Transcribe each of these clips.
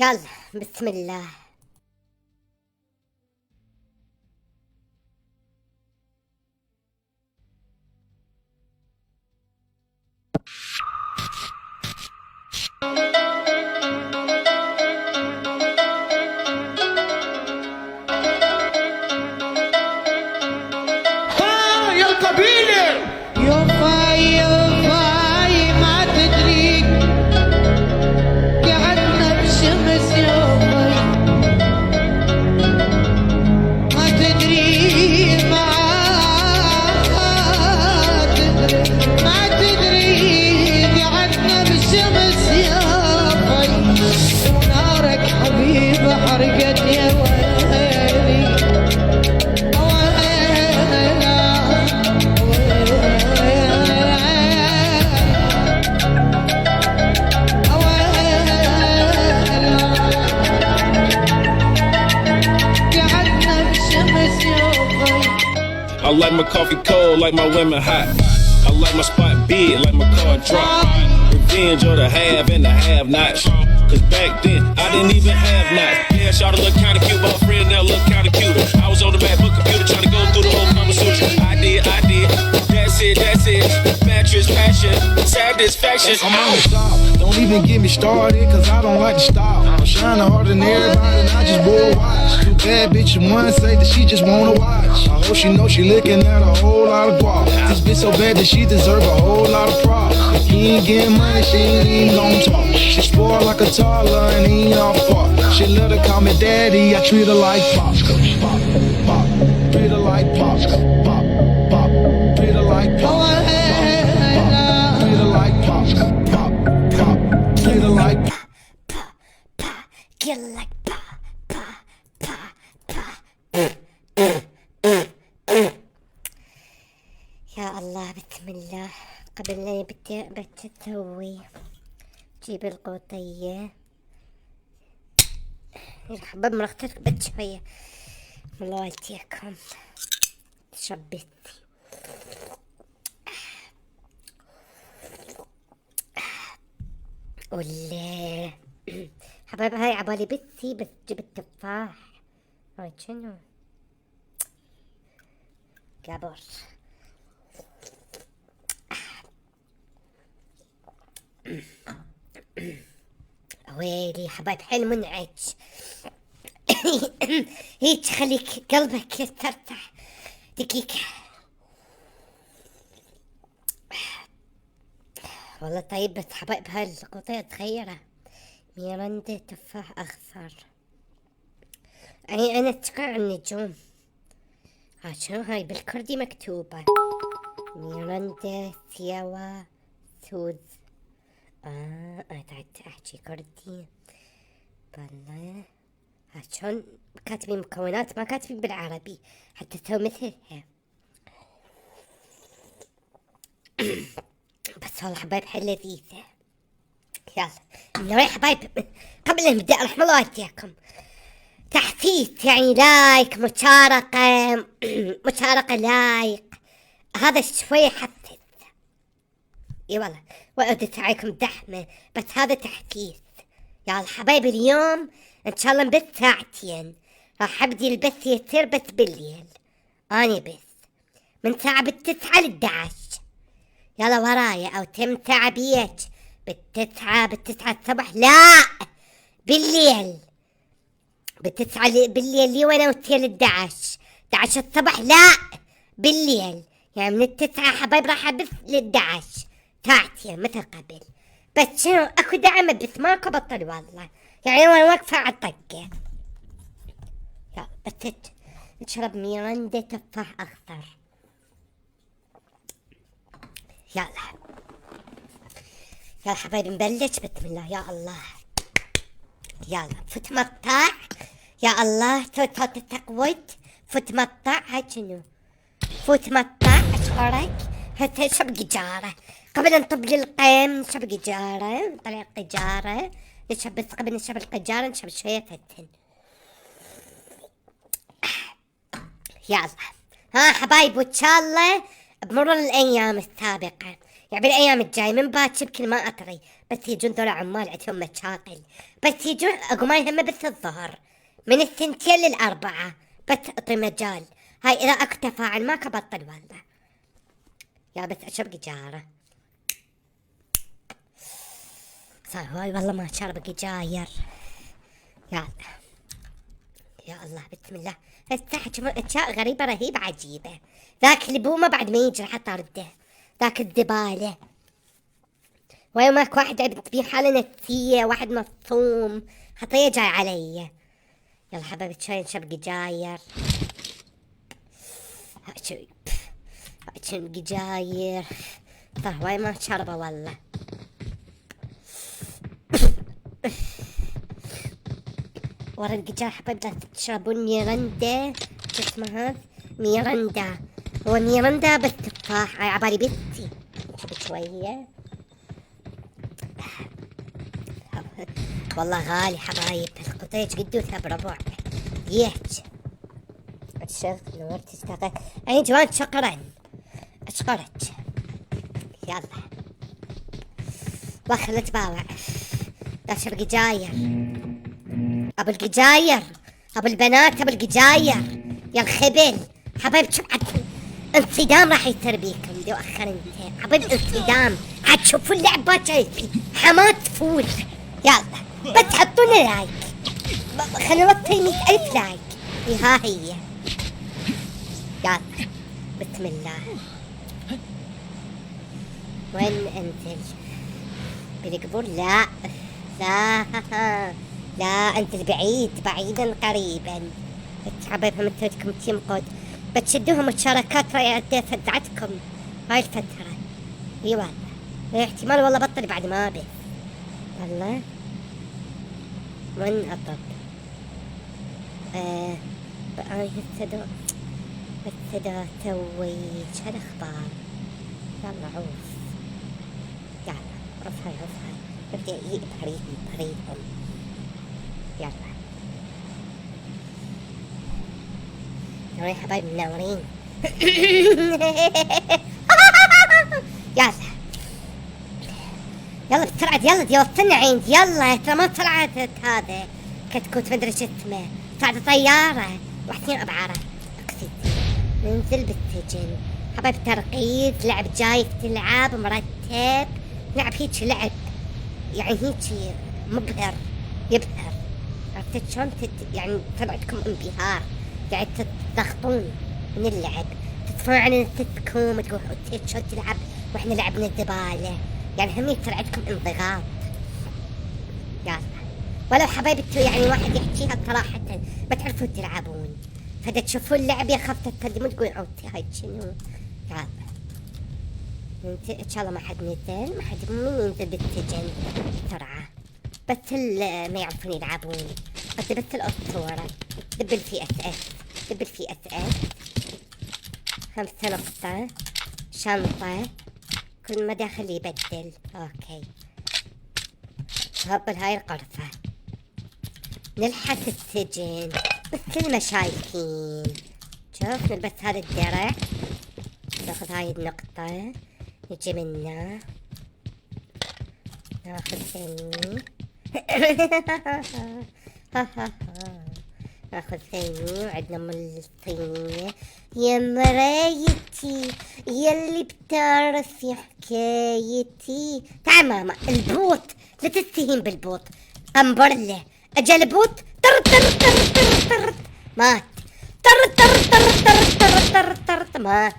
يلا بسم الله. يا القبيلة يوفاي ما تدري قعدنا بشمس يوفاي ما تدري ما تدري قعدنا بشمس يوفاي ونارك حبيبة حرقت يا ويلي I like my coffee cold, like my women hot. I like my spot big, like my car drop. Revenge of the have and the have nots. Cause back then, I didn't even have knots. Yeah, shot a little kinda cute, but her friend now look kinda cuter. I was on the MacBook computer trying to go through the whole Kama Sutra. I did. That's it. Mattress passion, satisfaction. I'm on the top. Don't even get me started, cause I don't like to stop. I'm shining harder than everybody, and I just wore a watch. Too bad bitch in one say that she just wanna watch. I hope she know she looking at a whole lot of guap. This bitch so bad that she deserve a whole lot of props. If he ain't getting money, she ain't even gon' talk. She spoiled like a toddler and he ain't off part. She let her call me daddy, I treat her like pop. Pop, pop, treat her like pop. Pop, pop, treat her like pop. Treat her like pop. Pop, pop, treat her like pop. Get like يا الله بسم الله. قبل لا بتسوي جيب القوطية حباب مرختك بشوية والله والتيكم شبت ولا حبايب هاي عبالي بتسي بس جبت تفاح. هاي شنو كابر ويلي حبايب حلو منعش. هيك خليك قلبك يسترتاح. دقيقة والله طيب بس حبايب هاي القطية تغيره. ميراندا تفاح أخضر. أنا أتذكر النجوم. شنو هاي بالكردي مكتوبة ميراندا سياوا سوز. تعال أحكي كردي بالله. شلون كاتبين مكونات ما كاتبين بالعربي حتى تسوي مثلها. بس والله حبايب حل لذيذة. يلا نروح حبايب قبل لا نبدأ رحمة الله والديكم تحفيز يعني لايك مشاركة مشاركة لايك هذا شوي يحفز. اي والله وأدت عليكم دحمة بس هذا تحفيز. يلا حبايب اليوم ان شاء الله نبث ساعتين. راح ابدي البث يصير بس بالليل. اني بث من ساعة 9 ل11. يلا ورايا او تمتع بيك بالتسعة الصبح. لا بالليل بالليل لي وانا وتيل 11 الصبح. لا بالليل يعني من 9 حبايب راح ابث ل11 ساعتين مثل قبل. بس شنو اكو دعم بس ماكو بطل والله يعني وانا واقفة على الطقة. يلا بتت نشرب ميراندا تفاح اخضر. يلا حبايبي نبلش بسم الله. يا الله يلا فوت مقطع. يا الله صوت التقويت فوت مقطع. هاي شنو فوت مقطع اشكرك. هسه نشرب قجارة قبل نطب القيم. نشرب قجارة نطلع القجارة نشرب بس قبل نشرب القجارة نشرب شوية فتن. يلا ها حبايب وان شاء الله بمرور الايام السابقة يعني بالايام الجايه من باكر بكل ما اطري، بس يجون ذولا عمال عندهم مشاكل، بس يجون اقوم ما يهمه بس الظهر من 2 ل4 بس اعطي مجال. هاي اذا اكو تفاعل ماك بطل والله. يا بس اشرب قجاره. صار هواي والله ما شرب قجاير. يا يا الله بسم الله. هسه اشياء غريبه رهيبه عجيبه. ذاك البومه بعد ما يجي راح اطرده. ذاك الزباله. ويوم ماك واحد في حالة نفسية، واحد مفهوم، خطية جاي علي. يلا حبايبي شوي نشرب قجاير. شوي نشرب قجاير. طه واي ما شربه والله. ورا القجار حبايبي لا تشربون ميرندا. شو اسمها؟ ميرندا. هو ميرندا بس تفاح. عبالي بنتي. نشرب شوية. والله غالي حبايب. القطيج قدو 3 ليش؟ الشغل نور تشتغل. اي جوان شكرا. اشكرك. يلا خلت باوع. لا اشرب قجاير. ابو القجاير، ابو البنات، ابو القجاير. يا الخبل حبايب. شو انصدام راح يصير بيكم دي اخر انت حبايب. انصدام حتشوفوا اللعبة جايتي حمات تفوز. يلا بس حطونا لايك. خلينا نوصل 100,000 لايك. ها هي. يلا بسم الله. وين انزل؟ بالقبور؟ لا لا لا انزل بعيد بعيدا قريبا. حبايبهم انتم تيم قد بتشدوهم مشاركات راي فزعتكم هاي الفترة. اي والله احتمال والله بطل بعد ما بس والله من أطب. بقى هسه اسوي شو الاخبار. يلا عوف. يلا عوف هاي بدي اجيب بريدهم. يلا يا حبايبي منورين. يلا بسرعة يلا دي وصلنا عند. يلا ترى ما طلعت هذا كتكوت مدري شو اسمه. طلعت طيارة واحدين بعرة اكسد. ننزل بالسجن حبايب. ترقيد لعب جاي تلعب مرتب. لعب هيك لعب يعني هيك مبهر يبهر. عرفت شلون يعني طلعتكم انبهار. يعني تضغطون من اللعب. تدفعون عن نفسكم تقولوا شو تلعب واحنا لعبنا الزبالة. يعني هم طلعتكم انضغاط. يلا ولو حبايبي يعني واحد يحكيها صراحة ما تعرفون تلعبون. فدا تشوفون اللعب يخاف تتكلمون تقول عوتي هاي شنو. يلا ان شاء الله ما حد نزل. ما حد مين ينزل بالسجن بسرعة. بس ما يعرفون يلعبون. بس الأسطورة. دبل في اس. دبل في اس 5 نقطة. شنطة. كل ما داخل يبدل. اوكي هبل هاي الغرفة. نلحس السجن مثل ما شايفين. شوف نلبس هذا الدرع. ناخذ هاي النقطة. نجي منه ناخذ ثاني. ناخذ ثاني. وعندنا الصينية. يا مرايتي يلي بتعرفي حكايتي. تعال ماما. البوط لا تستهين بالبوط. قنبرله. اجا البوط طر طر طر طر طر مات. طر طر طر طر طر طر طر مات.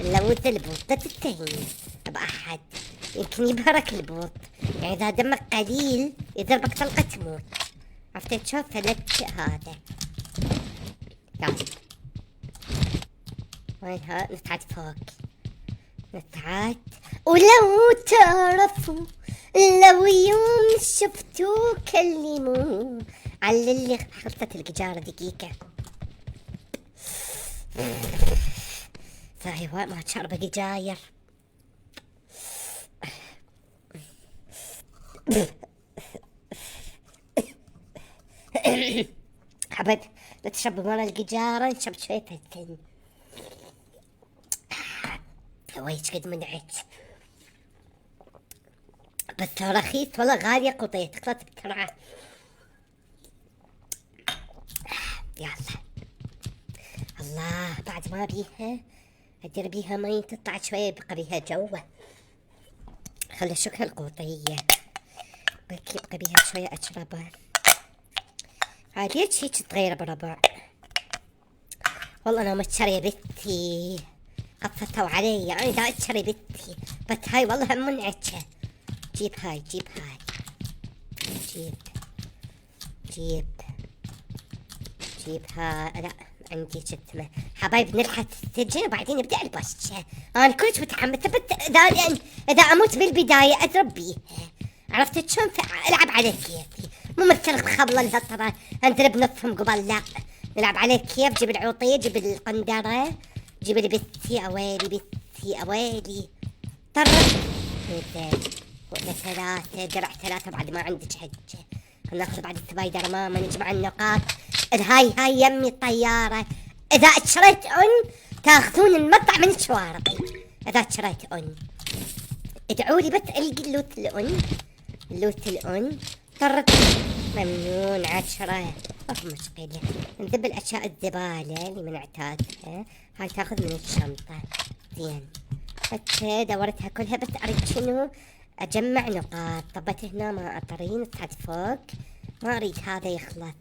لوث البوط لا تستهين بأحد. يمكن يبهرك البوط. يعني اذا دمك قليل يضربك طلقة تموت. عرفت تشوف فلت هذا. يلا وينها؟ نصعد فوق. نصعد. ولو تعرفوا لو يوم شفتوا كلموا على اللي خلصت القجارة دقيقة. صحيح ما تشرب قجاير. حبيت لا تشرب مرة القجارة. نشرب شوية فلفل. ويش قد منعت. بس رخيص والله، غالية قطية تخلص بسرعة. يلا الله، بعد ما بيها ادير بيها مي تطلع شوية، يبقى بيها جوة. خلي شكل القوطية بكي يبقى بيها شوية اشربها. عاد ليش هيك تغير بربع؟ والله انا متشرية بنتي خفتوا علي، انا دا اشتري بنتي، بس هاي والله منعكة. جيب هاي جيب هاي، جيب جيب جيب هاي. لا عندي شتمة حبايب، نلحق السجن وبعدين نبدأ البشة. انا كلش متحمسة، بس اذا اموت بالبداية اضرب بيها، عرفت شلون؟ العب على كيفي، مو مثل الخبلة اللي ترى انضرب نصهم قبل. لا نلعب على كيف. جيب العوطية، جيب القندرة، جيب لي بثي اويلي، بثي اويلي طرب. ولا ثلاثة درع، ثلاثة بعد ما عندك حجة. ناخذ بعد السبايدر ماما، نجمع النقاط. هاي يمي الطيارة. اذا اشتريت تاخذون المطع من شواربي. اذا اشتريت ادعوا لي بس القي اللوت طرت. ممنون 10. مشكلة نذب الاشياء الزبالة اللي من عتادها، هاي تاخذ من الشنطة. زين حتى دورتها كلها، بس اريد شنو؟ اجمع نقاط. طبت هنا ما اطرين صعد فوق، ما اريد هذا يخلص.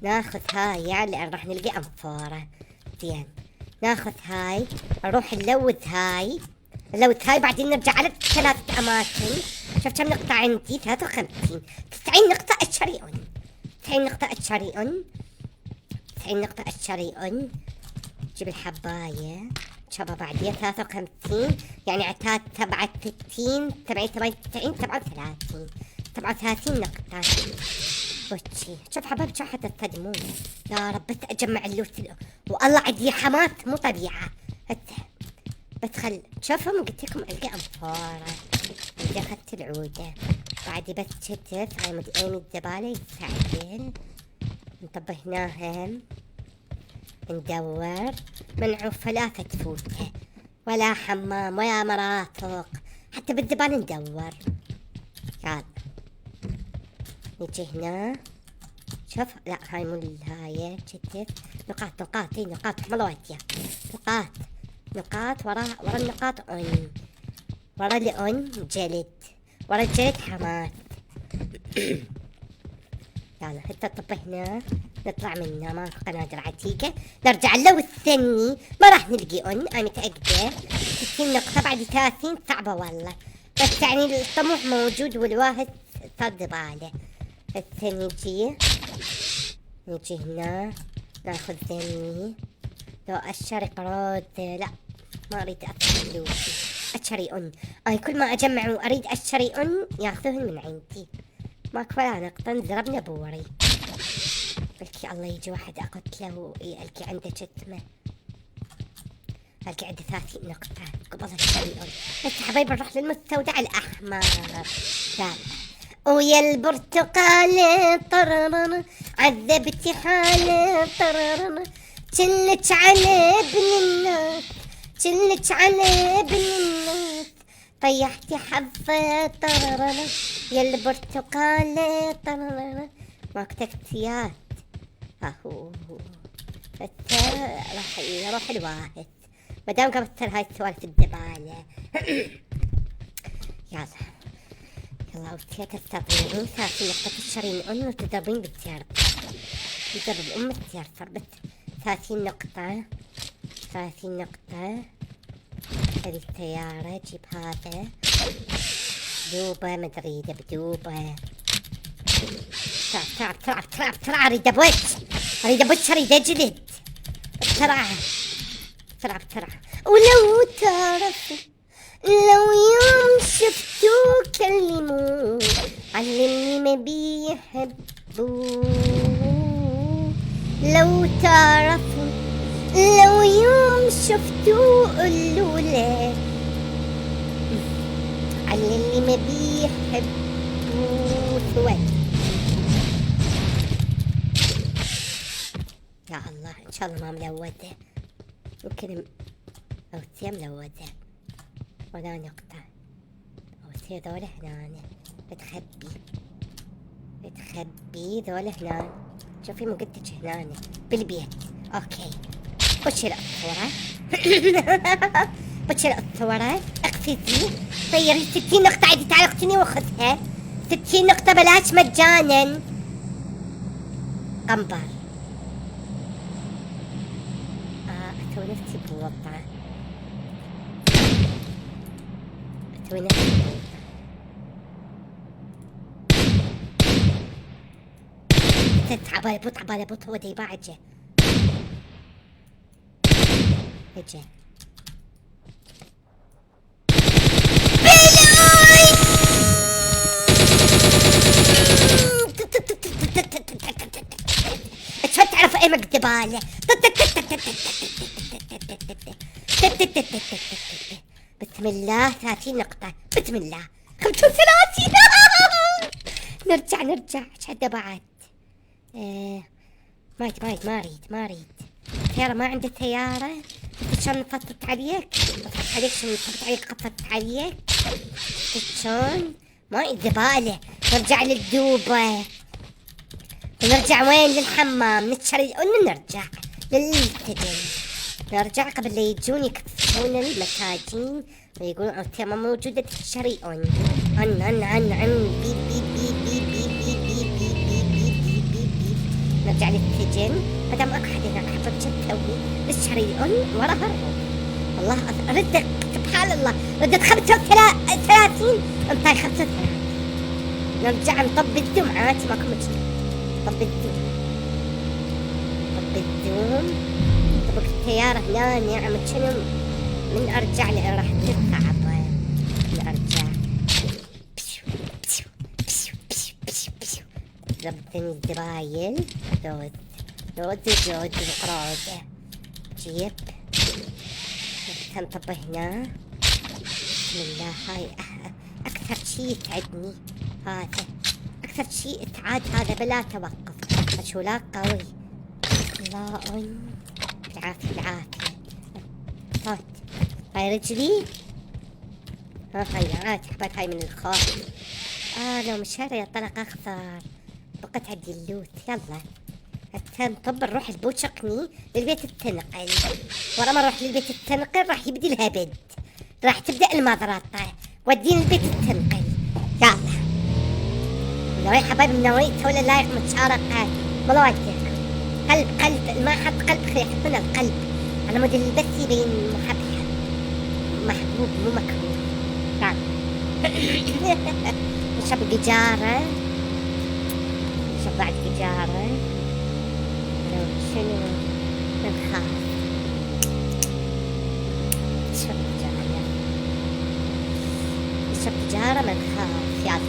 ناخذ هاي يعني راح نلقى انفورة. زين ناخذ هاي، نروح نلوث هاي بعدين نرجع على 3 اماكن. شوف كم نقطة عندي؟ 53. 90 نقطة اشتري 90 نقطة اشتري 90 نقطة اشتري. جيب الحباية شبا بعدين 53، يعني عتاد 67 98 37 نقطة. وشي شوف حبايبي شو حتى تصدمون. يا رب بس اجمع اللوت والله عندي حماس مو طبيعة. بس شوفهم قلت لكم القى انفارة. بدي اخذت العودة بعدي بس شتف. هاي مدقين الزبالة يستعجل. نطب هناها ندور، منعوف لا تفوته ولا حمام ولا مرافق، حتى بالزبالة ندور. يلا نجي هنا. شوف لا هاي مو الهاية شتت. نقاط حملوات يا نقاط ورا النقاط ورا جلد، ورا الجلد حماس. يلا حتى طب هنا نطلع منه، ما في قنادر عتيقة. نرجع له الثاني ما راح نلقي انا متأكدة. 60 نقطة بعد 30 صعبة والله، بس يعني الطموح موجود والواحد صار زبالة. الثاني نجي هنا ناخذ ثاني. لو اشتري قراض لا ما اريد اشتري انا كل ما اجمع واريد اشتري ياخذوهن من عندي. ماكو ولا نقطة انضربنا بوري. بلكي الله يجي واحد اقتله ويلقي عنده شتمة. القي عنده 30 نقطة قبل اشتري بس حبايبي نروح للمستودع الاحمر. لا ويا البرتقالة طررن عذبتي حالي طررن، شلت على ابن الناس طيحتي حظة طررن يا البرتقالة طررن. ماكو تكتيات اهو راح يروح الواحد مدام قبلت هاي السوالف الزبالة. يلا وتيا تستطيعون 30 نقطة تشترين وتضربين بالسيارة. تضرب السيارة بس 30 نقطة. هذه السيارة جيب هذا دوبة مدري بدوبة. بسرعة اريد ابوش اريد اجلد بسرعة. ولو تعرفوا لو يوم شفتوا كلموا عن اللي ما بيحبوا. لو تعرفوا لو يوم شفتوا قولوا له عن اللي ما بيحبوا. ثواني يا الله ان شاء الله ما ملودة، يمكن او ملودة ولا نقطة. بتصير ذولا هنا بتخبي ذولا هنا. شوفي مقدج هنا بالبيت. اوكي بشيل الصورة. بشيل الصورة. اقفزي طيري 60 نقطة. عادي تعالي اقتني واخذها 60 نقطة بلاش مجانا. قنبر. اسوي نفسي بوضع. عبالي بوت هو دي بعد جه. اجا شو تعرف ايه مكدبالة. بسم الله 30 نقطة. بسم الله 35. نرجع شهادة بعد. ما اريد سيارة. ما عندي سيارة. شلون نفطت عليك شلون نفطت عليك قفت عليك شلون. ما زبالة. نرجع للدوبة ونرجع وين للحمام نتشري ونرجع للسجن. نرجع قبل لا يجون يكتشفون المساجين ويقولون اوتيما موجودة تشتري عن بي بي بي بي بي بي بي بي بي بي بي بي بي. نرجع للسجن مدام اكو حد هناك حبيت شو تسوي تشتري عن وراها الروح. والله ردك سبحان الله ردت 35 انطي 35. نرجع نطب الدم عادي ماكو مشكلة. طب الدوم طب السيارة هنا نعمل شنو. من ارجع لي راح تصعب. من ارجع ضبطني الزبايل. لوز وقرادة. جيب نطب هنا. بسم الله. هاي اكثر شي يتعبني هذا. اكثر شي اتعاد هذا بلا توقف. شو لا قوي. الله العافية. صوت هاي رجلي. هاي عاد حبات هاي من الخوف. لو مشاري طلق اخضر بقت عندي اللوت. يلا هسه نطب نروح البوشقني للبيت التنقل. ورا ما نروح للبيت التنقل راح يبدي الهبد. راح تبدأ المضرطة وديني البيت التنقل. يلا منورين حبايبي منورين. تولى لايق متشاركات والله واجد. قلب ما حط قلب خلي يحط لنا القلب على مود البث يبين محبوب مو مكروه. تعال نشرب قجارة. نشرب بعد قجارة. شنو نخاف. نشرب قجارة ما نخاف. يلا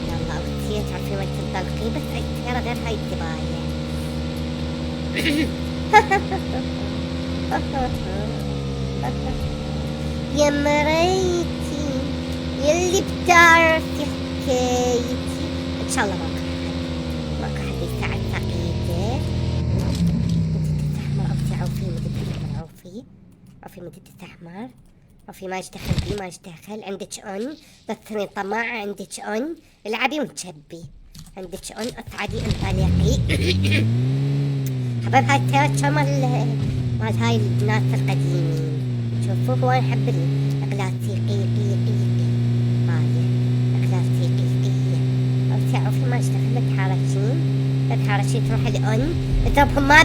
يلا اوتيت تعرفين وقت تنطلقي بس اي سيارة غير هاي الدباية. يا مريتي يلي بتعرفي حكايتي. ان شاء الله ماكو حد يساعد فقيدك. مدة تستحمر عوفي مدة تستحمر. وفي ما يشتغل بي ما يشتغل. عندك اون تصيرين طماعة. عندك اون العبي وتشبي. عندك اون اصعدي انطلقي. حبايب هاي السيارات شو مال هاي الناس القديمين. شوفوا هو نحب الكلاسيقية. هاي الكلاسيقية. وفي ما يشتغل لا تحرشين تروح الاون اضربهم. ما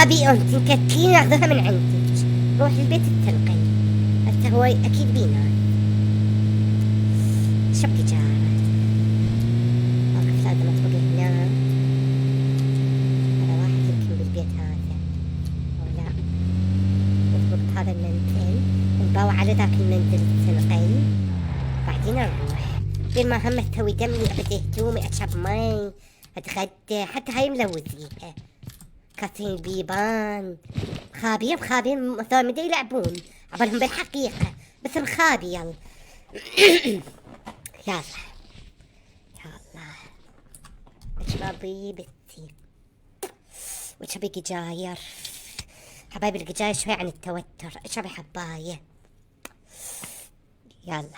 بي اون تنكتلين اخذوها من عندك. روح البيت التنقل. هسه هو اكيد بينا. شب قجارة. واقف لازم اطبق هنا. هذا واحد يمكن بالبيت هذا او لا. نطبق هذا المنزل نباوع على ذاك المنزل التنقل. بعدين نروح غير ما هم تسوي دمي ابدي هدومي اشرب مي اتغدى. حتى هاي ملوثيها كاسين البيبان. خابين مثلا مدري يلعبون عبالهم بالحقيقة بس مخابي. يلا يلا اشربي بنتي. وش ابي قجاير حبايبي، القجاير شوي عن التوتر. ايش ابي حباية، يلا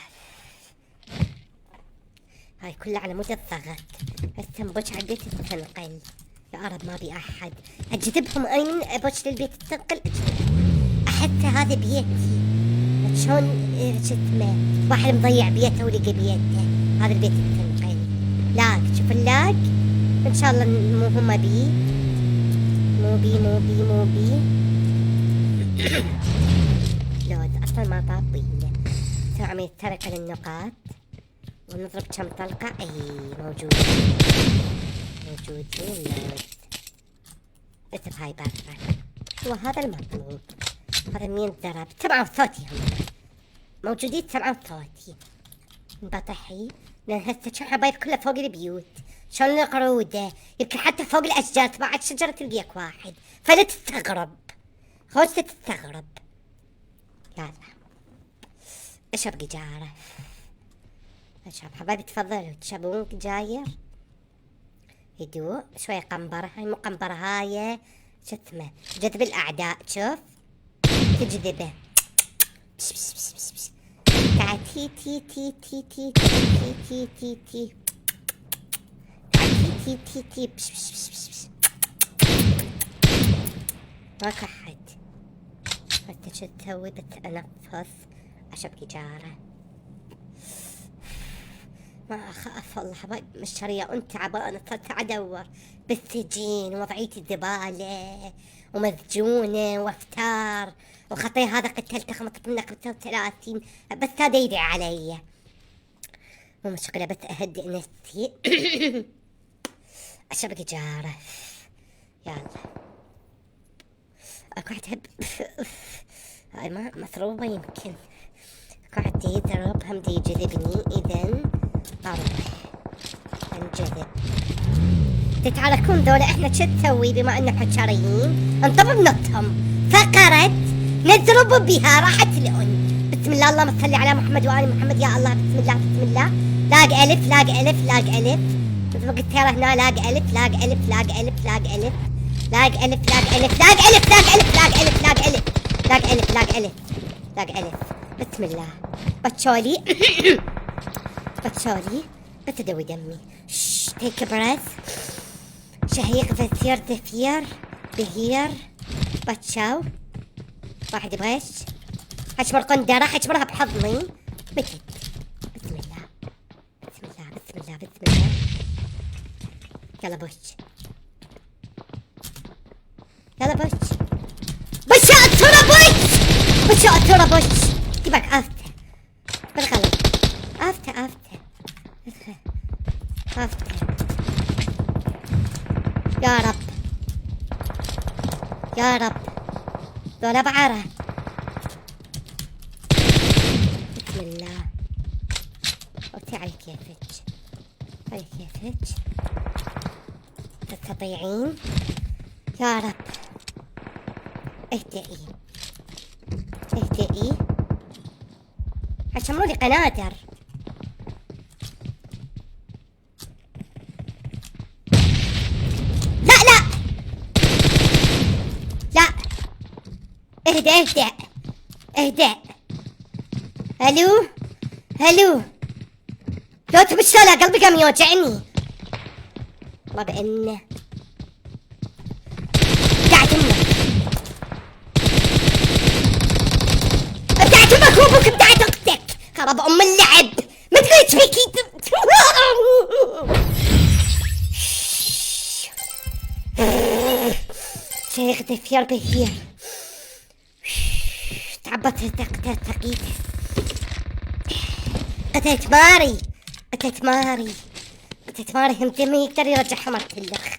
هاي كلها على مود الضغط. التنبوش على البيت التنقل، يا رب ما بي احد اجذبهم. اين ابوش للبيت التنقل اجذبهم، حتى هذا بيتي شلون شتمه واحد مضيع بيته ولقى بيته. هذا البيت التنقل لاق، شوف اللاق ان شاء الله مو هما بي مو بي مو بي مو بي لود اصلا ما طابينه. سوي عملية ترك للنقاط ونضرب كم طلقة. اي موجود موجودين لود. اكتب هاي برا، هو هذا المطلوب. هذا مين ضرب؟ سمعوا صوتي هم موجودين، سمعوا صوتي. انبطحي لان هسه شو حبايب كلها فوق البيوت، شلون القرودة يمكن حتى فوق الاشجار. تبع الشجرة تلقيك واحد، فلا تستغرب، خوش تستغرب. يلا اشرب قجارة، اشرب حبايبي تفضلوا تشربون قجاير. هدوء شوية قنبرة، هاي مو قنبرة هاي شو اسمه، جذب الاعداء. شوف تجذبه، تعال تي تي تي تي تي تي تي تي تي تي تي تي ماكو احد. انت شو تسوي؟ بتنفس اشرب قجارة. ما اخاف والله حبايب مشترية انت تعبانة، صرت ادور بالسجين ووضعيتي زبالة ومسجونة وافتار وخطي. هذا قتلته خمطت منه 35 بس هذا يدعي علي. مو مشكلة بس اهدئ نفسي. اشرب قجارة. يلا اكو واحد تحب هاي ما مضروبة يمكن. اكو واحد يضرب هم دي يجذبني، اذا اروح انجذب. تتعاركون ذولا، احنا شو تسوي بما اننا حشريين؟ انطب بنطهم، فقرت نضرب بها راحت الأن. بسم الله اللهم صل على محمد وآل محمد. يا الله بسم الله بسم الله. لاق ألف لاق ألف لاق ألف، مثل ما قلت هنا لاق ألف لاق ألف لاق ألف لاق ألف لاق ألف لاق ألف لاق ألف لاق ألف لاق ألف لاق ألف لاق ألف لاق ألف لاق ألف. بسم الله بتشولي بتشولي بتدوي دمي. تيك بريث، شهيق زفير زفير بهير بتشاو. واحد يبغيش حشمر قندرة، حشمرها بحضني. بكت. بسم الله بسم الله بسم الله بسم الله. يلا بوش يلا بوش بشاء ترى بوش بشاء ترى بوش. تبك عافته بالغلط، عافته عافته عافته. يا رب يا رب ذولا بعرة. بسم الله. قلتي على كيفك على كيفك تستطيعين. يا رب اهدئي اهدئي، حشمروا لي قنادر. لا لا لا، اهدأ اهدأ اهدأ. الو الو، لو تبشتغل قلبي قام يوجعني. والله بأنه ابدعت امك ابدعت امك وابوك ابدعت اختك. خرب ام اللعب ما تقولي فيكي. شيخ دفير بهير تعبت ثقيت. قتلت ماري قتلت ماري قتلت ماري. هم ما يقدر يرجعها مرة الأخ.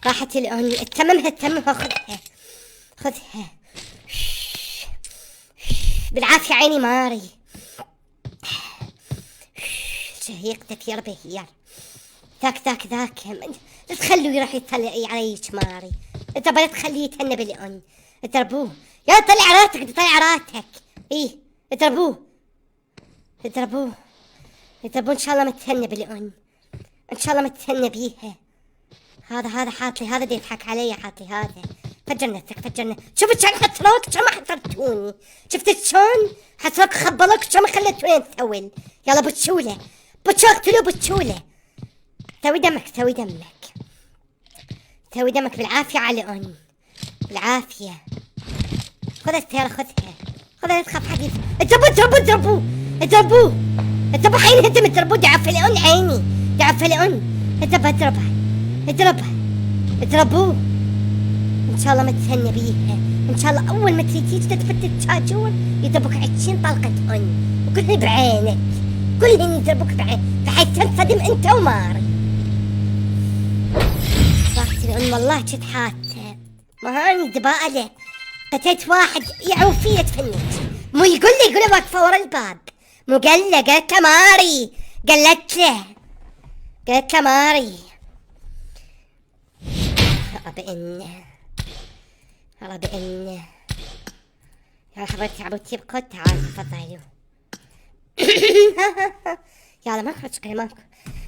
راحت الأن. تممها تممها، خذها خذها بالعافية عيني ماري. شهيق دفير بهير. ذاك لا تخلوه يروح يطلع عليك ماري. انت بلا تخليه يتهنى بالأن. اضربوه يا طلع راتك طلع راتك. ايه اضربوه اضربوه اضربوه. ان شاء الله ما تتهنى بالأن، ان شاء الله ما تتهنى بيها. هذا حاط لي، هذا دي يضحك علي، حاط لي هذا. فجر نفسك، فجر نفسك. شفت شلون حصلوك، شلون ما حصلتوني؟ شفت شلون حصلوك خبلوك، شلون ما خليتوني نسول؟ يلا بتشوله، بتشو اقتلوه بتشوله. سوي دمك، سوي دمك، سوي دمك بالعافية على أن، بالعافية. خذ السيارة، خذها، خذها، لا تخاف حد. اضربوه اضربوه اضربوه اضربوه اضربوه، حينهدم، اضربوه، دعوا في الأن عيني، دعوا في الأن. اضربها اضربها اضربها اضربوه. ان شاء الله ما تهنى بيها، ان شاء الله اول ما تيجي تدفت الشاجور يضربوك 20 طلقة أن، وكلهن بعينك، كلهن يضربوك بعين، بحيث تنصدم انت وماري. طلقت الأن والله كنت حاته، ما هاني دبالة. قتلت واحد يعوف فيه يتفنش، مو يقول لي واقفة ورا الباب، مو قال له، قالت له ماري، قالت له، قالت له ماري. يلا بإنه يا حبيبتي عبوتي بكل، تعالوا تفضلوا. يلا ماكو مشكلة، ماكو.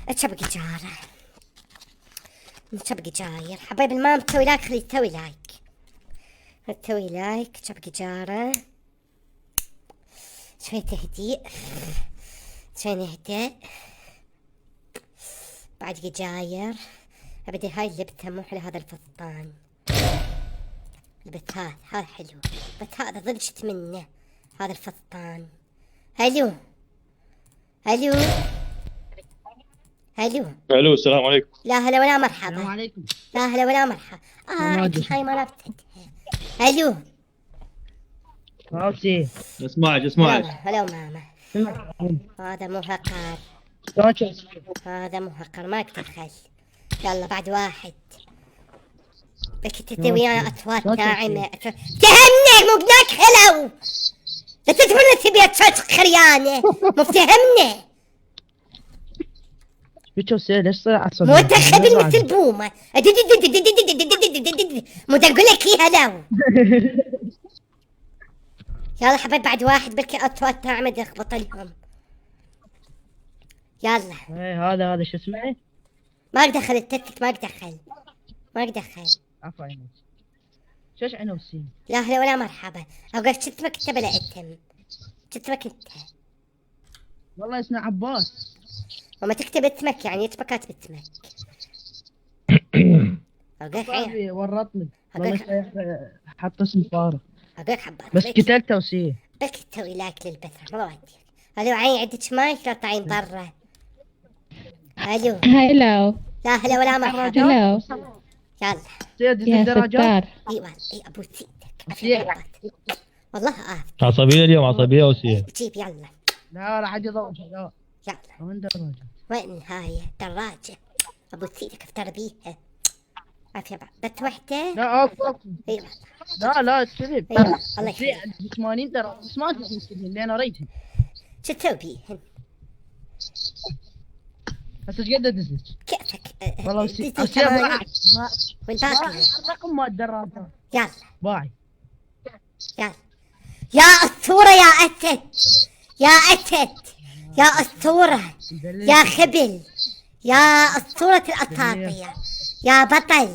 اتشبقي جارة، اتشبقي جاير حبايب المام. تسوي لايك، خلي تسوي لايك، تسوي لايك. اتشبقي جارة، شوي تهديء، شوي نهدأ. بعد جاير ابدي هاي اللبتة مو حلو، هذا الفستان لبت، هذا حلو، بس هذا ضلشت منه، هذا الفستان. الو الو الو الو، السلام عليكم. لا هلا ولا مرحبا. السلام عليكم. لا هلا ولا مرحبا. هاي ما لبستها. الو اوكي. اسمعك هلا ماما. هذا مو هقر، هذا مو هقر، ما تدخل. يلا بعد واحد. بك تسوي ويانا اصوات ناعمة، تهمني مو بناك هلو. لا تتمنى تبي تصوت خريانة، مو تهمني. ليش صار عصبي؟ مو تخبل مثل بومة، مو تقول لك هلو. يلا حبيب بعد واحد، بلكي اصوات ناعمة يخبط لهم. يلا. ايه هذا شو اسمه؟ ما دخل التتك، ما دخل، ما دخل. عفوا عينك. شوش عنوسي؟ لا هلا ولا مرحبا. اوقف شو اسمك انت بلا اتم؟ شو اسمك انت؟ والله اسمه عباس. وما تكتب اسمك يعني اسمك كاتب اسمك. اوقف عيا. صاحبي ورطني. أوقف. والله حط اسم فارغ. اوقف حبات. بس قتلت توسيه. بك تسوي لايك للبث، ما وديك. الو عين عندك مايك، لا طالعين برا. الو. هلو. لا هلا ولا مرحبا. هلو. يلا. سيد يا الدراجات. ستار. ايوه اي ابو سيدك. سيد. والله عصبية اليوم، عصبية وسيم. جيب يلا. لا حد يضوج. لا يلا. وين دراجة؟ وين هاي دراجة؟ ابو سيدك افتر بيها. عافية بعد. بس وحدة. لا اوف. ايوه. لا تكذب. ايوه الله في يخليك. 80 دراجة بس ما تكذب اللي انا ريتها. شو تسوي بيهن؟ بس ايش قد ادزك؟ كيفك؟ والله دزي وسيم ثمانية. والباقي رقم مال الدراجة. يلا باي. يلا. يا أسطورة يا أسد، يا أسد، يا أسطورة، يا خبل، يا أسطورة الأساطير، يا بطل،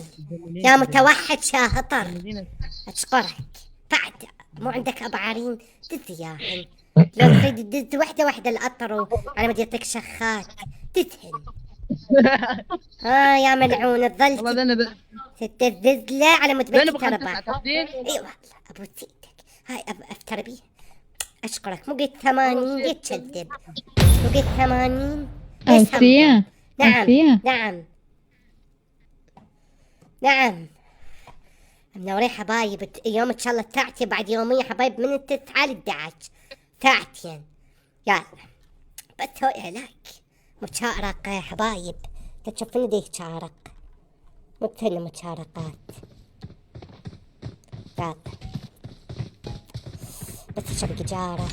يا متوحد شاهطر. أشكرك. بعد مو عندك أبعارين دز ياهن، لو تريد تدز وحدة الأطر على ما يعطيك شخات تدهن. يا ملعون تظل والله انا تدز له على مود بيت تربى. تفضيل. اي والله ابو سيدك. هاي افتر بيه. اشكرك. مو قلت 80 قلت تشذب، مو قلت 80. أوسيا. نعم أوسيا. نعم نعم. منورين حبايب. يوم ان شاء الله ساعتين بعد يومين حبايب، من 9 ل 11 ساعتين. يلا بس هو لك متشارق حبايب. تشوفون دي شارق، مو كلنا متشارقات. يلا بس شبك جارة.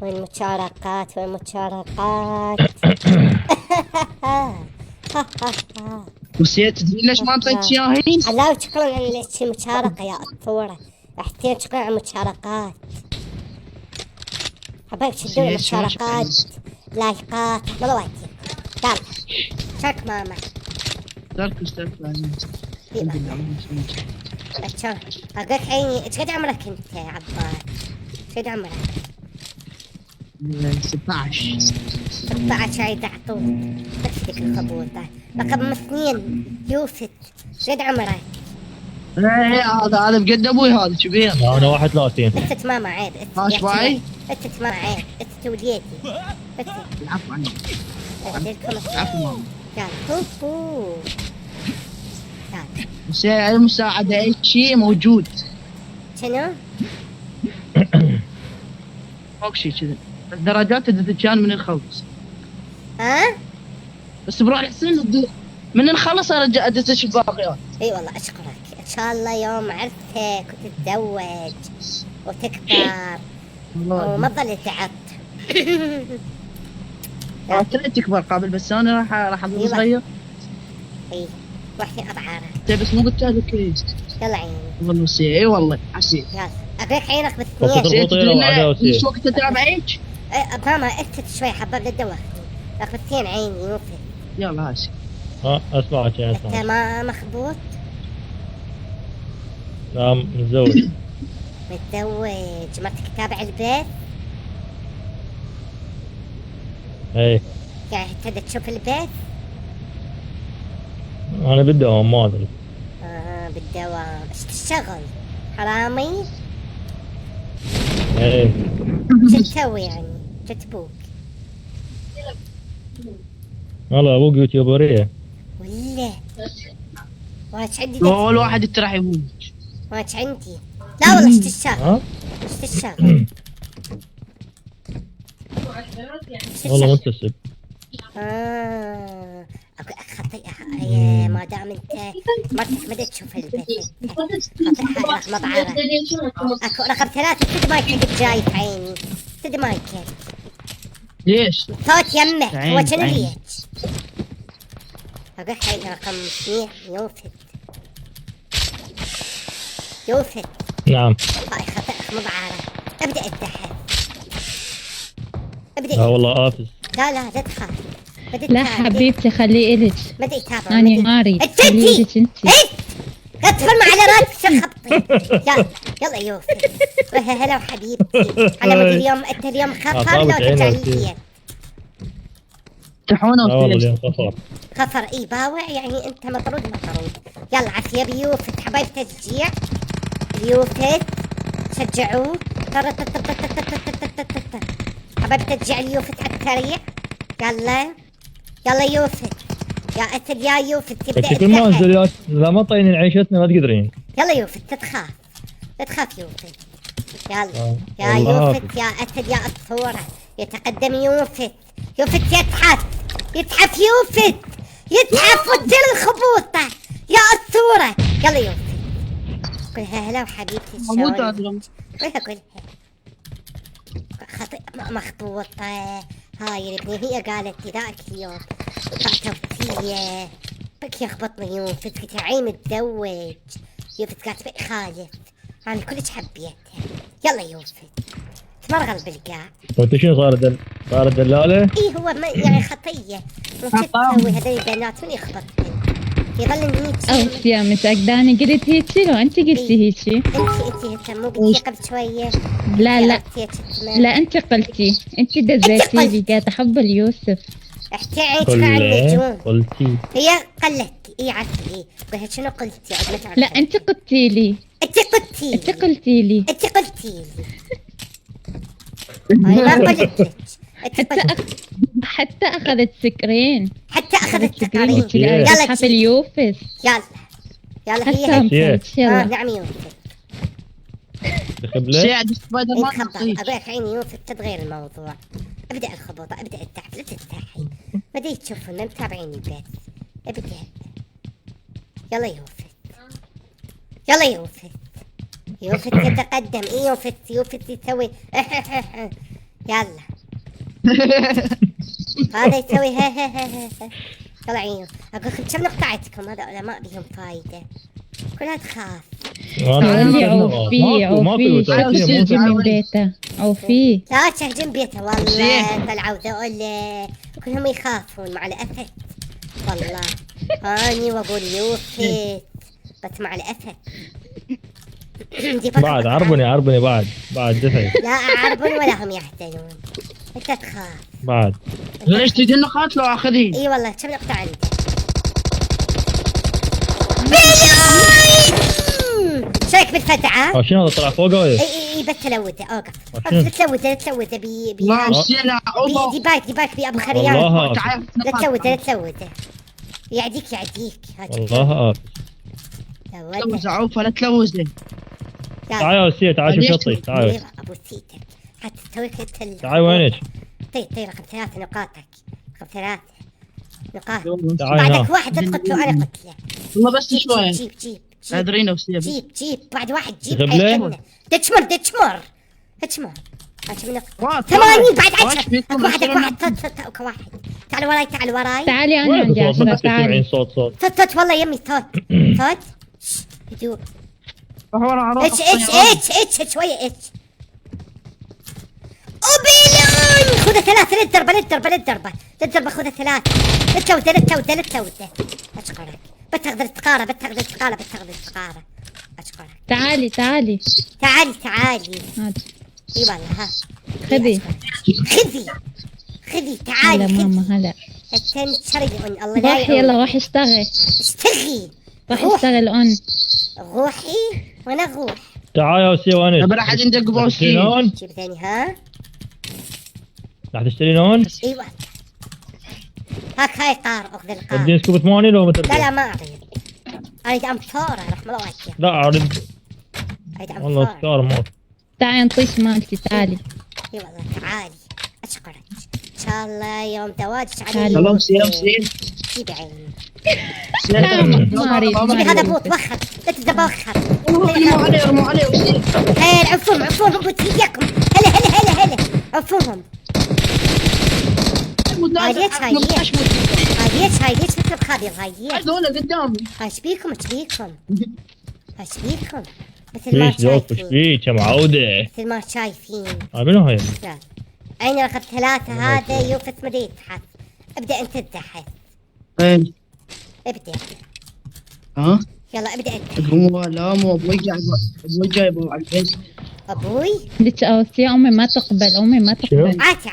وين متشارقات، وين متشارقات. وسيت تدري ليش ما انطيت ياهين؟ الله شكرا على ليش متشارقة يا أسطورة. احتين شكرا على المتشارقات حبايب. شدوا المتشارقات لايكات. والله وايد يلا شك ماما. ترك لازم. الحمد لله اللهم صل وسلم. اتشر اقولك عيني، ايش قد عمرك انت يا عبار؟ ايش قد عمرك؟ 16. 14 عيد عطوك تكفيك الخبوطة. رقم 2 يوسف، ايش قد عمرك؟ ايه هذا بقد ابوي هذا كبير. انا 31. انت ماما عيب، ايش باي؟ انت ماما عيب، انت وليتي. انت العفو عنك. اديلكم العفو ماما. يلا هوهو. يلا بس المساعدة اي شيء موجود. شنو؟ فوق شيء كذا. الدرجات كان من نخلص. ها؟ بس بروح حسين من نخلص ارجع ادش الباقيات. اي والله اشكرك، ان شاء الله يوم عرفتك وتتزوج وتكبر وما تظل تعط. طلعت تكبر قبل، بس انا راح اظل صغير. اي وحي اضعاره. بس مو قلت لك كويس. يلا عيني والله نسي. اي والله حسيت. يلا اقولك عينك وقت باثنين. الفطيرة وعليها وسيم. ايش وقت تلعب عيش؟ ماما اكتت شوي حباب للدواء. رقم 2 عيني يوسف. يلا هاسي. ها اسمعك يعني انت اسمعك. ما مخبوط؟ نعم متزوج. متزوج. مرتك تتابع البيت؟ ايه يعني تبدأ تشوف البيت؟ انا بالدوام ما ادري. بالدوام. ايش تشتغل؟ حرامي؟ ايه شو تسوي يعني؟ شو تبوك؟ والله ابوك يوتيوبرية. ولا واش عندي اول واحد انت راح يموت. واش عندي؟ لا والله ايش تشتغل؟ ها ايش تشتغل؟ والله منتسب. خطيئة يا ما دام انت مرتك بدأت تشوف البيت. خطيئة رقم 4. اكو رقم 3 سد مايكك جاي في عيني. سد مايكك. ليش؟ صوت يمك عين- هو شنو عين. ليش؟ اقول حين رقم 2 يوفد. يوفد. نعم. هاي خطأ رقم 4. ابدأ الدحر. لا ابدأ. والله آفز. لا لا تخاف. لا حبيبتي خليه إلك. ما ادري يتابع. أنا ما أريد. انت خليه إلك انت. ايه لا تفرمى على راسك شو خبطي. يلا يلا يوسف. هلا وحبيبتي. على مود اليوم انت اليوم خفر لو طابت عيني ترجع وسيم. لي. تحونه لا والله وسيم. اليوم خفر. خفر اي باوع يعني انت مطرود مطرود. يلا عافية بيوفت حبايب تشجيع. اليوفت شجعوه. حبايب تشجيع اليوفت على السريع. يلا يلا يوفت. يا اسد يا يوفت تبدا انت كل ما الدحر. انزل لا ما طينين عيشتنا ما تقدرين. يلا يوفت تتخاف. لا تخاف يوفت. يلا يا والله يوفت يا اسد يا الصورة. يتقدم يوفت. يوفت يتحف. يتحف يوفت. يتحف وتدير الخبوطة يا الصورة. يلا يوفت. قولها هلا وحبيبتي موت شلونك؟ هذا. قولها خطئ مخبوطة. هاي الابنية هي قالت لي ذاك اليوم توفية بك يخبطني يوفت. قلت عين متزوج. يوفت قالت بقى خالف. انا كلش حبيتها. يلا يوفت تمرغل بالقاع. وانت شنو صارت دلالة؟ اي هو ما يعني خطية. وش تسوي هذول البنات من يخبطني؟ يظل هيك. أوف يا متأكدة أنا قلت هيك لو أنت قلتي هيك. انت مو قلتي قبل شوية؟ لا قلتي كتمة. لا أنت قلتي. أنت دزيتي لي قاعدة أحب اليوسف. احكي عينك عن النجوم. قلتي. هي قلتي. اي عرفتي اي. قلت شنو قلتي؟ عاد ما تعرفي. لا أنت قلتي لي. انت قلتي. أنت قلتي لي. انت قلتي لي. انا ما قلت لك. انت قلتي. حتى أخذت سكرين. حتى اخذت سكرين تقارير. هيك قاعدة يلا تحف تجي. اليوفس. يلا يلا هسه هي أمسك. يلا. نعم يوسف. تخبله. سعد سبايدر مان انخبط. نصيح. اقول لك عيني يوسف تتغير الموضوع. ابدا الخبوطه. ابدا التحف. لا تستحي. ما ادري تشوفون متابعين البيت. ابدا. يلا يوسف. يلا يوسف. يوسف يتقدم. اي يوسف يسوي. يلا. هذا يسوي الله يعينهم. اقول لكم كم نقطة عندكم هذول ما بيهم فايدة. كلها تخاف. اللي عوفي عوفي شهجي من بيته عوفي. لا تهجم بيته والله طلعوا ذول كلهم يخافون مع الأسف. والله هاني وابو اليوسف بس مع الأسف. بعد عربني بعد دفعي. لا أعربون ولا هم يحزنون. أنت تخاف. بعد ليش تدي النقاط لو اخذين؟ اي والله كم نقطة عندك؟ شايك بالفدعة؟ شنو هذا طلع فوق ولا؟ اي بس تلوثه اوقف. شنو؟ لا تلوثه لا حسين عوضة دي باك بي ابو خريان. والله لا تلوثه يعديك والله تلوث عوفة لا تلوثه. تعال يا وسيم تعال شوف شطي تعال ابو سيتك حتى تسويك تعال وينك؟ طيب رقم 3 نقاطك. رقم 3 نقاط. تعال بعدك هنا. واحد لا تقتله انا قتله. والله بس شوي جيب قادرين وسيم. جيب بعد واحد جيب تغبله؟ أي كلمة. دتشمر هاتش من واحد. 80 بعد 10 فيكم واحد عشرين. واحد تعال وراي تعالي انا وين عندي بالضبط؟ 10 ما تسمعين تعالي. صوت صوت والله يمي صوت هدوء. اتش شوية اتش. اوبيلون خذها 3 للضربة خذها 3 لا تلوثه اشكرك. بتاخذ السقارة اشكرك. تعالي تعالي هات. اي والله ها خذي خذي هلا تعالي ماما هلا. تنشري الله لا روحي يلا روحي اشتغل. اشتغي روحي اشتغل اون. روحي وانا اروح. تعال يا وسيم وينك؟ طب راح عندك بوستي. تشتري جيب ثاني ها راح تشتري نون؟ ايوه هاك هاي قار اخذ القار. اديني سكوب 8 لو ما تبي؟ لا ما اريد امطار رحم الله وجهك. لا اريد اريد والله امطار. سكار موت. تعالي نطيش مالتي تعالي. اي والله تعالي اشكرك. ان شاء الله يوم زواجك علي. تعالي. سلام سيم. جيب عيني. ما اريد جيبي هذا بوت وخر لا تتبخر. ارموا عليه وسيم. خير عفوهم بوت اياكم. هلا عفوهم. هاي ليش مثل الخابر هاي هذول قدامي. ايش بيكم مثل ما ليش ذوق ايش شايفين فيك يا معودة؟ مثل ما شايفين. منو هاي؟ لا عين رقم 3 هذا يوفس ما يبحث. ابدا انت تبحث. وين؟ ابدا ها؟ يلا ابدا انت. مو ابوي جايبه على الفيس. ابوي لك اوصي امي ما تقبل عادي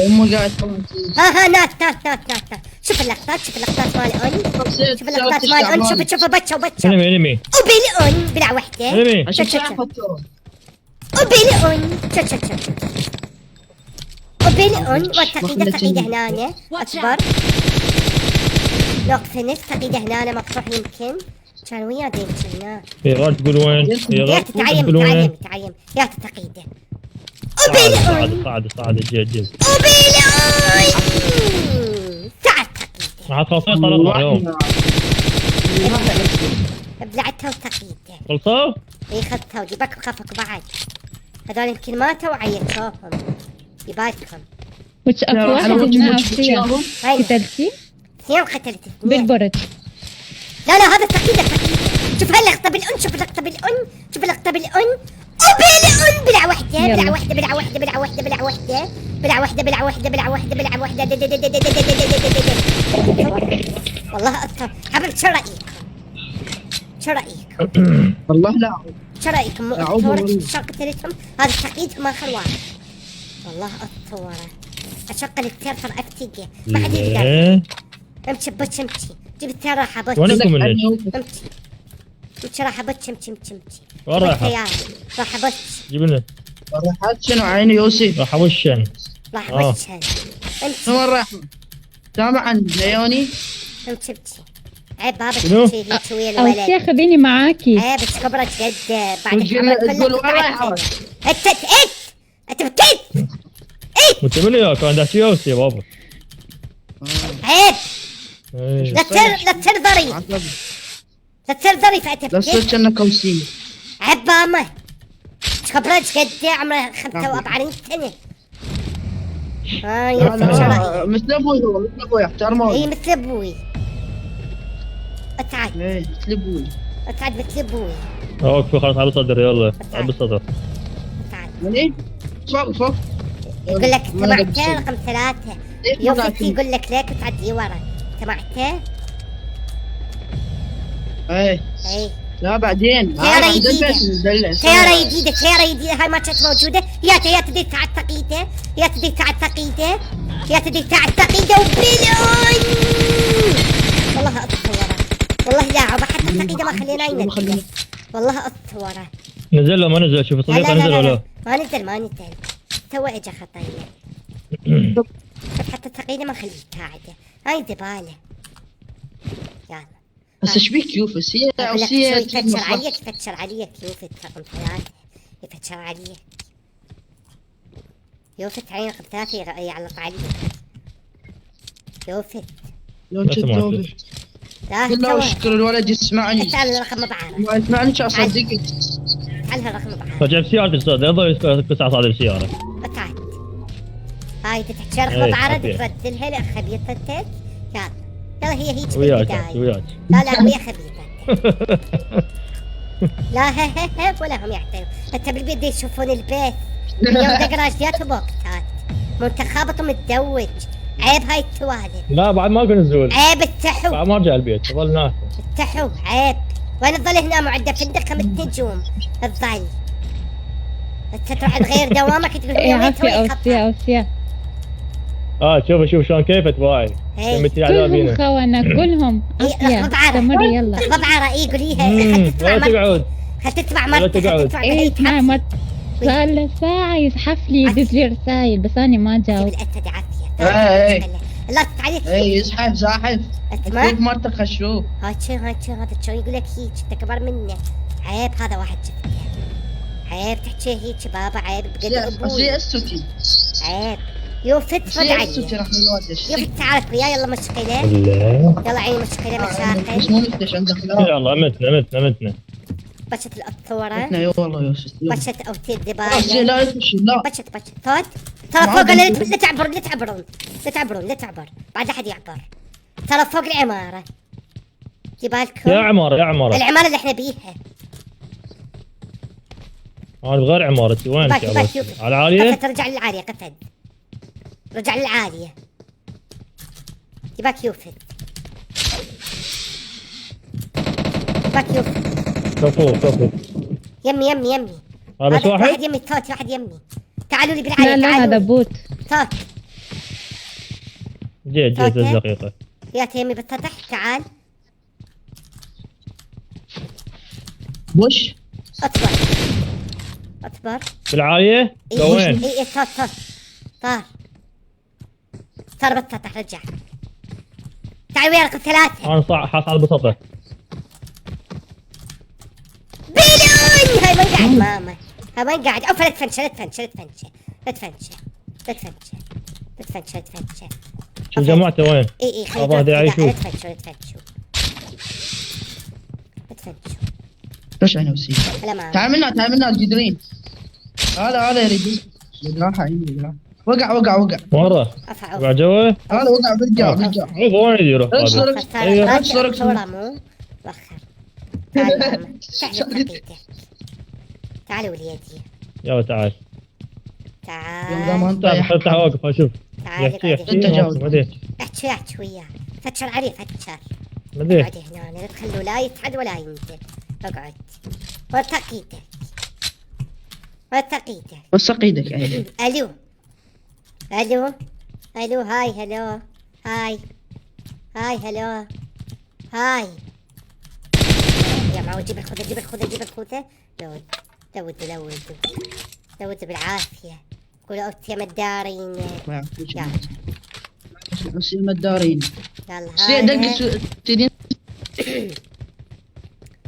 امي قاعد ها ناس شوف اللقطات مال اون. شوف بتشا انمي وبالأون بلع وحده. انمي وبالأون وبالأون والتقييدة هنا اكبر. نقطة نصف تقييدة هنا مفتوح يمكن كان ويا دين كنا. في غلط تقول وين؟ يا تعيم يا تقييدة. وبالأون صعد الجيج وبالأون تعال تقييدة. راح تخلصين طلقة اليوم. ابلعتها وتقييدة. خلصوا؟ اي خذتها وجيبك بخافك بعد. هذول يمكن ماتوا وعيتوهم. يبالكم. وش اكو واحد هنا فيها قتلتي؟ اثنين قتلت اثنين. بالبرد. لا هذا تقييدة. شوف هاللقطة بالأن شوف اللقطة بالأن وبالأن بلع وحدة. والله أكثر حبيبي شو رأيكم؟ والله لا. شو رأيكم؟ شو قتلتهم؟ هذا تقييدهم آخر واحد. والله أطورة أشغل التيرفر أفتيجي ما حد يقدر. امشي جيب التيار راح ابوتش. وينكم امشي راح ابوتش امشي وين رايحة؟ راح ابوتش. جيب لنا راحت شنو عيني يوسف؟ راح ابوشن. راح ابوتش. شنو وين رايح؟ سامع عن ليوني؟ امشي عيب بابا تمشي ويا الولد. اوصي خذيني معاكي. عيب كبرت قد بعد تقول وين رايحة؟ انت بكيت. قلت له يا كان داشي يوسي بابا. عيب ايه لا تصير ظريف انت لا تصير كأنك كوسي. عيب بابا كبرت قد عمره 45 سنة. يوفت شرعي. مثل ابوي، هو مثل ابوي احترمه. اي مثل ابوي. اتعد ايه مثل ابوي. اتعد مثل ابوي. اوكي خلاص على صدر يلا على الصدر. اتعد. يعني فوق يقول لك ما أنا سمعته قبل رقم 3. إيه يوفت مراتي؟ يقول لك ليك وتعدي ورا. سمعته؟ ايه اي لا بعدين سيارة عند جديدة. البيت ندلع. سيارة جديدة سيارة جديدة هاي ما كانت موجودة. يا تدي تعتقيته. يا تدي تعتقيته. يا تدي تعتقيته وبلون. والله اصوره. والله لاعب حتى التقييده ما خلينا ينزل. والله اصوره. نزل له ما نزل شوف لا الصديق لا نزل لا, ولا لا. لا. ما نزل تو اجى خطينا. شوف حتى التقييده ما خليت قاعده. هاي زباله. يلا بس ايش بيك يوفس؟ هي أقول لك شو اوصيه يفتشر عليك يفتشر عليك يوفت رقم 3. يفتشر عليك. يوفت عين رقم 3 يعلق عليك. يوفت. لو لا سمعت. تشوف لا بالله تو وشكر الولد يسمعني. تعال الرقم بعرف. ما يسمعني شو اصدقك. تعال الرقم بعرف. رجع بسيارة الصدر يضل كسع صادر السيارة. تعال. هاي تحكي رقم إيه، بعرف أوكي. ترسلها لخبيثتك. يلا يلا هي هيك وياك بالبداية. وياك. لا لا ويا خبيثتك. لا ها ولا هم يعترفوا. انت بالبيت دي يشوفون البيت. اليوم دقراج دياته بوقتات. منتخبط ومتزوج. عيب هاي السوالف. لا بعد ماكو نزول. عيب التحو. بعد ما رجع البيت ظل ناس. التحو عيب. وين تظل هنا معدة فندق 5 نجوم. تظل. انت تروح تغير دوامك تقول إيه هو وين عافية توي أوصية خطر. أوصية. شوف شلون كيفت باي. إيه. لمتي كلهم عذابينا. خونة كلهم. إيه، أوصية اخبط عرا. استمري يلا. اخبط عرا. اي قوليها خل تسمع ولا مرتي. تقعد. خل تسمع ولا مرتي. تقعد. خل تسمع إيه مرتي. اسمعي ما صار له ساعة يزحف لي يدز لي رسايل بس أنا ما جاوب. بالاسد عافية. إيه. الله يفتح عليك. ايه يزحف زاحف. اسمع. كيف مرتك خشوف. هاي هذا شو يقول لك هيك انت كبر منه. عيب هذا واحد شفته. عيب تحكي هيك بابا عيب بقد بس ابوي. هي استوتي. عيب. يوفت بس رد هي استوتي علي. رحم الوالدة. يوفت تعالك وياي يلا مشكلة. لا يلا عيني مشكلة بس مشاكل. مو مفتش عندك لا. يلا متنا. بشت الأطورة. احنا يا والله يا استاذ. بشت أوتي أوصية الدبالة. لا تمشي لا. بشت صوت. ترى ما فوق عندي لا شغل. تعبرون. بعد أحد يعبر. ترى فوق العمارة. جبالكم. يا عمارة. العمارة اللي احنا بيها. انا بغير عمارتي وين باك يوفت. على العالية؟ قفت رجع للعالية قفت. رجع للعالية. باك يوفت. كفو. يمي هذا بس واحد واحد؟ يمي توت واحد يمي. تعالوا لي بالعالية. لا تعالوا هذا لي. بوت. توت. جيت أوكي. دقيقة. يا يمي بتفتح تعال. وش؟ اطبر. بالعالية؟ وين؟ اي توت. صار بتفتح رجع. تعال ويا رقم 3. انا حاس على البساطة. بيلون. هاي وين قاعد ماما. هاي وين قاعد. اوف لا تفنشه. شو جماعته وين؟ اي أبغى أدري خلي أعيشوا. لا تفنشوا. ايش انا وسيم؟ لا ما تعال منا الجدرين. هذا يريد يقراها يقرا. وقع. مرة. افعوا. وقع جوا؟ هذا وقع برجع. عوف وين يروح هذا؟ اكسر أيوه. اكسر صورة مو وخر. تعال ماما. تعالوا وليدي. يلا تعال. يوم ما تعال. انت افتح واقف اشوف. تعال أنت جاوب. احكي وياه. فتشر عليه فتشر. مدري. اقعد هنا لا تخلوا لا يصعد ولا ينزل. اقعد. وثقيتك. وسق ايدك يعني. الو. هاي هلو. هاي. يا معود جيب الخوذة. لود بالعافية. قولوا اوتي مدارين. ما يعرفوش. يلا بس المدارين. يلا سي هاي. دق تدين.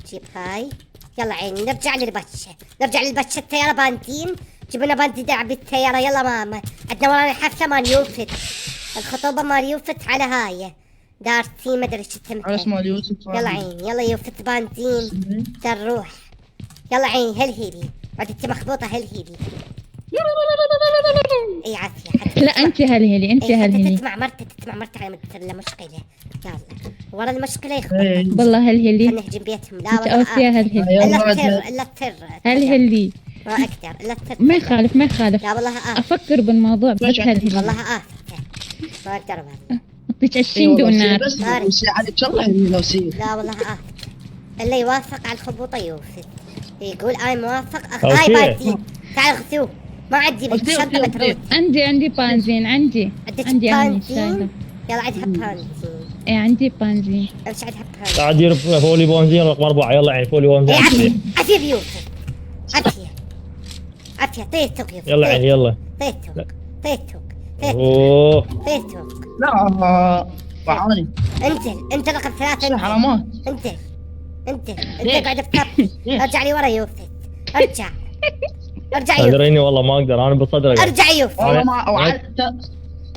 جيب هاي. يلا عيني نرجع للبتشة الطيارة بانتين. جبنا باندي داع بالطيارة. يلا ماما عندنا ورانا حفلة مال يوفت. الخطوبة مال يوفت على هاي دارتي ما ادري شو على اسمها. اسمه اليوسف. يلا عيني يلا يوفت بانتين. دار روح. يلا عيني هالهيلي بعد انت مخبوطة هالهيلي. اي عافيه حتى لا انت هلهلي، انت إيه، حتى هلهلي. تسمع مرتك على مدة مشكله. يلا ورا المشكله يخبط. إيه. والله هلهلي. نهجم بيتهم. لا انت والله اوفياء هلهلي. يلا الا بعد. التر الا التر هلهلي. ما اقدر الا التر. ما يخالف ما يخالف. لا والله افكر بالموضوع بس هلهلي. والله ما اقدر والله. اعطيك إيه الشين والله دون سير نار. بس لو سير عليك شغله لو سير. لا والله اللي يوافق على الخبوطه يوفي. يقول اي موافق أوكي. اي بنزين. تعال غثوه ما عندي لك أوكي، شنطه أوكي، بترول. عندي بنزين. عندي عندك عندي بنزين؟ يلا عندها بنزين. ايه عندي بنزين. امشي عندها بنزين. تعال دير فولي بنزين رقم 4. يلا يعني فولي إيه، بنزين. عافيه عافيه بيوفي. عافيه طيتك يوفي. يلا يعني يلا. طيتك اوه لا وعاني انت رقم 3. شو حرامات. انت ليش؟ قاعد بتطب. ليش؟ ارجع لي ورا يوفي. ارجع يوفي. ادريني والله ما اقدر انا بصدرك. ارجع يوفي. والله ما وعدت.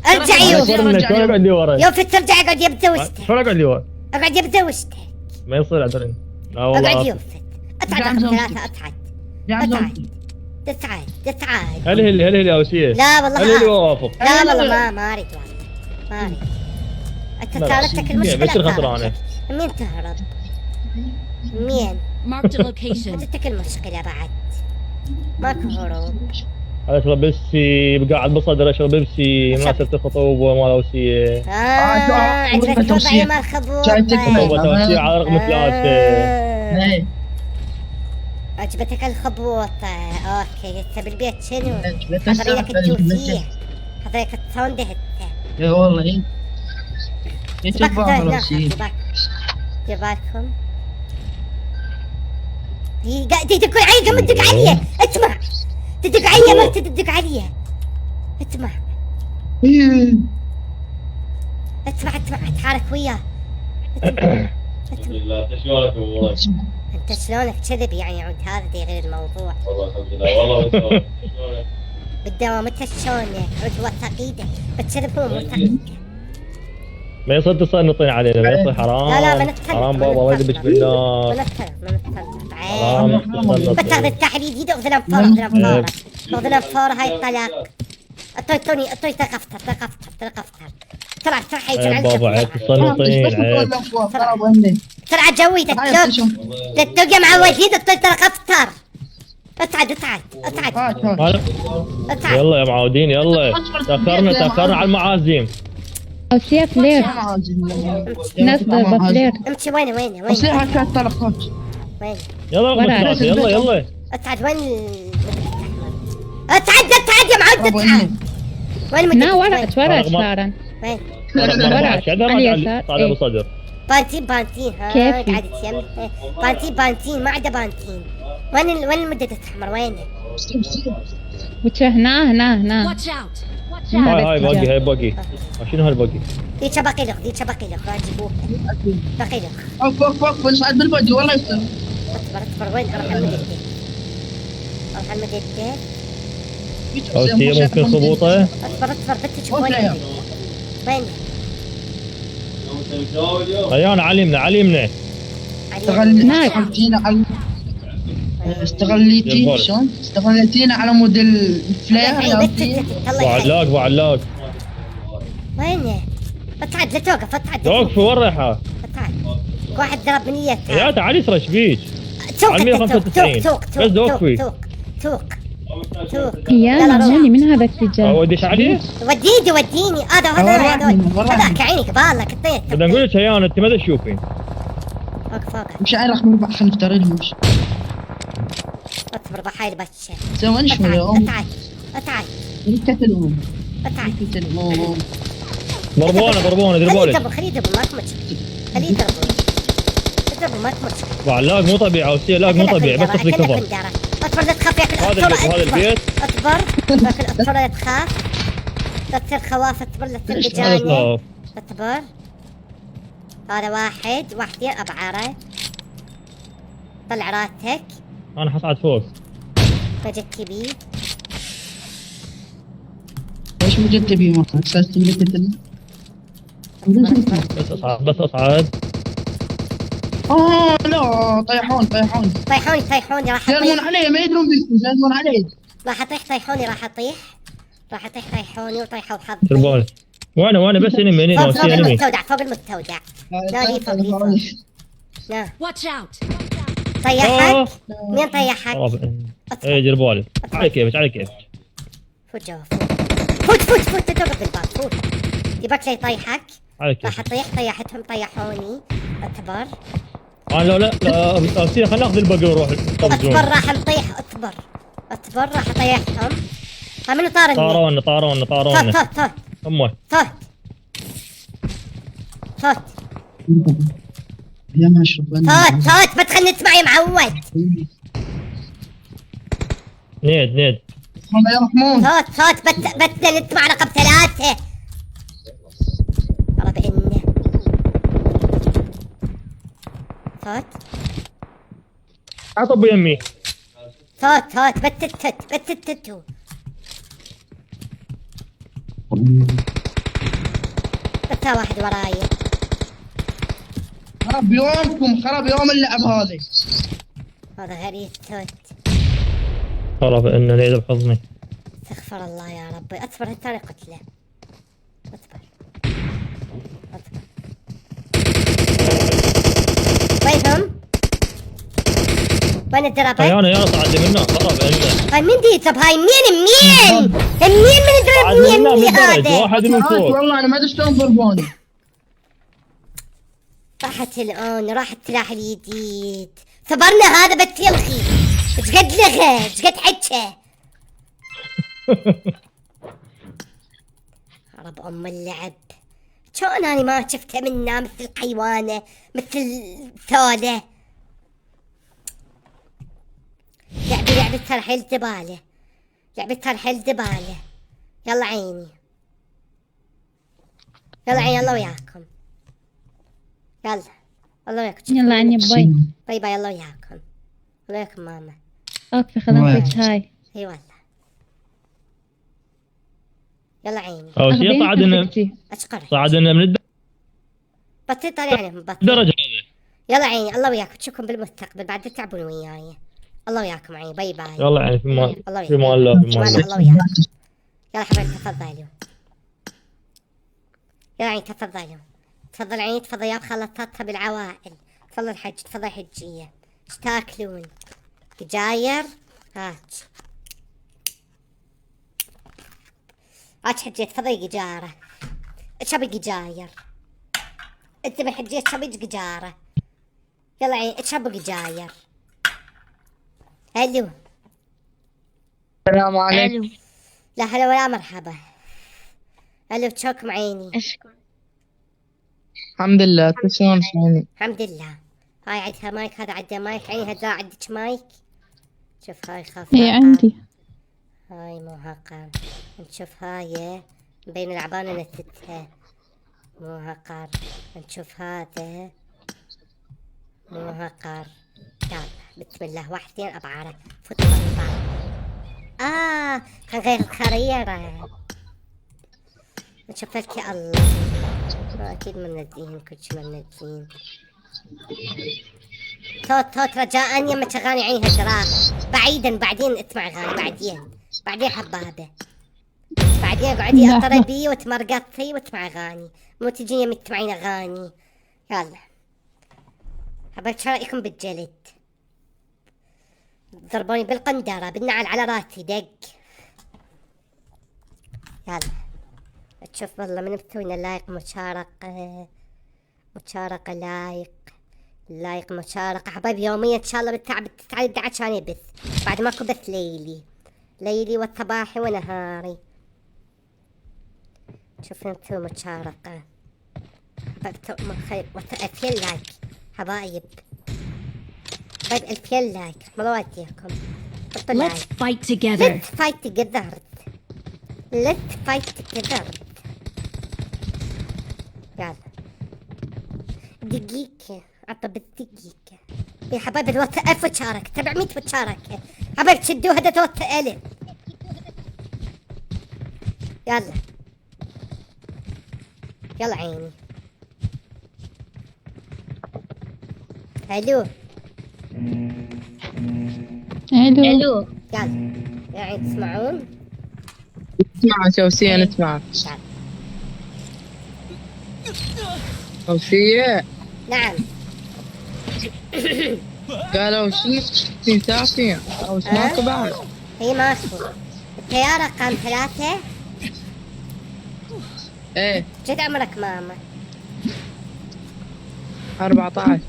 ارجع أنا يوفي. صرنا شلون اقعد لي ورا؟ يوفي ترجع اقعد يبدا وشتك. شلون اقعد لي ورا؟ اقعد يبدا وشتك. ما يصير ادريني. لا اقعد والله. يوفي. اصعد رقم 3 اصعد. تصعد. هل اوسيه. لا والله هل اوافق. لا والله ما اريد والله. ما اريد. انت لا، صارتك المشكله. بشر خسرانة. صارتك. مين تهرب؟ مين؟ Marked a location. عندك المشكله بعد. ماكو هروب. اشرب بيبسي بقعد بصدر اشرب بيبسي مناسبة الخطوبة مال اوسيه. عندك وضعيه مال خبوط. جايتك خطوبة اوسيه على رقم 3. ايه عجبتك الخبوطة. اوكي هسه بالبيت شنو؟ عجبتك حضري لك السالفة. التوفيح. حضري لك الساوند هسه. ايه والله ايه يتبع لو سير. دير بالكم. تدق علي قام تدق علي. اسمع تدق علي مرتي تدق علي. اسمع إيه. اسمع اتحارك وياه. لا شلونك امورك؟ انت شلونك كذب يعني عود هذا دي غير الموضوع. والله الحمد لله والله شلونك؟ بالدوام انت شلونك عود وثق ايدك بتكذب هو موثق ايدك. ما يصير تصنطين علينا. ما يصير حرام. لا لا بنتكلم. حرام بابا ما يذبش بالنار. بنتكلم. حرام بتاخذ التحديد يد اخذ الانفاره. اخذ الانفاره هاي الطلاق. اطوي تقفتر. بسرعة حيجي عندك. بابا عيب تصنطين عيب. بسرعة جوي تتوق يا معودين اطوي تقفتر. اصعد يلا يا معودين يلا. تاخرنا على المعازيم. اوسيا فلير. ناس ضربة فلير. امشي وين وصيحة كانت طلقات. وين يلا رقم 3 يلا. اصعد وين اصعد يا معود اصعد. وين لا ورا شارع. وين رقم 14 على اليسار. هذا ابو صدر. بانتين ها كيف؟ قاعد يتيم. بانتين ما عنده بانتين. وين المدد الاحمر وين؟ وجه هنا. Watch out. هاي باقي. شنو هالباقي؟ ديك باقي لك راح تجيبوه. باقي لك. فوق بنصعد بالبدي والله يستر. اصبر وين اروح المدد. اوسيه ممكن خبوطه. اصبر بتشوف وين. ريان علمنا. استغليتي شلون؟ استغليتينا على مود الفلاير. ابو علاق. وين؟ اصعد لا توقف اصعد. توقف وين رايحه؟ اصعد. واحد ضرب نية. يا تعال يسرى ايش بيك؟ توك على 195. بس دوقفي. توك. يا ماني من هذا الاتجاه. اوديش عليه؟ وديني هذاك عينك بالك اطيت. بدنا نقول لك هيان انت ماذا تشوفين؟ فوق مش عارف من بعض خلينا نفترض مش اصبر بحايل بتشا. سوي شو اليوم؟ اصعد. يقتلون. ضربونا دير بالك. خليه يضرب ماك مشكلة. خليه يضرب ماك مشكلة. وعلاق مو طبيعي اوسيه لاق مو طبيعي بس في كفر. اصبر لا تخاف ياكل هذا البيت. اصبر الاطفال لا تخاف. لا تصير خواف. اصبر لا تصير بجاني. اصبر. هذا واحدين ابعاره. طلع راسك. انا حصعد فوق. فجت بيه. ايش وجدت بيه ما اساس تملكت بس اصعد. لا طيحوني راح يزلمون علي ما يدرون بيكم يزلمون علي. راح اطيح. طيحوني راح اطيح. راح اطيح طيحوني وطيحوا دير حظي. بالك. وانا بس انمي انمي فوق نوسي فوق انمي. المستودع فوق المستودع. لا لي فوق لي فوق. لا Watch out! طيحك؟ مين طيحك؟ ايه دير بالك. على كيفك على كيفك. فوت جوا فوت فوت فوت تقرب بالباب فوت. يبغاك لي يطيحك؟ على راح كيفك. اطيح طيحتهم طيحوني. اعتبر انا لا سيدي خلينا ناخذ الباقي ونروح اصبر الزون. راح نطيح اصبر راح اطيحهم. ها منو طار النت؟ طارونا صوت امه. صوت يا ما اشرب صوت ما تخنت معي معود. نيد يا رحمون. صوت بتنت مع رقم 3. والله بإنه صوت عطب يمي. صوت بتتتو. بس واحد وراي. خرب يومكم، خرب يوم اللعب هذه. هذا غريب صوت. خرب انه نيد بحضني. استغفر الله يا ربي. اصبر الثاني قتله. اصبر وينهم؟ وين الدرابة؟ انا صعد منه خرب انه. هاي مين دي؟ طب هاي مين من يضرب مين هذا؟ واحد من فوق. والله انا ما ادري شلون ضربوني. راحت الآن راح السلاح الجديد. صبرنا هذا بتلغي. ايش قد لغى؟ ايش قد حكى؟ رب ام اللعب. شلون انا ما شفته منه مثل الحيوانة مثل ثولة. لعبة ترحيل زبالة. يلا عيني يلا وياكم. يلا الله وياكم. يلا عني باي. باي الله وياكم. الله وياكم ماما. اوكي خلينا نسويت هاي. اي والله. يلا عيني. اول شيء اشكرك. صعدنا من بطل عليهم بطل. الدرجة هذه. يلا عيني الله وياكم. تشوفكم بالمستقبل بعد تتعبون وياي. الله وياكم عيني. باي يلا يعني في الله مان الله. الله وياكم. يلا حبيبي تفضلوا. يلا عيني تفضلوا. تفضل عيني تفضل يا خلطتها بالعوائل. تفضل حج تفضل حجية. ايش تاكلون؟ جاير هات حجية تفضل قجارة. شبي قجاير. انت بحجية شبي قجارة. يلا عيني شبي قجاير. هلو. السلام عليكم. لا هلا ولا مرحبا. هلو تشوكم عيني. الحمد لله. تسلم عيني. الحمد لله. هاي عندها مايك هذا عنده مايك عيني هذا عندك مايك. شوف هاي خاف. ايه عندي. هاي مو هقر. نشوف هاي بين العبانة نتتها. مو هقر. نشوف هذا مو هقر. يلا بسم الله واحدين أبعاره فوت البطال. كان غير الخريرة. نشوف لك يا الله. أكيد منزين كل شي منزين. صوت رجاء يما تغاني عينها دراخ. بعيدا بعدين اسمع غاني بعدين حبابة. بعدين اقعدي اطربي وتمرقطي واسمع غاني. مو تجيني يمي تسمعين اغاني. يلا حبيت شو رايكم بالجلد؟ ضربوني بالقندرة بالنعل على راسي دق. يلا تشوف والله من مسوينا لايك مشاركة لايك مشاركة حبايبي يوميا ان شاء الله بالتعب تتعدى عشان بث بعد ماكو بث ليلي والصباحي ونهاري. شوف نسوي مشاركة حبايب 2000 لايك حبايب 2000 لايك ما وديكم. Let's fight together. Let's fight together. يلا دقيقة عطب الدقيقة يا حبايبي توت ألف وتشارك 700 وتشارك حبايبي تشدوا هذا توت ألف. يلا عيني. هلو الو. يلا يا عين تسمعون نسمع شوسية نسمع تعال. شوسية نعم. قالوا شنو تنسافين أو اسمعك بعد هي ماكو. الطيارة رقم 3. إيه جد عمرك ماما؟ 14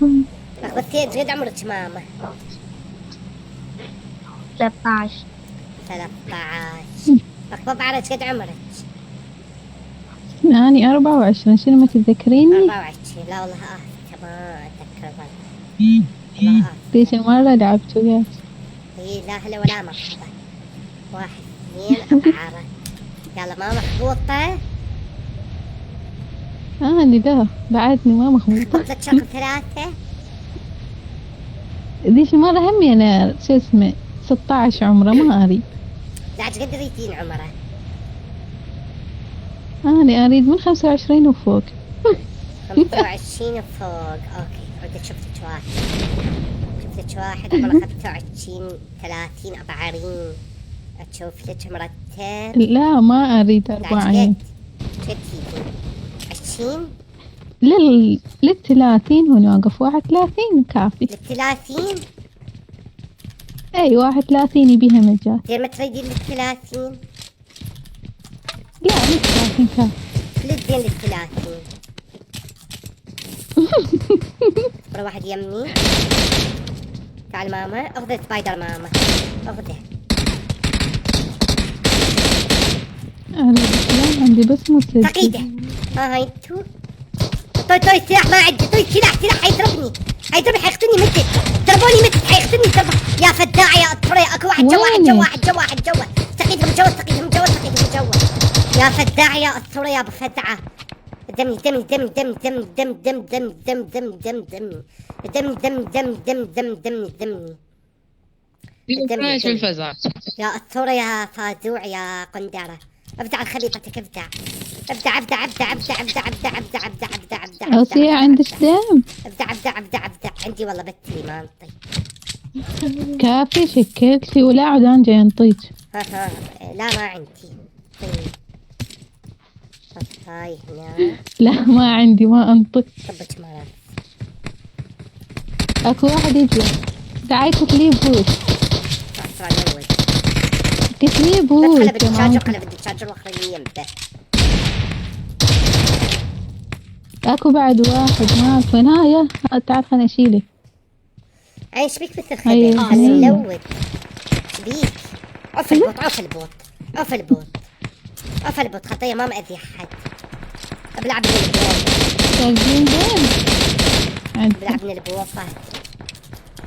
لخبطتي. جد عمرك ماما؟ 13. 13. لخبط على قد عمرك؟ أني 24. شنو ما تتذكريني؟ 24. لا والله ما اتذكر والله. والله ذيك المرة لعبت وياك. هي لا هلا ولا مرحبا. 1 2 4. يلا ما مخبوطة. أني لا بعدني ما مخبوطة. خبط لك رقم 3. ذيك المرة همي أنا شو اسمه 16 عمره ما أريد. لا قد تريدين عمره؟ أنا أريد من 25 وفوق. 25 وفوق. اوكي عدت شفت واحد. شفت واحد عمره 25 30 40. اشوف لك مرتب. لا ما أريد 40. قد 20 لل30 ونوقف 31 كافي. لل30. أي 31 يبيها مجال. زين ما تريدين لل30؟ لا 30 كافي. للزين لل30. مرة واحد يمني. تعال ماما. اخذ سبايدر ماما. اخذه. أنا لا عندي بس مسدس. تقيده. ها هاي انتو. طوي سلاح ما عندي. طوي سلاح حيضربني. حيقتلني متت. ضربوني متت حيقتلني ضربة. يا فداع يا اطفري. اكو واحد جوا. استقيدهم جوا. يا فداع يا اطفري يا ابو فدعة. دمي. ايش الفزع يا أثورة يا فازوع يا قندرة. ابدع على خريطتك. ابدع. أوصية عندك دم؟ ابدع. عندي والله بتري ما انطي. كافي شكلتي ولا عدان جاي انطيك. ها لا ما عندي. هاي هنا. لا ما عندي ما انطي. طبك مرة. اكو واحد يجي دعايك لي بوت. قلت لي بوت. قلب الدشاجر واخرين يمته. اكو بعد واحد ما اعرف وين. ها يا تعال خليني اشيلك. ايش بيك مثل أيوة. خبر؟ ملود. بيك. عف البوت. خطية ما مأذي حد. بلعب من البوط. ساقين دم. بلعب من البوطة.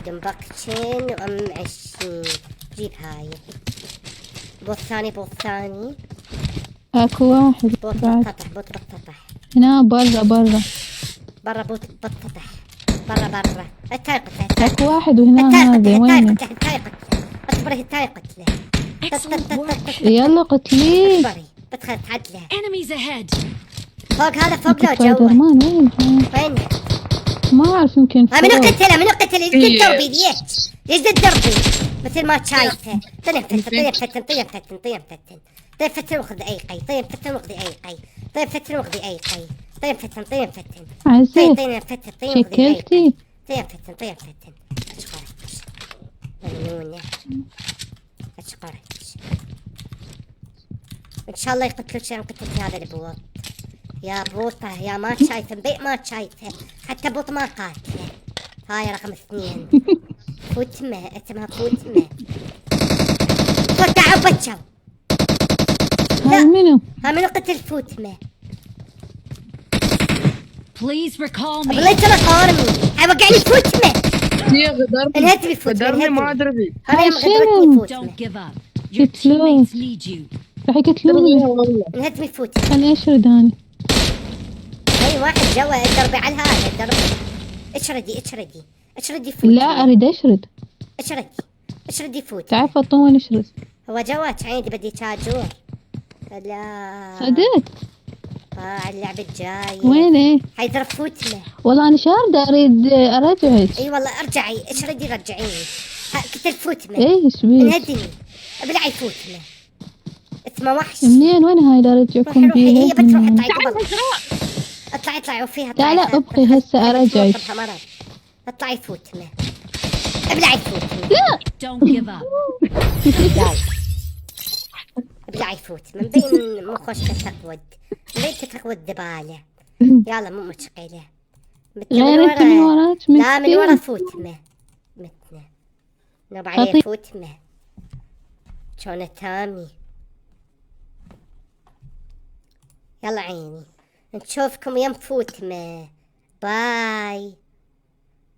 دمبكشن وام 20. جيب هاي. بوط ثاني. اكو واحد بوط بعد. بطح. هنا برا برا بوط بطح. برا. التاي قتله. اكو واحد وهنا هذا وين؟ اصبري التاي قتله. يلا قتلي. اصبري. بدخل تعدله. Enemies ahead. فوق هذا فوق لو سبايدر جوا. مان وين؟ ما اعرف يمكن منو فوق. قتله يجي دربي ليش دربي مثل ما شايفه. طيب فتن واخذ اي قي. عزيز شكلتي. شكلتي. مجنونة. اشقرك. ان شاء الله يقتلوك. انا قتلت هذا البوط. يا بوطه يا ما شايفه. بيت ما شايفه. حتى بوط ما قاتله. هاي رقم 2. فوتمه. اسمها فوتمه. تعال بتشو. هاي منو؟ منو قتل فوتمه؟ Please recall me. بالله ترى قارمي. وقعني فوتمه. يا انهدمي فوتمه. غدرني ما ادري هذا يوم شنو؟ غدرتني فوتمه. Don't give up. Your قتلوه. teammates need you. راح يقتلوني. والله انهدمي فوتمه. خليني اشرد اني. اي واحد جوا الدربي على هذا الدربي. اشردي فوتمه. لا اريد اشرد. اشردي فوتمه. تعال فطومه نشرد. هو جوات عندي بدي تاجور. لا صدقت. اللعبة الجاية. وينه؟ حيضرب فوتمه. والله انا شاردة اريد ارجعك. اي والله ارجعي. اشردي رجعيني. قتل فوتمه. ايش بيك؟ انهدمي. ابلعي فوتمه. شتمة وحش. منين وين هاي لا رجعكم روحي بيها؟ هي بتروح اطلعي قبل. اطلعي وفيها. لا لا ابقي هسه ارجعك. اطلعي فوتمة. ابلعي فوتمة. لا Don't give up. ابلعي فوتمة. مبين مخوش تتقود. مبين تتقود دبالة. يلا مو مشكلة. غير انت من وراك. لا من ورا فوتمة. متنا نوب عليه فوتمة. شلون تامي. يلا عيني نشوفكم يوم فوتمة. باي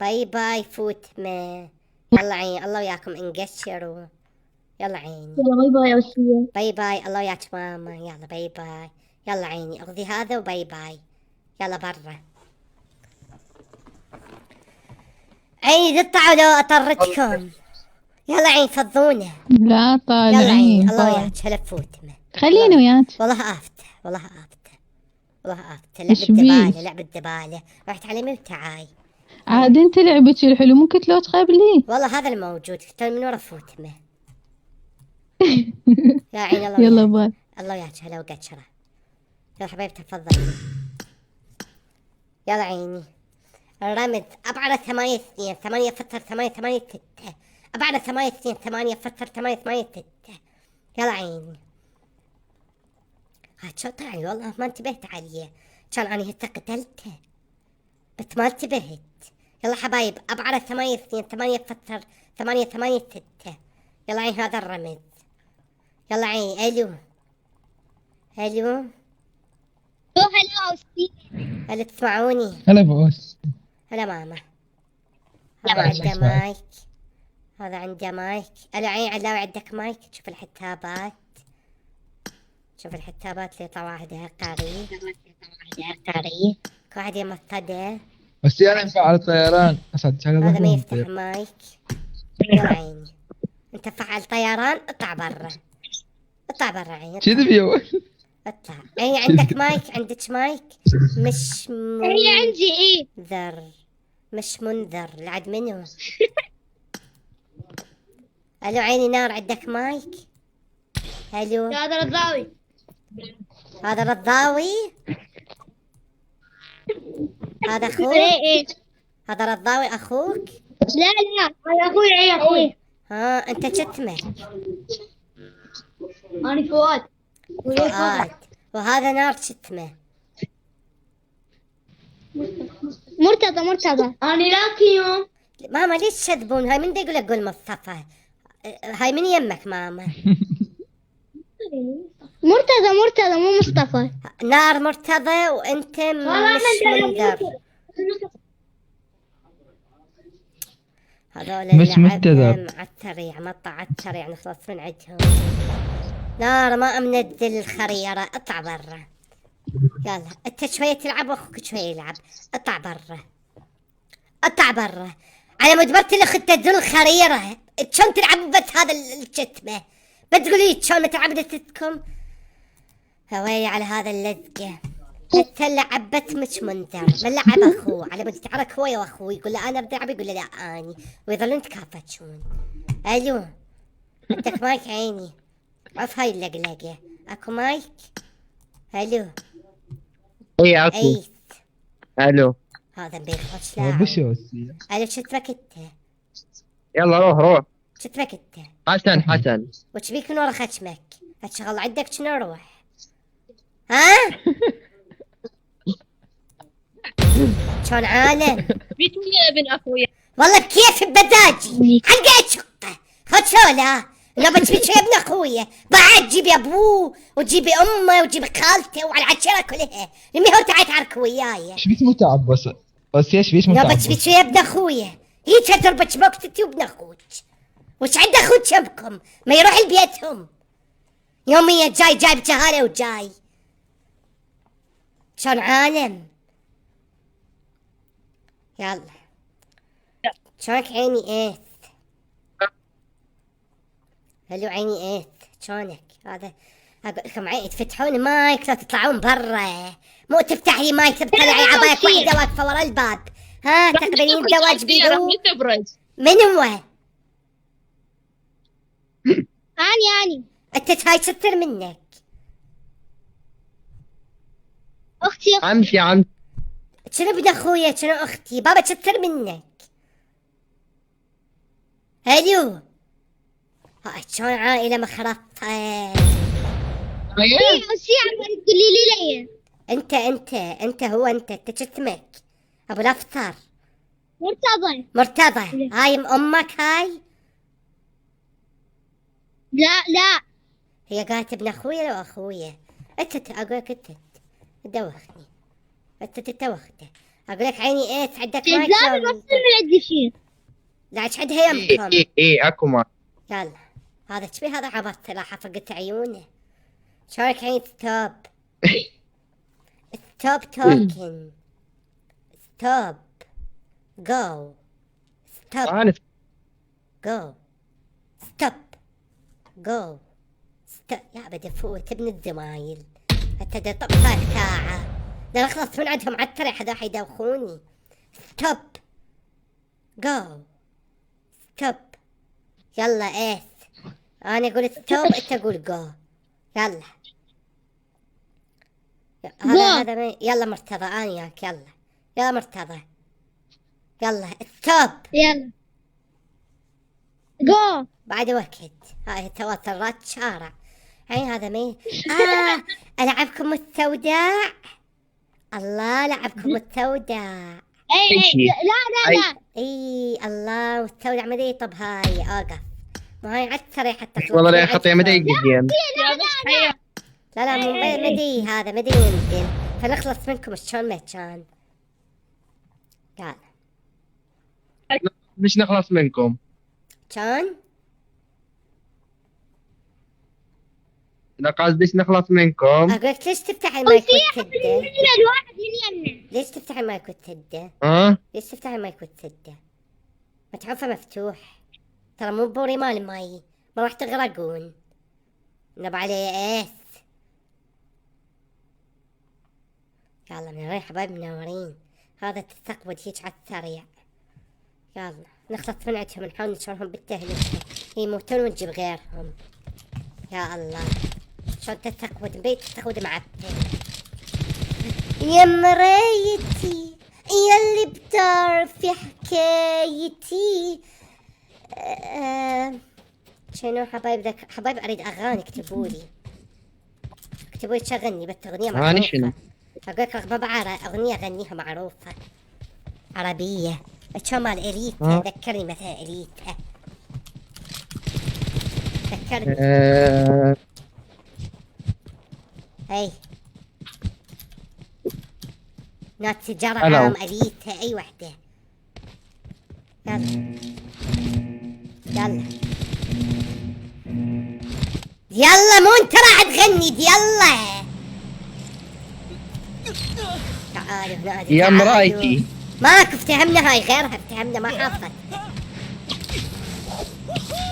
باي باي فوتمة. يلا عيني الله وياكم انقشروا. يلا عيني باي باي يا وسيم. باي باي الله وياك ماما. يلا باي باي. يلا عيني اغذي هذا وباي باي. يلا برا عيني تطلعوا لو اطردكم. يلا عيني فضونا. لا يلا طالعين. عيني الله وياك هلا فوتمة. خليني وياك. والله آفته والله آفته والله آفته. لعب إيش بيه؟ الدبالة لعب الدبالة. رحت على مين وتعاي. عاد انت لعبك الحلو ممكن لو تقابليه. والله هذا الموجود كتب من ورا فوتمة. يا عين الله يلا وياك. باي. الله وياك هلا وقشرة. يلا حبيبتي تفضلي. يلا عيني الرمز أبعد 8-2 8 فتر 8-8-6 أبعد 8-2 8 فتر 8-8-6. يلا عيني هاد شو طلعي والله ما انتبهت عليه. كان أنا هسه قتلته بس ما انتبهت. يلا حبايب أبعد 8-2 8 فتر 8-8-6. يلا عين هذا الرمز. يلا عين ألو ألو هلا وسيم. هلا تسمعوني. هلا بوس. هلا ماما. هذا عنده مايك. هذا عنده مايك. ألو عين علاوي عندك مايك. شوف الحتابات. شوف الحتابات اللي يطلع واحدة قري واحد يمطده. بس انا ينفع على الطيران اسعد شغله. هذا ما يفتح مايك. يا عيني انت فعل طيران. اطلع برا. اطلع برا عيني. كذب يا ولد. اطلع عيني. عندك مايك. عندك مايك. مش هي عندي ايه. منذر. مش منذر لعد منو. الو عيني نار عندك مايك. الو هذا رضاوي. هذا رضاوي. هذا اخوك. ايه هذا رضاوي اخوك. لا هذا اخوي. ايه اخوي. ها انت شتمك. انا فؤاد. فؤاد. وهذا نار شتمه. مرتضى. انا لاكي يوم. ماما ليش تشذبون. هاي من دا يقول لك قول مصطفى. هاي من يمك ماما. مرتضى مو مصطفى. نار مرتضى وانت مش منذر. هذول مش مستذر. معتر مطع عتر يعني خلاص من عندهم. نار ما منزل الخريرة. اطلع برا. يلا انت شوية تلعب واخوك شوية يلعب. اطلع برا. اطلع برا على مدبرة اللي تنزل الخريرة. شلون تلعبوا بس هذا الشتمة. بتقولي شلون ما تلعب لتتكم. هواي على هذا اللزقة. حتى لعبت مش منذر. من لعب اخوه على مود يتعارك هو واخوه. يقول له انا بدي العب يقول له لا اني. ويظلون يتكافتشون. الو عندك مايك عيني. عف هاي اللقلقة. اكو مايك. الو اي اكو. عيس. الو هذا بيخش وش لاعب. وسيم؟ الو شتمك انت. يلا روح. شتمك انت. حسن. وش بيك من ورا خشمك. هالشغل عندك شنو روح. ها شلون عالم. بيت يا ابن اخويا. والله بكيف بمزاجي. حلقة شقة خد شوله. لو بتجيب شي ابن اخويا بعد جيبي ابوه وتجيبي امه وتجيبي خالته وعلى العشره كلها. لمي هو تعال تعارك وياي. ايش بيك متعب بس ايش بيش لو متعب. بتجيبي شي ابن اخويا هيك تربط بوقتتي وابن اخوك. وش عند اخوك شبكم ما يروح لبيتهم. يوميا جاي جايب جهاله وجاي. شلون عالم. يلا شلونك عيني ايث. هلو عيني ايث شلونك. هذا اقول لكم عيني تفتحون مايك لا تطلعون برا. مو تفتح لي مايك تطلعي عبايك واحده واقفه ورا الباب. ها تقبلين زواج بيدو. من هو. اني انت هاي ستر منك. اختي عمتي شنو ابن اخويا شنو اختي بابا شتر منك. هلو هاي شلون عائلة مخرطة. ايه بس عم تقولي لي ليه؟ انت هو انت شتمك ابو الافطر. مرتضى. مرتضى هاي امك هاي. لا هي قالت ابن اخويا لو اخويا. انت اقولك انت تدوخني. انت تتوخته. اقولك عيني ايه عندك لا مايك بس من عندي شيء. لا عندها يمكم. ايه اكو ما يلا هذا تبي هذا عبط لا حفقت عيونه. شارك عين ستوب. ستوب توكينج. ستوب. جو. ستوب. انا جو. ستوب. جو. ستوب. يا بدي فوت ابن الزمايل. حتى طبخة ساعة. ده اخلص من عندهم على الطريق هذا حيدوخوني. ستوب. جو. ستوب. يلا ايس. انا اقول ستوب انت قول جو. يلا. هذا يلا مرتضى انا وياك يلا. يلا مرتضى. يلا ستوب. يلا جو. بعد وقت هاي توترات شارع. هاي هذا مين. العبكم السوداء. الله لعبكم السوداء. اي لا اي الله والسوداء مدري. طب هاي اوقف. ما هاي عالسريع حتى تخلص. والله لا خطيه مدى الجيم. لا مو مدي هذا مدي يمكن. فنخلص منكم شلون ما كان. قال مش نخلص منكم كان. لا قصديش نخلص منكم. اقولك ليش تفتح المايك وتسده؟ الواحد من يمنا. ليش تفتح المايك وتسده؟ ليش تفتح المايك وتسده؟ ما تعرفه مفتوح. ترى مو بوري مال ماي. ما راح تغرقون. نب عليه ايس. يلا منورين حبايب منورين. هذا تستقبل هيك على السريع. يلا نخلص من عندهم نحاول نشرهم بالتهلكة. يموتون ونجيب غيرهم. يا الله شلون تستقبل بيت تستقبل معفن. يا مرايتي يلي بتعرفي حكايتي. شنو حبايب اريد اغاني اكتبولي. اكتبولي شغلني بس اغنية معروفة. شنو؟ اقولك رغبة اغنية اغنيها معروفة عربية. شمال اريتا ذكرني مثلا اريتا. ذكرني. هي ناتي جرعام اريتا اي وحدة. يلا يلا مو انت راح تغني يلا. تعالوا هنا يا مرايتي. ماكو افتهمنا هاي غيرها افتهمنا ما حافظت.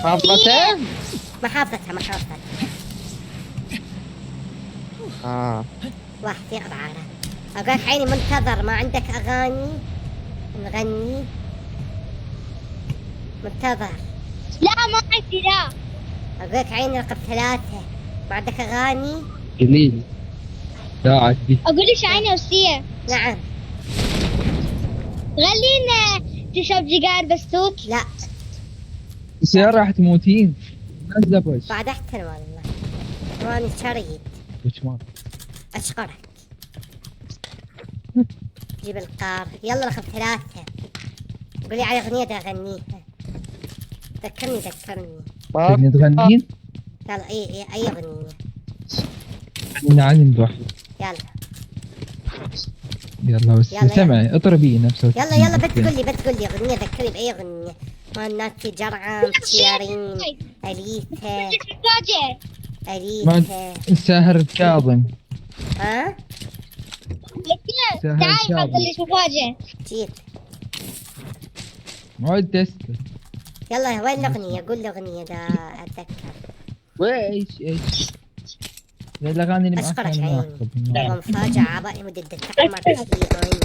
حافظتها؟ ما حافظتها. واحدين أبعارة. أقولك عيني منتظر ما عندك أغاني نغني. منتظر. لا ما عندي لا. أقولك عيني رقم 3 ما عندك أغاني. قليل. لا عندي. أقول لك عيني وسية. نعم. غلينا تشرب سيجار بسوت. لا. السيارة راح تموتين. نازلة بوش. بعد أحسن والله. وأنا شريد. وش ما. أشكرك. جيب القار. يلا رقم 3. قولي على أغنية دا أغنيها. ذكرني. تبني تغنين؟ يلا أي أغنية. نعم نروح. يلا بس سمعي اضربي نفسك. يلا بس قولي أغنية. ذكرني بأي أغنية. ما ناتي جرعام تيارين أليتا. الساهر الكاظم. ها؟ تعال حط لي مفاجأة. جيب. موعد تسكت. يلا وين الأغنية؟ قول الأغنية دا أتذكر. ايش الاغاني اللي اشكرك عيني. مفاجأة عبائي مدة تحمر تسليم.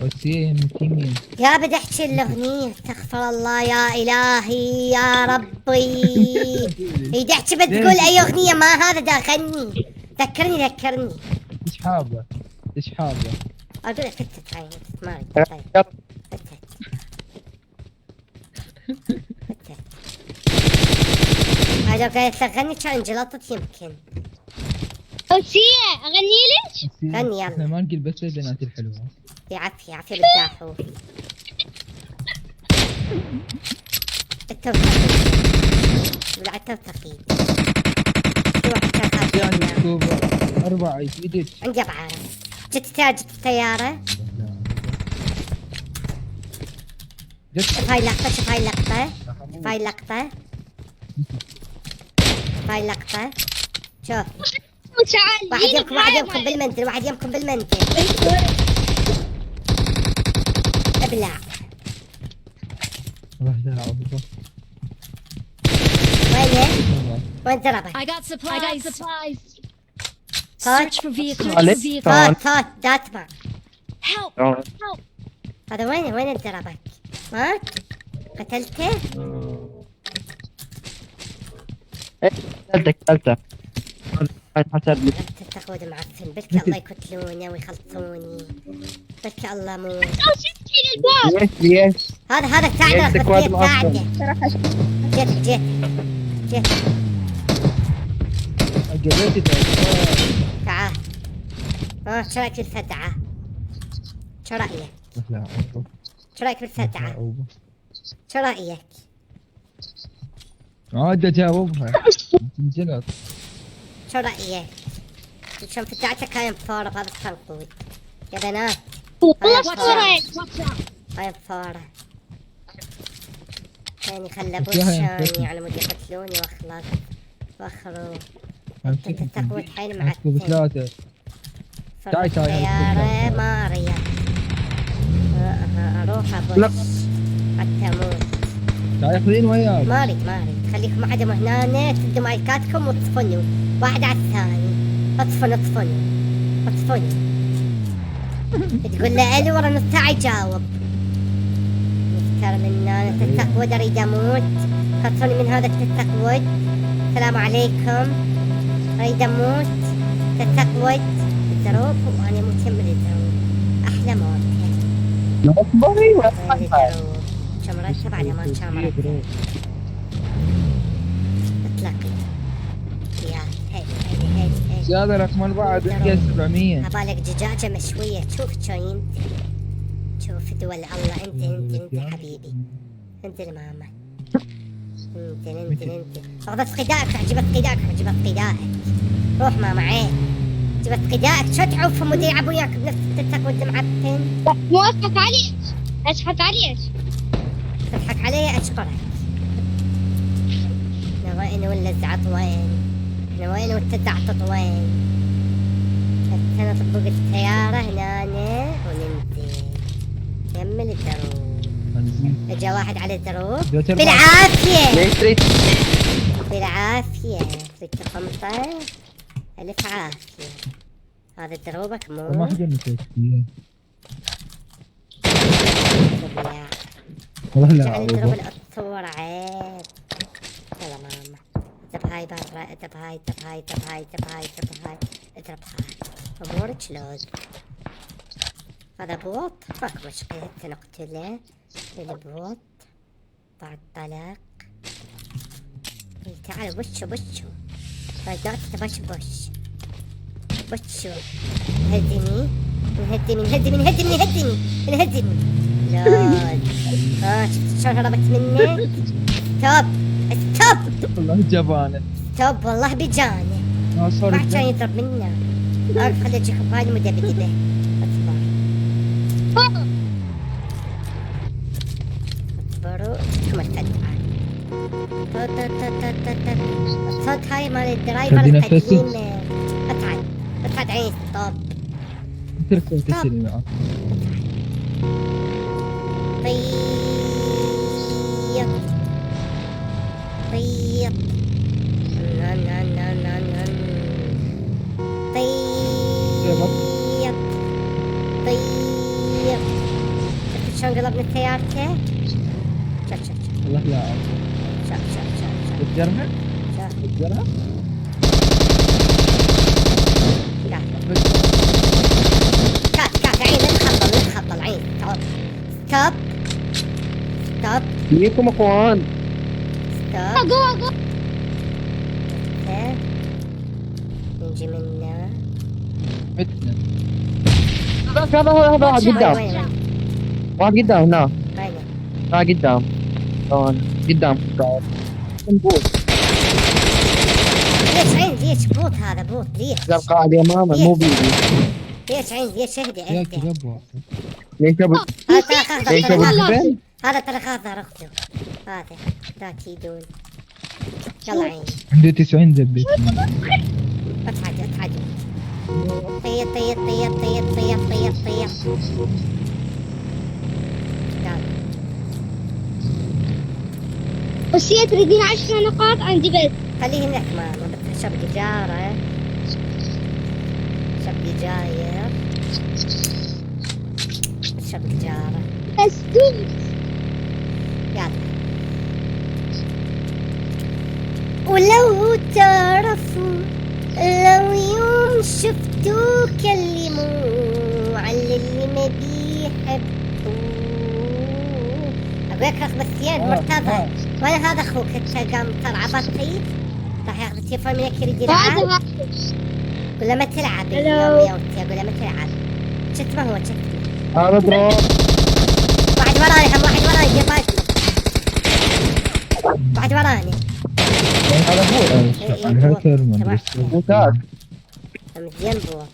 وسيم يمين. يا بدي احكي الاغنية، استغفر الله يا الهي يا ربي. بدي احكي بتقول اي اغنية، ما هذا دا اغني. ذكرني. ايش حابة؟ اقول لك فتت هاي ما اريد. طيب فتت. هذا قالت لك غني كان انجلطت يمكن. أوسية أغني لك؟ غني يلا. احنا ما نقول بس البنات الحلوة. عافية بالداحو. التوفيق بالعد توفيق. في واحد كان يعني خارج مكتوب 4 يفيدك. عندي بعرف. جت الطيارة. شوف هاي اللقطة. شوف شوف واحد يمكن بالمنزل. ابلع. وين ضربك؟ I got supplies. صوت Search for vehicles. صوت داتما. Help. هذا وين ضربك؟ مات؟ قتلته؟ قتلته حسب لي. تتخذ معفن. بلكي الله يقتلوني ويخلصوني. بلكي الله موت. يس هذا ساعدنا. جيت. تعال. شو رايك بالفدعة؟ شو رايك بالفدعة؟ شو رايك؟ عاد اجاوبها. تنجلط. شو رايك؟ شلون فدعتك هاي مفارة بهذا الخنقود يا بنات. والله شريت. هاي مفارة يعني خلبوشاني على مود يقتلوني واخروا. انت تقوى حيل معفن. 3 تعي سيارة ماريا. اروح ابوش حتى اموت. تعي ياخذين وياك. ما اريد خليكم عدم هنا. تدوا مايكاتكم وتصفنوا واحد على الثاني. اطفنوا. تقول له الو ورا نص ساعة يجاوب. نفتر منه تتقود. اريد اموت. خلصوني من هذا التتقود. السلام عليكم. اريد اموت. تتقود الدروب وانا اموت من الدروب. احلى موت. كم مرتب على ما كم مرتب. اطلقي يا هي. هذا رقم 4 بحكي 700. عبالك دجاجة مشوية. شوف شوي شوف دول الله. انت حبيبي. انت الماما. انت اخذت قدائك. عجبت قدائك. روح ماما عين. جبت قدائك. شو تعوفهم ويلعبوا وياك بنفس التتقود المعفن. مو أضحك عليك. تضحك علي اشكرك. احنا وين ولا الزعط وين؟ احنا وين والتزعطط وين؟ انا طبق السيارة هنا وننزل. كمل الدروب. اجا واحد على الدروب. بالعافية. تريد تخمطه. الف عافية. هذا دروبك مو. ما حدا مسك فيه. والله يعني دروب الاسطورة عيب. يلا ماما. اذهب هاي برا. اذهب هاي. اضرب هاي. امورك شلون؟ هذا بوط. ماكو مشكلة. نقتله. البوط بعد طلق. تعال بوشو. رجعت تبش بوشو. هدني. لا. شفت شلون هربت منك؟ ستوب. والله جبانه. ستوب والله بجانه. ما كان يضرب منا. اعرف خلي اجيك بهاي المدبدبة. اصبروا. تكمل تدعى. الصوت هاي مال الدرايفر القديم. اصعد عين. ستوب. تركوا معه. طيب. طيب. انقلب من سيارته. شوف شوف شوف والله لا شوف شوف شوف شوف تجرها شوف. تجرها لا كات عين نتخطى العين. ستوب ستوب ليكم اخوان ستوب. جو نجي منه. مثل هذا واحد قدام وين واحد قدام هنا وين لا قدام قدام بوت ليش بوت هذا بوت ليش قاعد امامه مو بيدي ليش عين ليش اهدي ليش ابو ليش ابو الجبل هذا ترى خاطر اخته هذا لا تيدون. يلا عين عنده 90 دبي اتعد طيب يلا أسية تريدين 10 نقاط عندي بس. خليه هناك ما بتشرب جارة شرب جاير شرب جارة بس دوس. يلا. ولو تعرفوا لو يوم شفتوا كلموا على اللي ما بيحبوا. أقولك رقم السياد مرتضى ولا هذا أخوك أنت قام طلع بطيء راح ياخذ التليفون منك يريد يلعب ولا ما تلعب اليوم يا ولدي أقول له ما تلعب. شت ما هو شت هذا دروب واحد وراني هم واحد وراني دير بالكم واحد وراني. هذا هو بوتات من جنبه.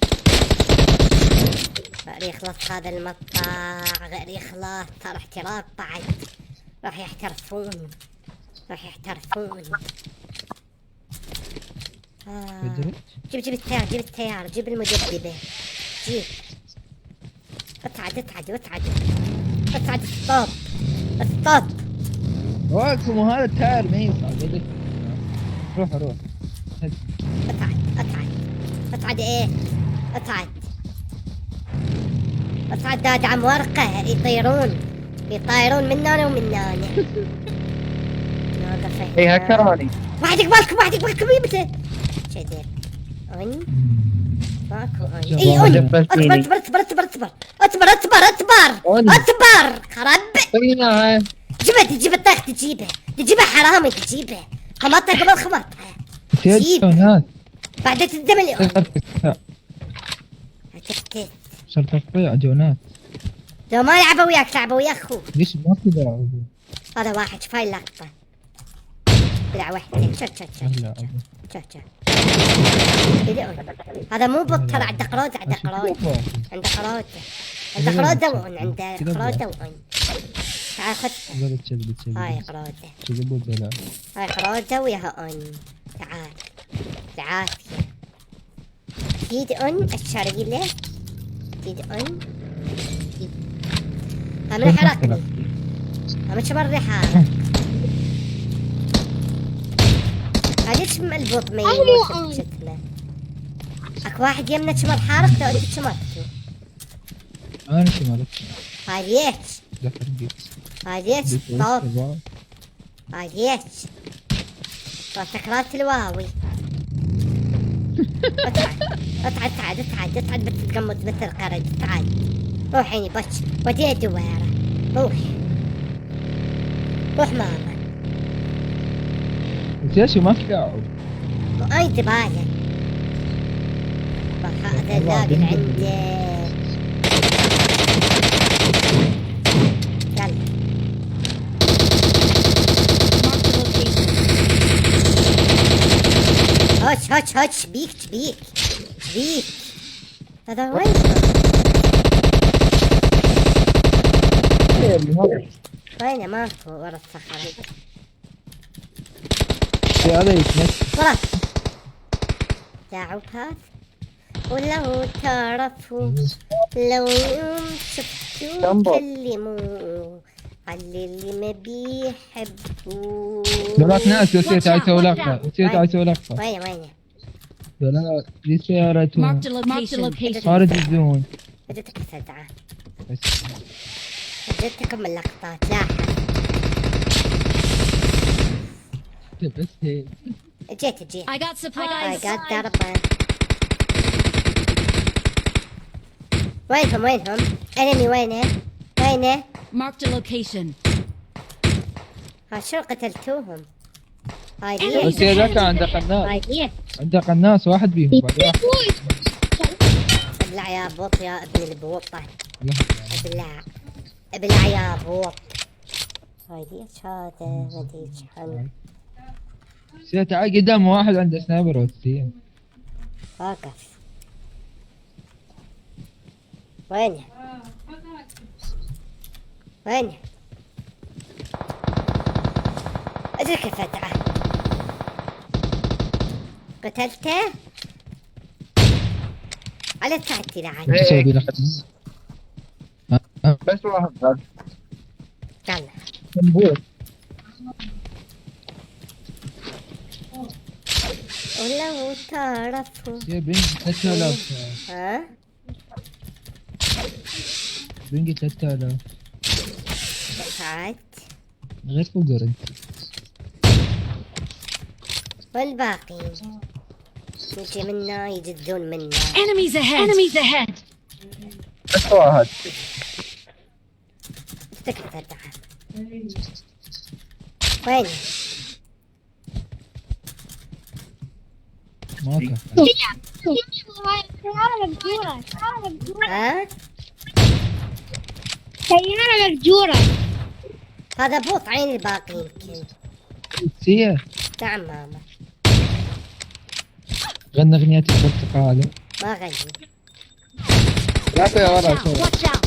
غير يخلص هذا المقطع غير يخلص صار احتراف بعد راح يحترفون جيب التيار جيب المدببة جيب اتعد ستوب واقفوا هذا التاير ما ينفع. روح اتعد ايه اتعد دادعم ورقة يطيرون مننا ومننا. اي هكراني واحد يقبلكم يمتى شدير ان ماكو ان اي اصبر خرب فينا جيبها الطاقة تجيبها حرامي تجيبها خمطها قبل خمطها جيب هات بعد تدم اليوم هتفتت صرت تطيع جونات لو ما لعبوا وياك لعبوا ويا اخوك. ليش ما تلعبوا؟ هذا واحد شوف هاي اللقطة بلع وحدة شوف هذا مو بط ترى عنده قرود عنده قرود تعال خذ هاي قرودة وياها ان تعال العافية تيد ان الشريلة تيد ان من حركني من شمر ريحة هذا شم البوط ما يموت شكله. اكو واحد يمنا شمر حارقته وانت شمرته. انا شمرت هاي ليش طوب هاي ليش سكرات الواوي. اتعد بتتقمض مثل قرد. تعال روح عيني بش وديها دويرة روح ماما سياسي ما تلعب اي دبالة هذا اللاقي عندك. يلا هش بيك هذا وين وين ماكو ورا الصخرة هذا يتنفس ورا تعب هذا. ولو تعرفوا لو يوم شفتوا كلموا على اللي ما بيحبوا. دولات ناس يصير تعال سوي لقطة وين دولات دي سيارتهم Marked a location. خارج الزون بدأت أكسر تعال جبتكم من اللقطات لاحق. بس هيك. جيت I got I supplies. got ضربة. وينهم انمي وينه Marked a location. ها شو قتلتوهم؟ هاي بس هي ذاك عنده قناص. عنده قناص واحد بيهم بعدين. ابلع يا بوط يا ابن البوطة. لا. ابلع يا بوط. هاي ديش هذا ما ديش حن. سي تعال قدام واحد عنده سنايبر وتسين. واقف. وينه؟ ادرك الفتعة. قتلته؟ على ساعتي لعاد. اسوي له بس واحد بس. يلا. نبوط. ولو تعرفوا. يا بنت 3000. ها؟ بنقي 3000 دفعت. غير فقر انت. والباقي يجي منا يجدون منا. Enemies ahead. Enemies ahead. بس واحد. استكفى تعال. وين؟ ما كان. ها؟ سيارة مفجورة. هذا بوط عين الباقي يمكن. سي نعم ماما. غنى اغنية البرتقالة. ما غني. لا يا ورا شو. Watch out.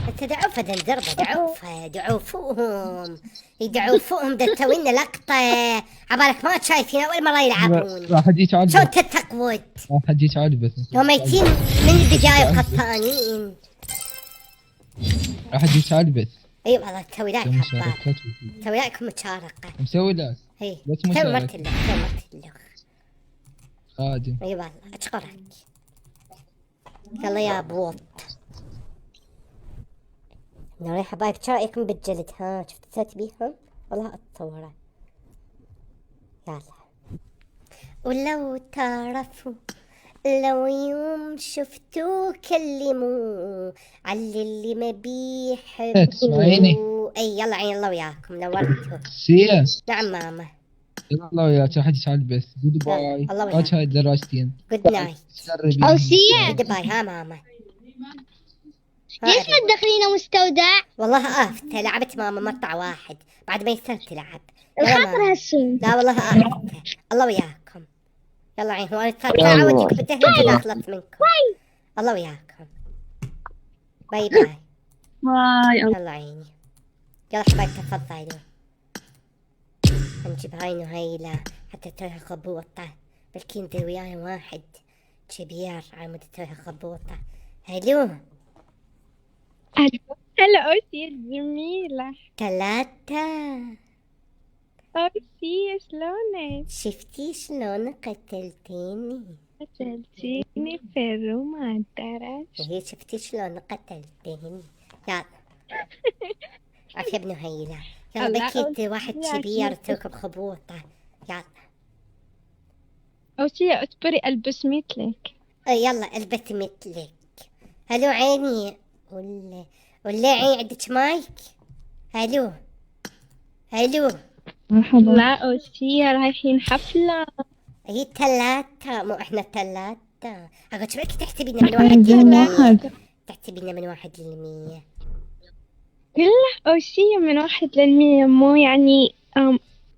انت دعوفة دندربة دعوفوهم يدعوفوهم دتوينا لقطة عبالك ما شايفين اول مرة يلعبون. راح اجيك عالي. شلون تتقود؟ راح اجيك عالي بس. هم ميتين من البداية وقطانين. راح اجيك عالي بس. اي والله تسوي لايك حباب. مشاركات تسوي لايك مشاركة. مسوي لايك. اي بس تو مشاركة. مرت اللغة. خادم. اي والله اشكرك. يلا يا بوط. يا حبايب شو رايكم بالجلد؟ ها شفت سويت بيهم؟ والله اتصوره. يلا. ولو تعرفوا لو يوم شفتوه كلموا على اللي ما تسمعيني؟ بيحبوا. اي يلا عين الله وياكم نورتوا. سي نعم ماما. يلا وياك راح اجيك عالي بس. جود باي. الله وياك. واجه هاي دراجتين. جود نايت. أو سيا. جود باي ها ماما. ليش ما تدخلينا مستودع؟ والله افت لعبت ماما مقطع واحد بعد ما يصير تلعب. يلا الخاطر ماما. هالسوم. لا والله افت. الله وياكم. يلا عين هو صار ساعة وديك بتهلك اخلص منكم. الله وياكم. باي باي. باي. يلا عيني. يلا حبايب تفضلوا. نجيب هاي نهيلة حتى تسويها خبوطة. بلكي ندير وياي واحد كبير عمود تسويها خبوطة. هلو. هلا أوسي الجميلة. 3. أوسي شلونك؟ شفتي شلون قتلتيني؟ قتلتيني في الروم على الدرج. هي شفتي شلون قتلتيني؟ يلا. عافية ابن هيلة. يلا الله بكيت واحد يا كبير كيف. تركب خبوطة. يلا. أوسي اصبري ألبس مثلك. يلا البس مثلك. هلو عيني. ولا عيني عندك مايك؟ هلو. مرحبا. لا أوسي رايحين حفلة. هي 3 مو احنا 3. اقول شو بدك تحسبينا من 1 ل100؟ تحسبينا من 1 ل100. لا أوسي من 1 ل100 مو يعني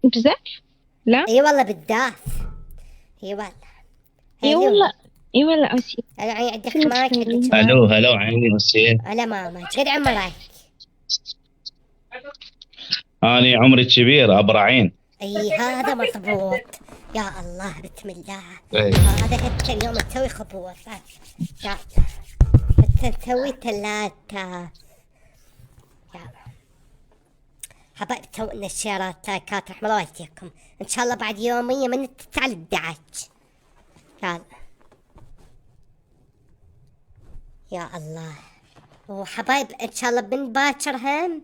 بزاف. لا. اي والله بالداف. اي والله. اي والله. اي والله أوسي. هلا عيني عندك مايك عندك مايك؟ هلو عيني وسيم. هلا ماما ايش قد عمرك؟ أنا عمري كبير أبرعين. اي هذا مضبوط. يا الله بسم الله. إيه. هذا حتى اليوم تسوي خبوصة. يلا حتى نسوي 3. يلا حبايب سوينا الشيرات لايكات رحمة الله والديكم. ان شاء الله بعد يومية من 9 ل 11. يلا. يا الله وحبايب ان شاء الله من باكر هم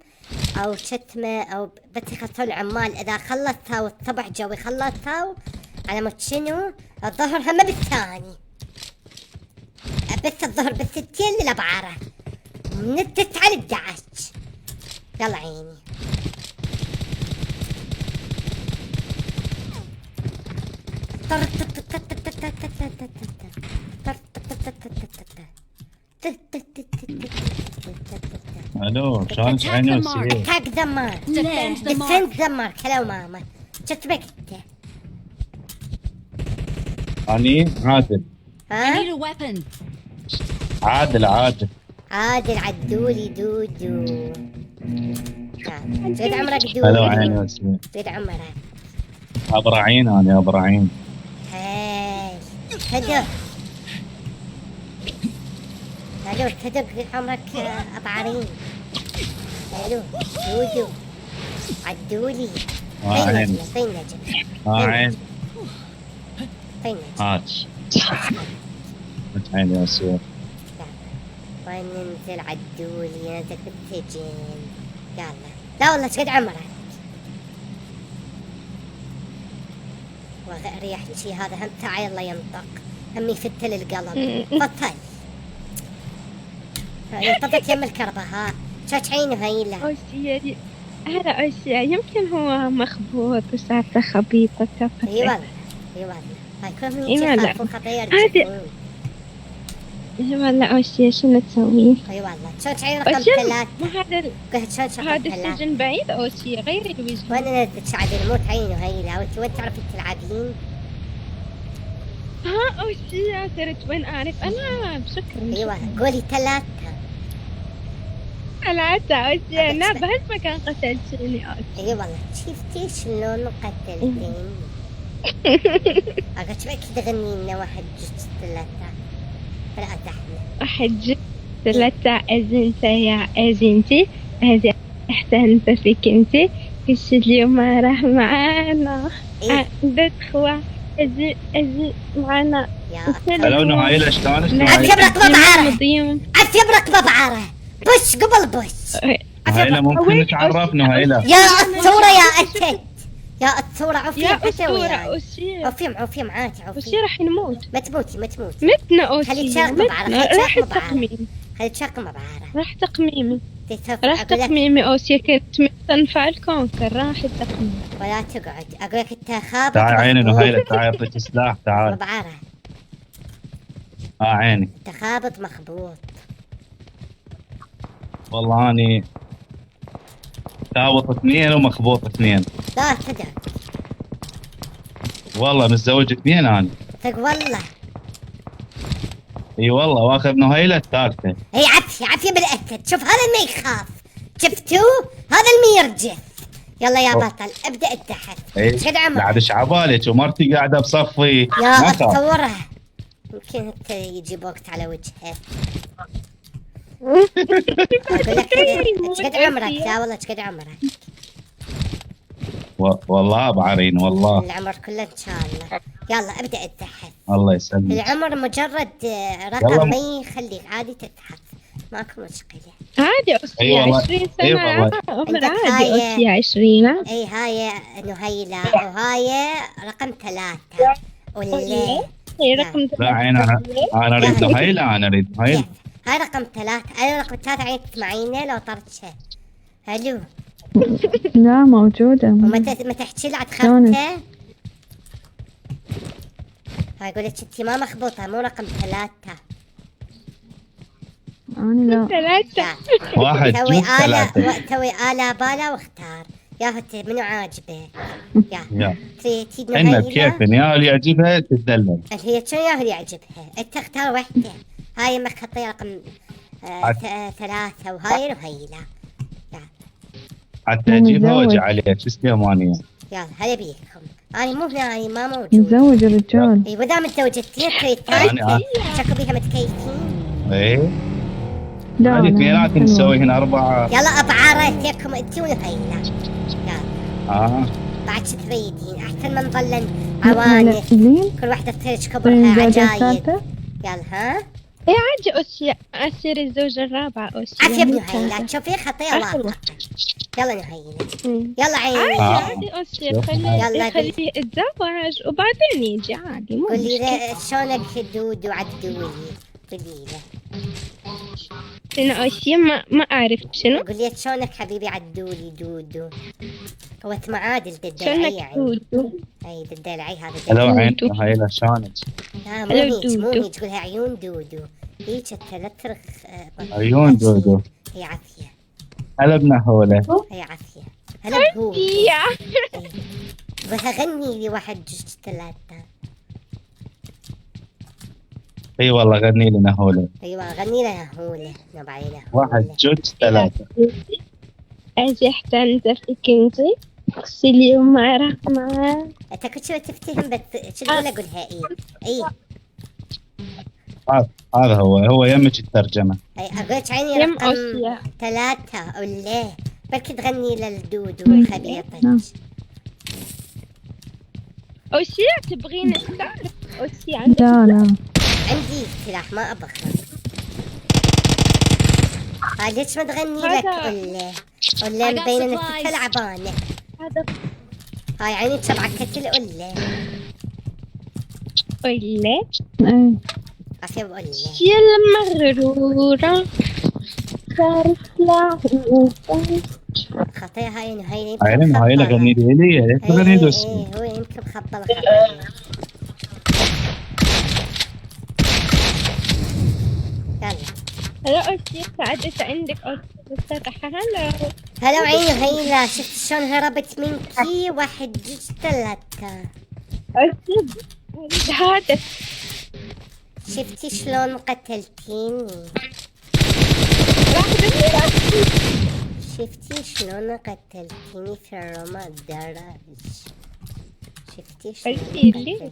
او شتمه او بتخلصوا العمال اذا خلصتها والطبع جوي خلصتها على مود شنو الظهر هم بالثاني بس الظهر بالستين للابعاره من 9 ل 11. يلا عيني الو شلونك عيني وسيم؟ اتاك دمار ديفنس دمار هلا ماما شفت بك انت؟ اني عادل I ها؟ need a weapon. عادل عادل عدولي دودو. زيد عمرك الو عيني دودو. وسيم. زيد عمرك. ابراعين انا ابراعين. هاي صدق. الو صدق عمرك ابو عرين. الو دودو عدولي. فين عين نجم فين نجم عين فين نجم هاتش عيني وسيم. وين ننزل عدولي ننزل بالسجن. يلا لا والله شقد عمرك. ريح شي هذا هم تعال الله ينطق هم يفتل القلب. فطل ينطبق يم الكربة. ها شاش عينه هايله. أوسي هذا أوسي يمكن هو مخبوط وسالفة خبيطة اي والله اي والله هاي كلهم إي والله. يخافوا خطايا عادي. يرجعون. والله أوسي شنو تسوي؟ اي والله شاش عين رقم أوسي 3. ما هذا قلت شاش رقم هذا 3. السجن بعيد أوسي غير الوجه. وانا نزلت شعبي الموت عينه هايله. وانت وين تعرفي تلعبين؟ ها أوسي صرت وين أعرف أنا بشكر. اي والله قولي 3. ثلاثة أوسي أنا بهالمكان قتلتني أوسي. اي والله شفتي شلون قتلتين؟ اقول شبك تغني لنا واحد جوج 3 فلا ازحنا. واحد جد ثلاثة أزنت يا أزنتي هذه أحسنت فيك أنتي كش اليوم ما راح معانا إيه؟ عندك خوة أزي معانا. يا الو نهايله شلونك؟ عاد يبرك ببعاره مضيم عاد يبرك ببعاره بش قبل بش. نهايله ممكن نتعرف نهايله؟ يا الثورة يا أتت يا الثورة عوفي يا حتى أسطورة وياي. أوسي عوفي معاك أوسي عوفي. راح نموت. ما تموتي متنا أوسي خليك شاق ببعاره متنا خليك راح شاق ببعاره التقميم خليك شاق ببعاره. راح تقميمي سوف راح أقول لك تقميمي أوسي كنت مستنفع الكونكر راح التقميم. ولا تقعد أقول لك أنت خابط تعال عيني مخبوط نهايله تعال اعطيك سلاح تعال. ببعاره. عيني أنت خابط مخبوط. والله اني ثابط 2 ومخبوط 2. لا تدع والله متزوج 2 انا. ثق والله. اي والله واخذ نهيله الثالثه. هي عافية بالأسد. شوف هذا اللي يخاف شفتوه هذا اللي يرجف. يلا يا بطل ابدأ التحت. اي شد عمرك قاعد ايش عبالك ومرتي قاعده بصفي. يا ما خاف. الثورة. يمكن انت يجي وقت على وجهه. اقول لك شقد عمرك. لا والله شقد عمرك. والله بعرين والله. العمر كله ان شاء الله. يلا ابدأ التحت. الله يسلمك. العمر مجرد يلا. رقم ما يخليك عادي تتحط ماكو مشكلة. عادي أوسي أي والله. 20 أي سنة والله. عمر عندك عادي هاي- أوسي 20. اي هاي نهيلة وهاي رقم 3 والليل. هي رقم لا عين انا اريد نهيله انا اريد نهيله. هاي رقم 3. انا رقم 3 عين تسمعينه لو طرتشه. الو لا موجودة. وما ما تحكي لي عاد شلونك؟ خفته. هاي يقول لك انت ما مخبوطة مو رقم 3. أنا لا. ثلاثة. واحد توي جوز 3. توي آلة بالا واختار. يا هت منو عاجبه؟ يا يا تريد عندنا نهيلة كيف يا اللي يعجبها تتدلل. هي شنو يا اللي يعجبها. انت اختار وحده. هاي مخطية رقم 3 وهاي نهيلة. حتى اجيبها واجي عليها شو اسمها مانية. يلا هلا بيكم. انا مو هنا ما موجود. متزوج الرجال. اي وإذا متزوجتين تريد شكو بيها متكيفين. ايه لا هذه لا، اثنينات حلوة. نسوي هنا 4. يلا ابعاره فيكم انت ونهيلة. يلا بعد شو تريدين احسن ما نظل عوانف لين كل واحدة تريد طيب كبرها زوجة عجايب. ثالثة. يلا ها إيه عادي أوسيا، أصير الزوجة الرابعة أوسيا. عافية بنهيلة، تشوفي خطية واضحة. يلا نهيلة، يلا عيني. عادي أوسيا، يلا خليه يتزوج وبعدين يجي عادي، مو قولي مشكلة. له شلونك دودو عدولي، قولي له. شنو أوسيا؟ ما أعرف شنو. قولي له شلونك حبيبي عدولي دودو. هو اسمه عادل شلونك الدلعي يعني. دودو؟ اي الدلعي هذا هلو الدلعي. عين هايلة شلونك؟ لا مو هلو هيك، مو دودو. هيك، تقولها عيون دودو. هيك الثلاث عيون دودو. هي عافية. هلا بنهولة. هي عافية. هلا بهو. يا بها غني لي واحد جوج ثلاثة. اي والله غني لي نهولة. ايوه غني لها هولة، نبعي لها واحد جوج ثلاثة. أجي أحتاج فيك أنتي. اغسلي وما راح معاه. انت كنت شو تفتهم بس شو تقول اقولها ايه. ايه هذا هو يمك الترجمة. اي اقولك عيني يم رقم أوسيا. 3 ولا بلكي تغني للدودو خبيطك. أوسيا تبغين السالفة؟ أوسيا عندك لا لا عندي سلاح ما ابغى. ليش ما تغني لك ولا مبينه انك تلعبانه. هذا هاي عيني تبعك ولا ولا ايه عافية بقول لك. يا المغرورة صارت له خطية هاي نهاية عين هايلة غني لي ليش تغني دوسي؟ ايه هو يمكن خبطة يلا هلا أوسيا ساعدت عندك أوسيا تفتح هلا. هلا عيني هيلا، شفت شلون هربت منكي؟ واحد جوج ثلاثة. أوسيا هذا شفتي شلون قتلتيني؟ شفتي شلون قتلتيني في الرمى الدرج؟ شفتي شلون قتلتيني؟ قتلتيني؟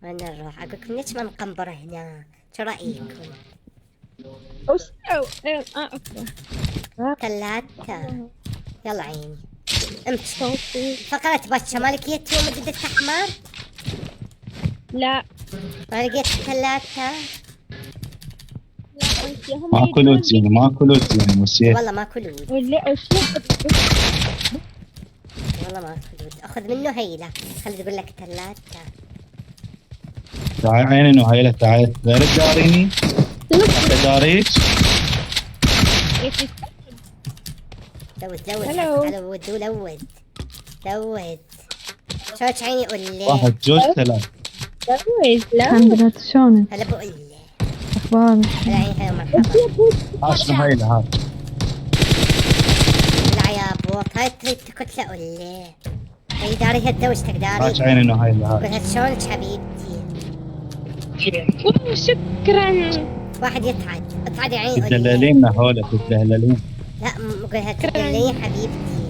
وين نروح؟ أقولكم ليش ما نقنبر هنا؟ شو رأيكم؟ أوسيا أوكي. 3 يلا عيني امشي. فقرة باتشا مالك يتيم مدة أحمر؟ لا ما لقيت 3. أوسيا هم ماكو لوت زين ماكو لوت زين وسيم. والله ماكو لود. ولا أوسيا والله ماكو لود. أخذ منه هيلة. خلي تقول لك 3. تعال عين هايلة تعال لا تداريني. تداريك. لود هلو. لود ولود لود. شوش عيني قول لي. واحد جوج ثلاثة. لا الحمد لله شلونك؟ هلا بقول لي. اخبارك؟ هلا عيني هلا مرحبا. عاش هايلة هذا. لا يا بوط هاي تريد تكتلة قول لي. هي داري هالزوجتك عاش داري. عين هايلة هذا. قولها شلونك حبيبتي. شكرا. واحد يتعد اتعدي عيني قول لي. تدللين نهولة تدللين. لا قولها تدلي حبيبتي.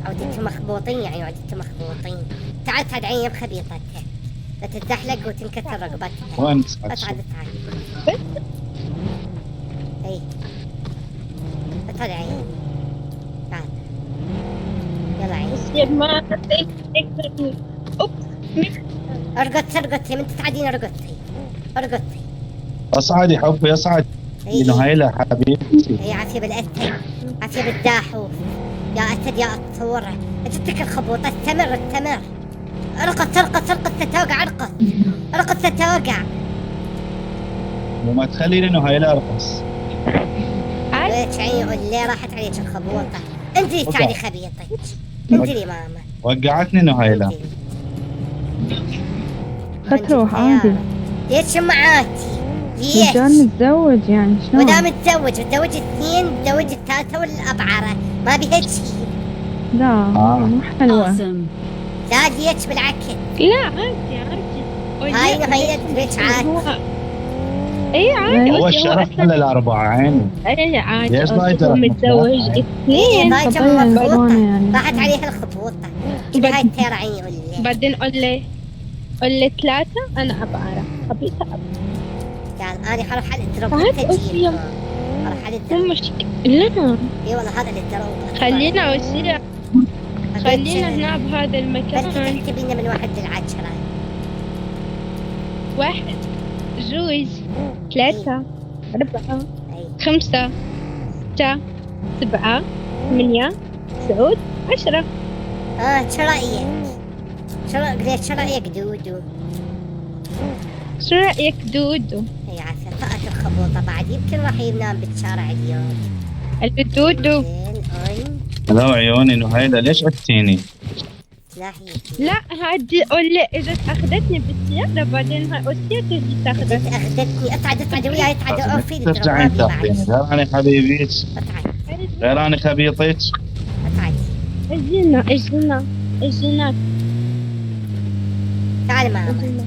عودتوا مخبوطين يعني عودتوا مخبوطين. تعال تعال عيني بخبيطتها. لا تتزحلق وتنكسر رقبتها. وين اصعد تصعد؟ اصعد. اي اصعد عيني. تعال. يلا عيني. يا ما ارقصي ارقصي من تتعدين ارقصي. ارقصي. اصعدي حبي اصعد. اي هايلة حبيبتي. اي عافية بالاسد. عافية بالداحوف. يا اسد يا الصورة. جبتك الخبوط استمر استمر. ارقص ارقص ارقص تتوقع ارقص. ارقص تتوقع. وما تخليني انه هايلة ارقص. ليش عيني قول لي راحت عليك الخبوطة. انزلي ساعدي خبيطك. انزلي ماما. وقعتني انه هايلة. فتروح عادي. ليش معاتي؟ ليش؟ رجال متزوج يعني شلون؟ ودا متزوج 2 متزوج الثالثة والأبعرة ما بيها شيء. لا مو حلوة. لا ليش بالعكس. لا عادي عادي. هاي ليش عادي. اي عادي. هو الشرف على الأربعة عيني. اي عادي. ليش ضايجة؟ متزوج 2. ضايجة طبيعي مخبوطة. يعني. راحت عليها الخبوطة. جيبي هاي التيرة عيني قول لي. بعدين قول لي 3 انا ابعرة خبيثة ابعرة. قال انا حروح على الدروب. عادي أوسيا. حروح على مو الدروب. مشكلة. لا اي والله هذا الدروب. خلينا أوسيا. خلينا هنا بهذا المكان. بس تكتبي لنا من 1 ل10. 1 2 3 4 اي 5 6 7 8 9 10. شو رايك؟ شو رايك دودو؟ شو رأيك دودو؟ هي عسى فقط الخبوطه بعد يمكن راح ينام بالشارع اليوم. الدودو. زين اي لو عيوني نهيلة ليش عدتيني؟ سلاحي لا هادي اللي اجت اخذتني بالسيارة بعدين هاي اوسيا تجي تاخذك. اخذتني اصعد وياي اصعد اوفي لي ترجعين تاخذيني غير اني خبيبيك اصعد غير اني خبيطك. اصعد اجينا تعال ماما.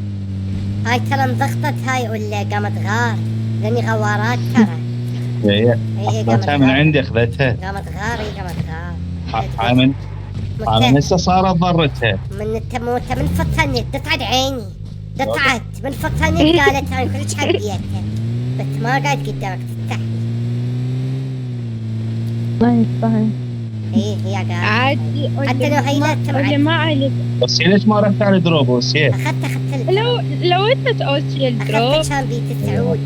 هاي ترى انضغطت هاي ولا قامت غار لاني غوارات ترى. هي قامت اخذتها من غار. عندي اخذتها. قامت غار هاي من انا هسه صارت ضرتها. من فتنت تصعد عيني تصعد من فتنت قالت انا كلش حبيتها بس ما قاعد قدامك تستحي. ما يستاهل. هي قاعدة عادي حتى لو هي لا اللي تبعد. ما عليك. بس ليش ما رحت على دروب وسير؟ اخذت لو انت اوسيا الدروب اخذت كان بيت سعود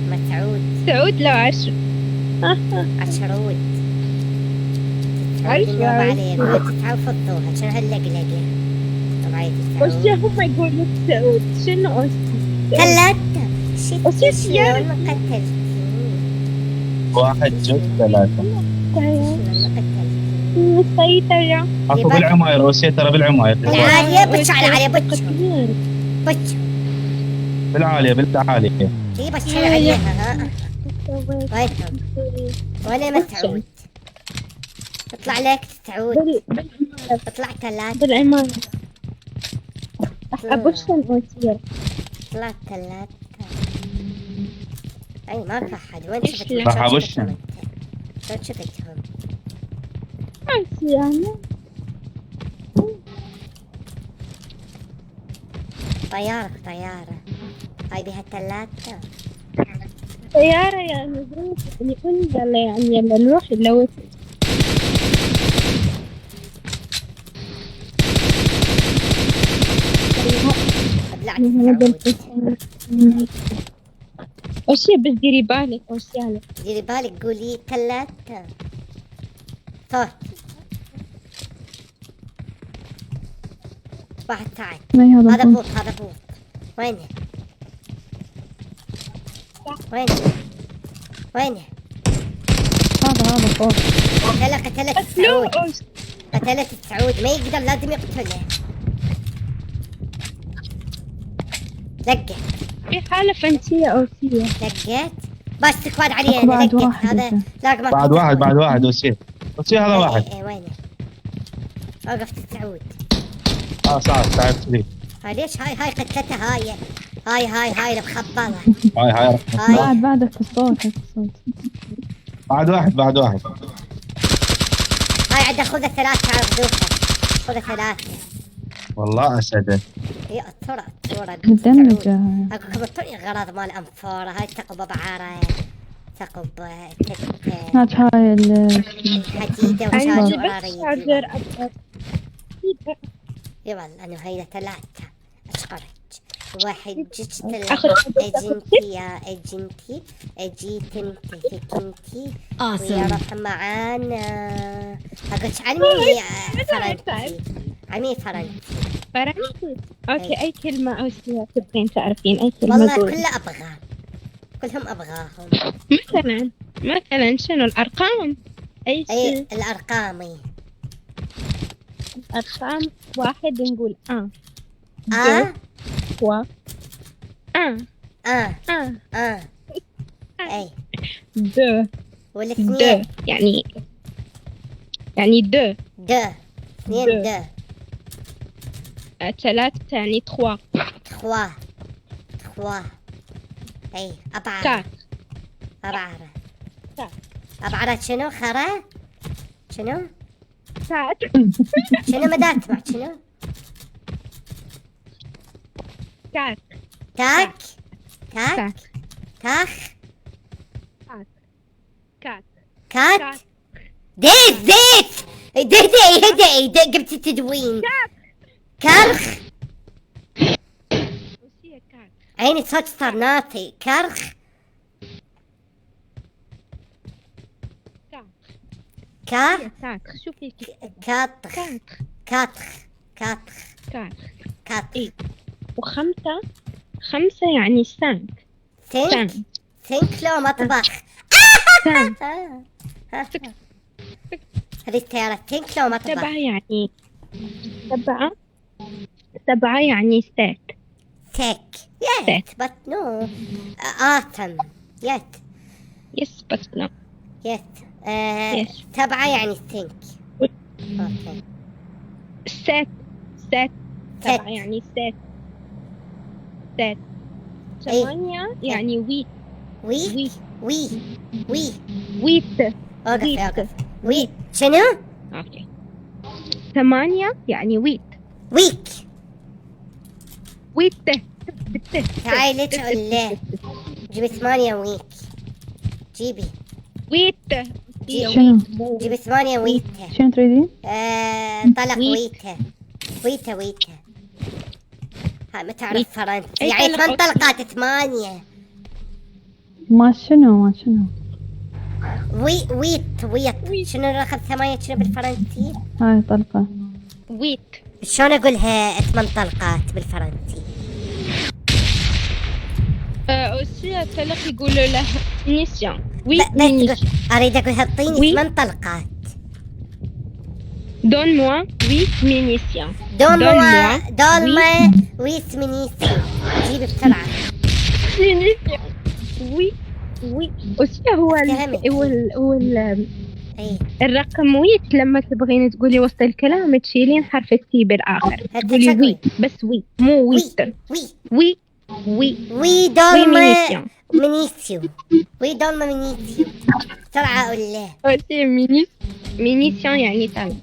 مسعود سعود لو 10 عشرود عارف اليوم عليه ما تتعوضوها شنو هاللقلقة طبعا اوسيا هم يقولوا سعود شنو اوسيا؟ ثلاثة أوسيا شلون سيارة. قتلتي؟ واحد جد ثلاثة. شلون قتلتي؟ مسيطرة. اكو بالعماير وسير ترى بالعماير. العالية بتش على العالية بتش بتش بالعالية بالعالية. هي بتش عليها ها وينهم؟ وين مسعود؟ اطلع لك سعود اطلع ثلاثة بالعمارة. ابوشن اوسيا. طلعت ثلاثة. اي ما في احد وين شفت؟ إيش راح أبشن. وين شفتهم؟ اوسيا طيارة هاي بها ثلاثة. طيارة يعني نروح نقول يلا يعني يلا نروح نلوث. طلعت سعود. اوسيا بس ديري بالك اوسيا. ديري بالك قولي ثلاثة. صوت واحد تعال. هذا بوط وينه؟ هذا فوق. قتلت السعود. قتلت السعود ما يقدر لازم يقتله. لقيت في حالة فانتية اوسيا. لقيت بس سكواد علي انا لقيت هذا لاقمة. بعد واحد وسير هذا واحد. اي وينه؟ وقفت السعود. صار تعبت لي. هاي ليش هاي قتلتها هاي المخبطة. هاي بعدك في الصوت. بعد واحد. هاي عندها خذها ثلاثة تعال خذها ثلاثة. والله اسعدك. هي الصورة مدمجة. اقول لكم اعطوني غراض مال انفورة. هاي ثقب بعارة ثقب هاي حديدة وشارجر أبغى. اي والله انه هاي ثلاثة اشقرك. واحد جيت أخذ اجنتي يا اجنتي اجيت انت هيك انتي ويروح معانا. اقول عمي فرنسي. اوكي اي كلمة اوسيا تبغين تعرفين اي كلمة؟ والله قولي. كلها ابغى كلهم ابغاهم. مثلا شنو الارقام؟ اي شيء. الارقامي ارقام. واحد نقول و اي د والاثنين يعني د اثنين د. ثلاثة يعني تخوا. اي أبعرة شنو خرا شنو مدات مع شنو كات زيت هدئي قبت التدوين كرخ هي كات عيني صوت صرناطي كرخ كات كا هي كات شوفي كيف كاتخ كات كاتخ كاتخ كات كاتخ إيه. خمسة يعني سانك سينك سينك لو مطبخ سانك هذه السيارة سينك لو مطبخ سبعة يعني ستيك سيك يت but no awesome يت يس بس لا يت Yes. 7 يعني سينك اوكي ست سبعة يعني ست 8 يعني ويت وي وي وي ويت اوقف وي شنو؟ اوكي 8 يعني ويت ويك ويت تعالي ليش ولا جيبي 8 ويك جيبي ويت شنو؟ جيبي 8 ويت شنو تريدين؟ طلق ويت. ويته ها ما تعرف ويت. فرنسي أي يعني طلق 8 طلقات 8 ما شنو؟ ويت شنو الرقم 8 شنو بالفرنسي؟ هاي طلقة. ويت شلون اقولها 8 طلقات بالفرنسي؟ aussi طلق يقولوا له نيسيون ويت بس اريد اقول هالطيني وي. 8 طلقات دون موا ويت مينيسيون دولما ويت مينيسيو جيبي بسرعة مينيسيون وي aussi هو اي الرقم ويت لما تبغين تقولي وسط الكلام تشيلين حرف التي بالآخر تقولي شكله. وي بس وي مو ويت وي دولما مينيسيون مينيسيو وي دولما مينيسيو بسرعة اقول له aussi مينيسيون يعني تاني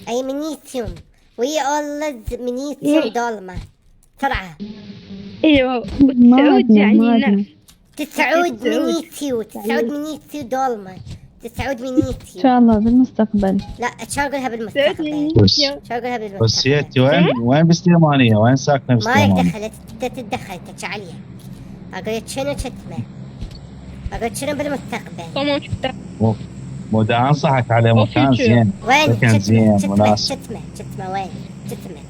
اي مينيسيوم وي اولز مينيسيوم دولما بسرعة ايوه والسعود يعني نفس تسعود مينيسيو دولما تسعود ان مينيسيو شاء الله بالمستقبل. لا شو اقولها بالمستقبل شو اقولها بالمستقبل بس انت وين بالسليمانيه؟ وين ساكنه ما لك بالسليمانيه؟ دخل تتدخل تشعليها اقول شنو شتمه اقول شنو بالمستقبل comment tu t'appelles مو دا انصحك على مكان future. زين وين مكان زين مناسب. شتمه وين شتمه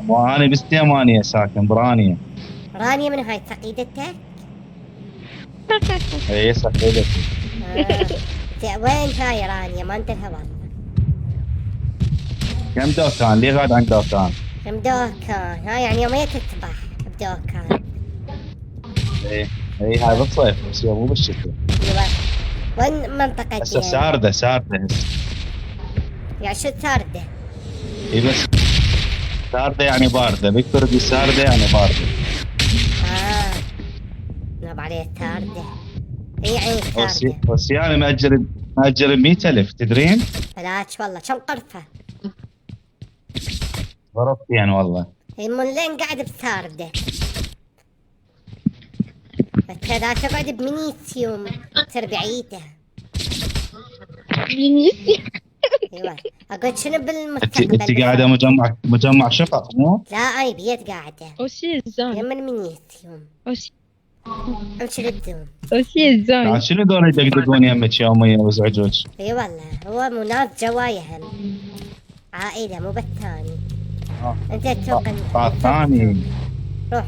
وانا بالسليمانيه ساكن برانيه. رانيا من هاي تقيدتك اي صحيح. وين هاي رانيا ما انتبه والله كم دوكان؟ ليه غاد عن دوكان؟ كم دوكان هاي يعني يومية تسبح بدوكان اي هاي بالصيف بس مو بالشتاء. ايوه وين منطقة هسه سارده هسه. يعني شو ساردة؟ اي بس سارده يعني بارده، بالكردي سارده يعني بارده. ناب عليه ساردة اي عين ساردة بس يعني مأجر 100,000 تدرين؟ بلاش والله كم قرفة ضربت يعني والله. هي من لين قاعد بساردة بس لا تقعد بمينيسيوم تصير بعيدة ايوه اقول شنو بالمستقبل انت قاعده مجمع شقق مو؟ لا اي بيت قاعدة aussi الزون يم المينيسيوم aussi امشي للدوم الزون يعني شنو دول يدقدقون يمك يوميا ويزعجوك؟ اي والله هو مو ناس جوايه هم عائلة مو بالثاني انت تسوق ثاني. روح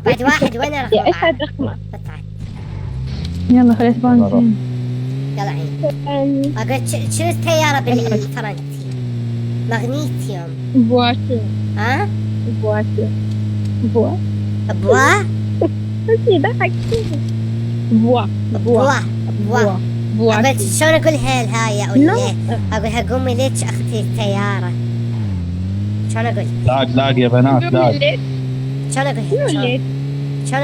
بعد واحد وين يا رقم اسعد رقمك اطلع يلا خليت بنزين. يلا عين اقول شنو السيارة بالفرنسي؟ مغنيسيوم بواتو ها؟ بواتو بوا بس ضحك بوا اقول شلون اقولها الهاي اقولها قومي ليش اختي السيارة شلون اقول؟ لاق يا بنات لاق. شلون اقولها؟ شلون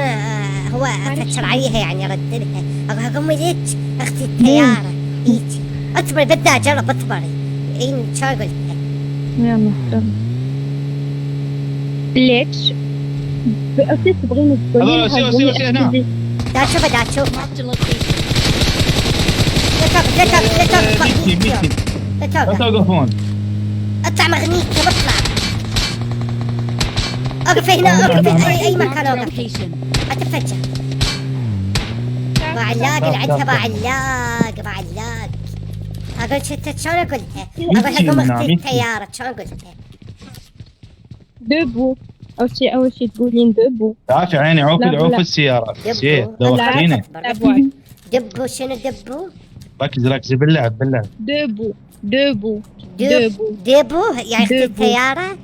هو افكر عليها يعني اردلها اقولها قومي ليش اختي السيارة هيجي اصبري بدي اجرب اصبري اي شلون اقولها؟ يلا جرب. ليش بأساس تبغين هذول سيو هنا. دا تشوف Marked a location. لا لا توقفون. اطلع مغنيسيوم اطلع اقف هنا، اقف في اي مكان Marked a اقف. location. اتفجر. بعلاق العتبة بعلاق بعلاق. اقول شت شلون اقولها؟ اقولها قوم اختي التيارة، شلون اقولها؟ دبو. أول شي تقولين دبو. تعرفي عيني عوف لا، لا. عوف السيارات. شيء دبو. دوختينا. دبو شنو دبو؟ ركزي باللعب باللعب. دبو. دبو يعني اختي التيارة؟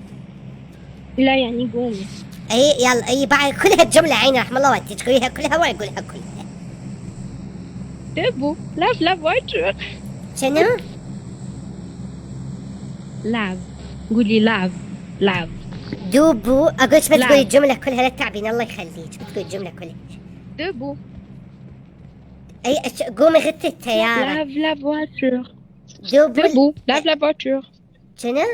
لا يعني قومي. اي يلا اي بعد كلها الجملة عيني رحم الله والديك، تقوليها كلها ولا اقولها كلها؟ دبو. لاف واتر. شنو؟ لاف. قولي لاف. دوبو. اقولك بتقولي لا. الجملة كلها لا تعبين الله يخليك، بتقولي الجملة كلها. دبو. اي قومي غثي التيارة. لاف واتر. دوبو. لاف واتر. شنو؟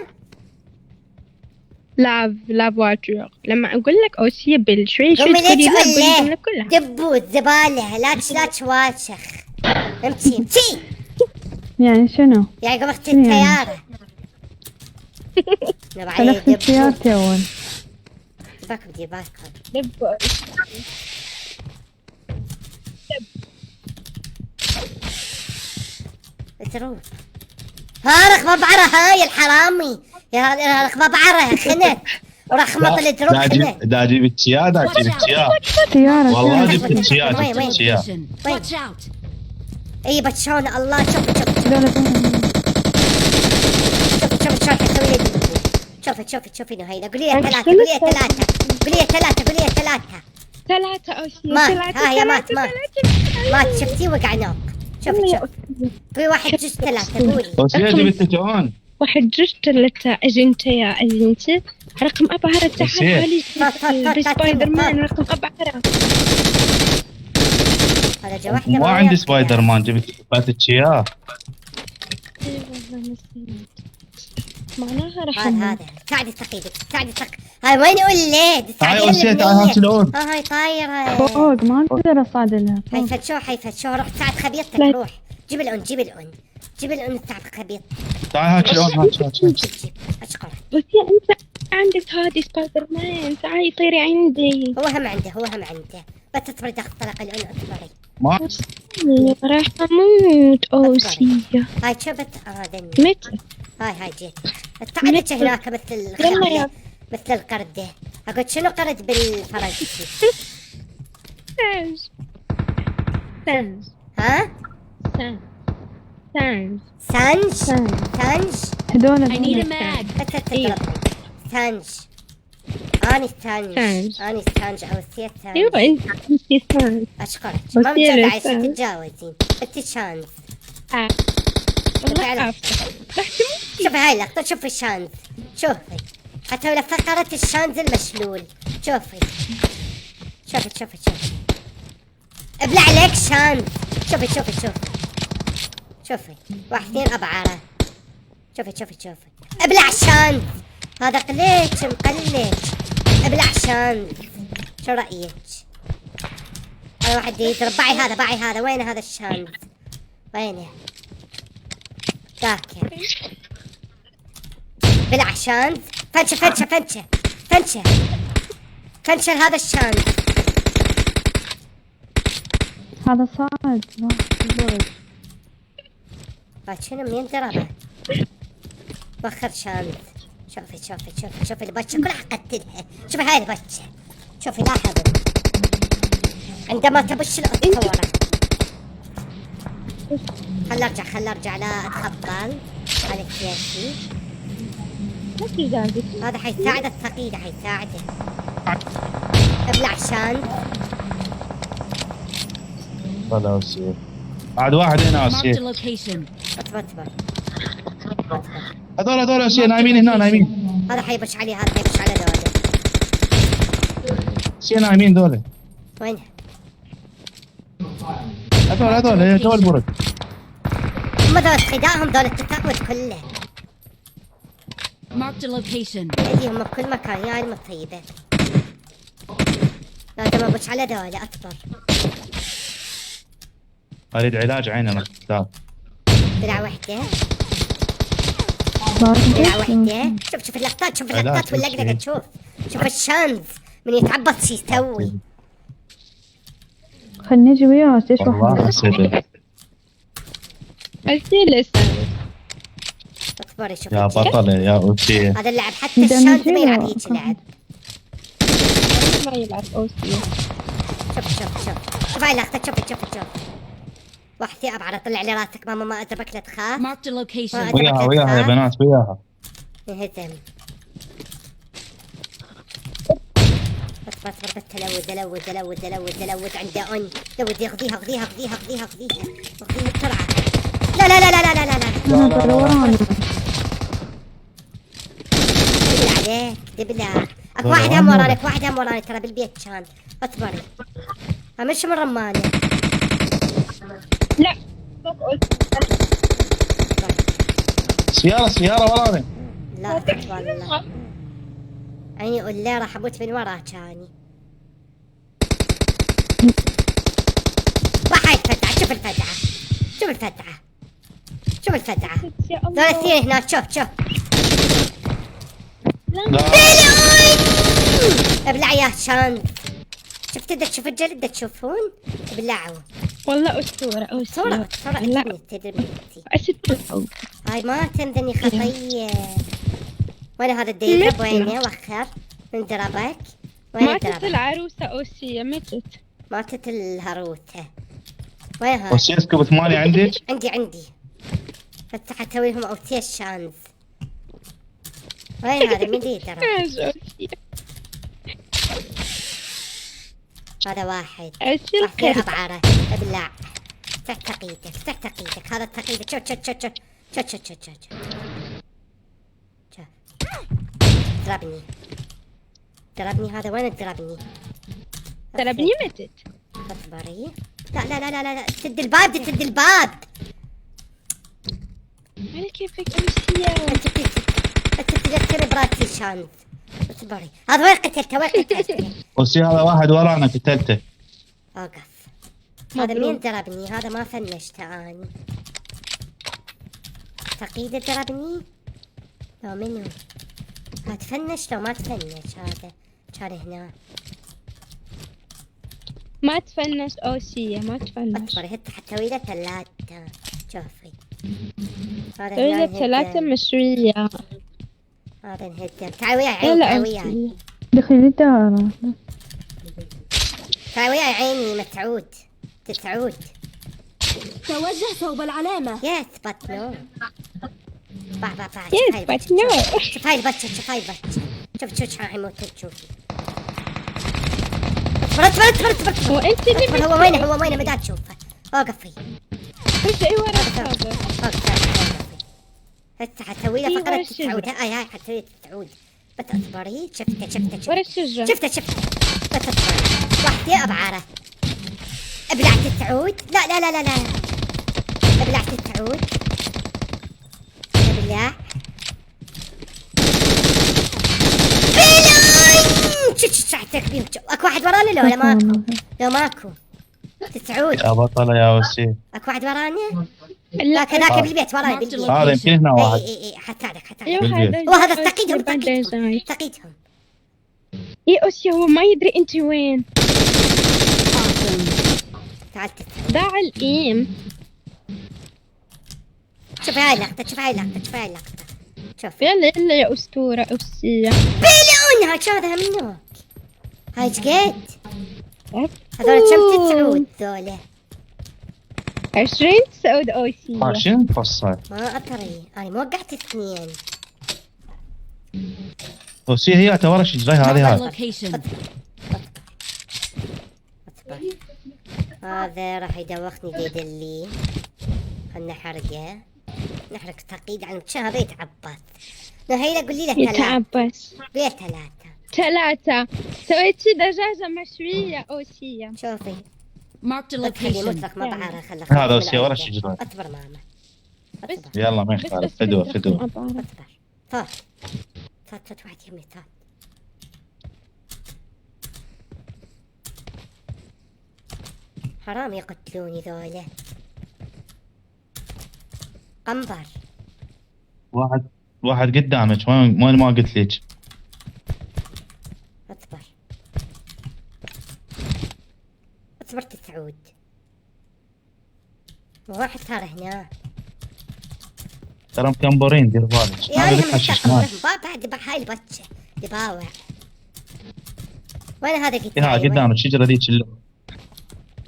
لاف واتر. لما اقول لك اوصيه بالشوي قومي تقولي ليش لا تقول تقولي ليه؟ الجمله كلها. دبو الزبالة لا تواشخ. امشي. يعني شنو؟ يعني قوم اختي شنو يعني؟ التيارة. خلفت سيارتي أول. باكم دي باكم. دبو. تروح. ها رخبة بعرة هاي الحرامي. يا رخبة بعرة خنت. وراح خمط الدروب خنت. دا جيب التشيا دا جيب التشيا. سيارة. والله جبت التشيا جبت وين؟ التشيا. Location. Watch out. اي بتشون الله شوف دولة شوفي نهيلة. قولي لي ثلاثة. ثلاثة أوشي. مات. ها يا مات شفتي وقع نوك. شوفي قولي واحد جوج ثلاثة قولي. وسيا جبت التجوان. 1 2 3 أجنتي يا أجنتي. رقم 4 تعال حالي سبايدر مان رقم 4. هذا جا واحدة ما عندي سبايدر مان جبت التشيا. معناها راح هذا ساعدي تقيدك هاي وين اقول ليه؟ هاي نسيت هاي شلون؟ هاي طايرة فوق ما أقدر أصعد لها. هاي فتشو روح ساعد خبيطتك روح. جيب الأون ساعد خبيط. تعال هاي شلون اشكر. بس يا أنت عندك هذه سبايدر مان تعالي طيري عندي. هو هم عنده بس تصبري تخترق الأون اصبري. ما راح أموت أوسيا. هاي شبت دنيا. متى؟ هاي جيت. تعالت هناك مثل القردة. أقول شنو قرد بالفرنسي؟ سانج. ها؟ سانج. هدول I need a mag. سانج. أني سانج أو سيت سانج. أيوة أنت سانج. أشكرك. ما متابعة تتجاوزين. أنت شانز. شوفي هاي اللقطة شوفي الشانز. شوفي حتى ولو فقرة الشانز المشلول. شوفي ابلع عليك شانز. شوفي 1 2 أبعارة. شوفي ابلع شانز. هذا قليش مقلش. ابلع شانز. شو رأيك؟ هذا واحد يضرب. باعي هذا وين هذا الشانز؟ وينه؟ ذاك بلع شانز. فنشة هذا الشانز. هذا صعد. شنو منين ضربه؟ وخر شانز. شوفي البتشة كلها حقتلها. شوفي هاي البتشة. شوفي لاحظوا عندما تبش الأسطورة. خل ارجع لا اتخبل. هذا سياسي. هذا حيساعد الثقيلة حيساعده. ابلع شانز. ولا وسيا. بعد واحد هنا Marked a وسيا. location. اصبر. هذول وسيا نايمين هنا نايمين. هذا حيبش عليه دولة. وسيا نايمين دول. وين؟ هذول برد. هم دول خداعهم دول التقوت كله. Marked a location. هم بكل مكان يا علم الطيبة. لازم ابش على دولة اصبر. اريد علاج عين انا. دلع وحدة. لا وحده. شوف اللقطات، شوف اللقطات واللقطة تشوف. شوف الشانز من يتعبط شي يسوي. خلني نجي وياه ايش والله واحدة. حسيت أرسل لسه. اصبري شوف يا الجيل. بطل يا اوتي. هذا اللعب حتى الشانز ما يلعب هيك لعب. ما يلعب أوسي. شوف هاي لقطة. شوف واحد ثياب على طلع لي راسك ماما ما أدربك لا تخاف. Marked a location. وياها يا بنات وياها. انهزم. اصبر بس تلوذ عنده أن لوذ ياخذيها بسرعة. لا دبلة. اكو واحد هم وراني ترى بالبيت كان. اصبري مش من رمانة. لا سيارة ورانا. لا والله عيني يقول لي راح اموت من وراه كاني. وهاي الفتعة. شوف الفتعة ذول الاثنين هناك. شوف ابلع يا شان. شوف الجلد تشوفون ابلعوا. والله أسطورة صورة لا تدري أسطورة. هاي ما تمدني خطية. وين هذا الديلب وينه وخر من دربك. وين ماتت دربك؟ العروسة أوسية ماتت الهروتة. وين هذا؟ اوتي اسكب 8 عندك. عندي فتحت اسوي لهم اوتي الشانز. وين هذا مين دي ترى؟ هذا واحد أرسل أبعاره ابلع. افتح تقييدك هذا التقييد. شوف ضربني هذا. وين تضربني؟ ضربني متت. اصبري. لا تسد الباب. على كيفك أوسية. انت تذكري براتي شانز. اصبري هذا وين قتلته. اوتي هذا واحد ورانا قتلته. اوقف. هذا مين ضربني؟ هذا ما فنشته اني. تقييد ضربني. لو منو تفنش لو ما تفنش. هذا كان هنا. ما تفنش أوسية ما تفنش. اصبري هت حتسوي له 3. شوفي هذا سوي هنا لك 3 مشوية. هذا انهدم. تعال وياي دخلي الدار. تعال وياي عيني متعود. تتعود. توجه صوب العلامة. يس بطنو. باع يس بطنو. شوف هاي البتشة. شوف هاي موتت. شوفي اصبر. وأنت اللي هو وينه ما تشوفه. اوقفي. بس أي ورا الصابر. هسه حتسوي له فقرة ورا تتعود. هاي حتسوي تتعود. بس اصبري. شفته ورا الشجرة. شفته بس اصبري. واحدة ابعاره. ابلعت التعود. لا ابلعت التعود. ابلع. شعتك بيهم. اكو واحد ورانا لو ماكو. تتعود. يا بطلة يا اوتي. اكو واحد ورانا. لا هذاك بالبيت وراي بالبيت. هذا يمكن هنا واحد. اي حتساعدك. هذا تقيدهم. إيه أوسية هو ما يدري أنت وين. تعال ضاع الإيم. شوف هاي اللقطة. شوف يلا يا أسطورة أوسية. بلونها شاذها منك. هاي شقد هذول كم تتعود ذولا؟ 20 سعود أوسية. شنو نفصل؟ ما أدري أنا ما وقعت 2. اوتي هي تورا شجرها هذه. Location. هذا راح يدوخني ديدلي. خلنا نحرق تقييد على المكان. هذا يتعبس. هيدا قولي له 3. يتعبس. بيه 3. سويت دجاجة مشوية أوسية. شوفي Marked a خلي location. مطلق ما بعرف. هذا اوتي ورا الشجرة. اصبر ماما. يلا ما يخالف. فدوة. اصبر. صوت واحد يمي. حرام يقتلوني ذولا. قنبر. واحد قدامك وين ما قلت لك. اصبر تسعود. واحد صار هنا. ترى مكمبرين دير بالك. يا هذا من لك حشيش بعد هاي البتشة يباوع. وين هذا قلت؟ ها قدامك الشجرة ذيك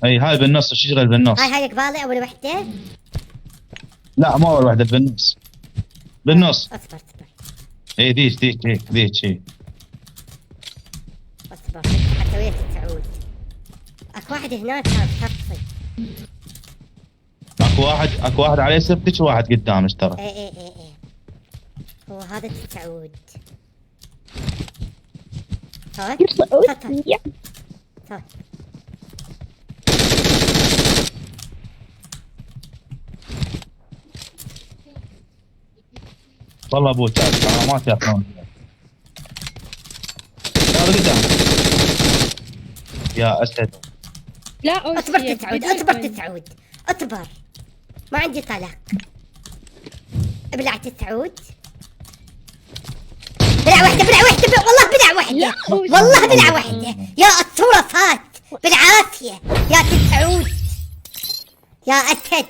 اي هاي بالنص، الشجرة اللي بالنص. هاي قبالي اول وحدة؟ لا مو اول وحدة، بالنص بالنص. اصبر اي ذيك اي. اصبر حتى وين تسعود. اكو واحد هناك كان خطي. اكو واحد على يسرتك وواحد قدامك ترى. اي هو هذا تسعود. هاي والله ابو تعال ما ياخذون. هذا قدام يا اسد. لا اصبر تسعود اصبر. ما عندي طلق. ابلع تسعود. بلع واحدة والله بلع واحدة. والله بلع واحدة. يا الصورة فات بالعافية يا تسعود. يا اسد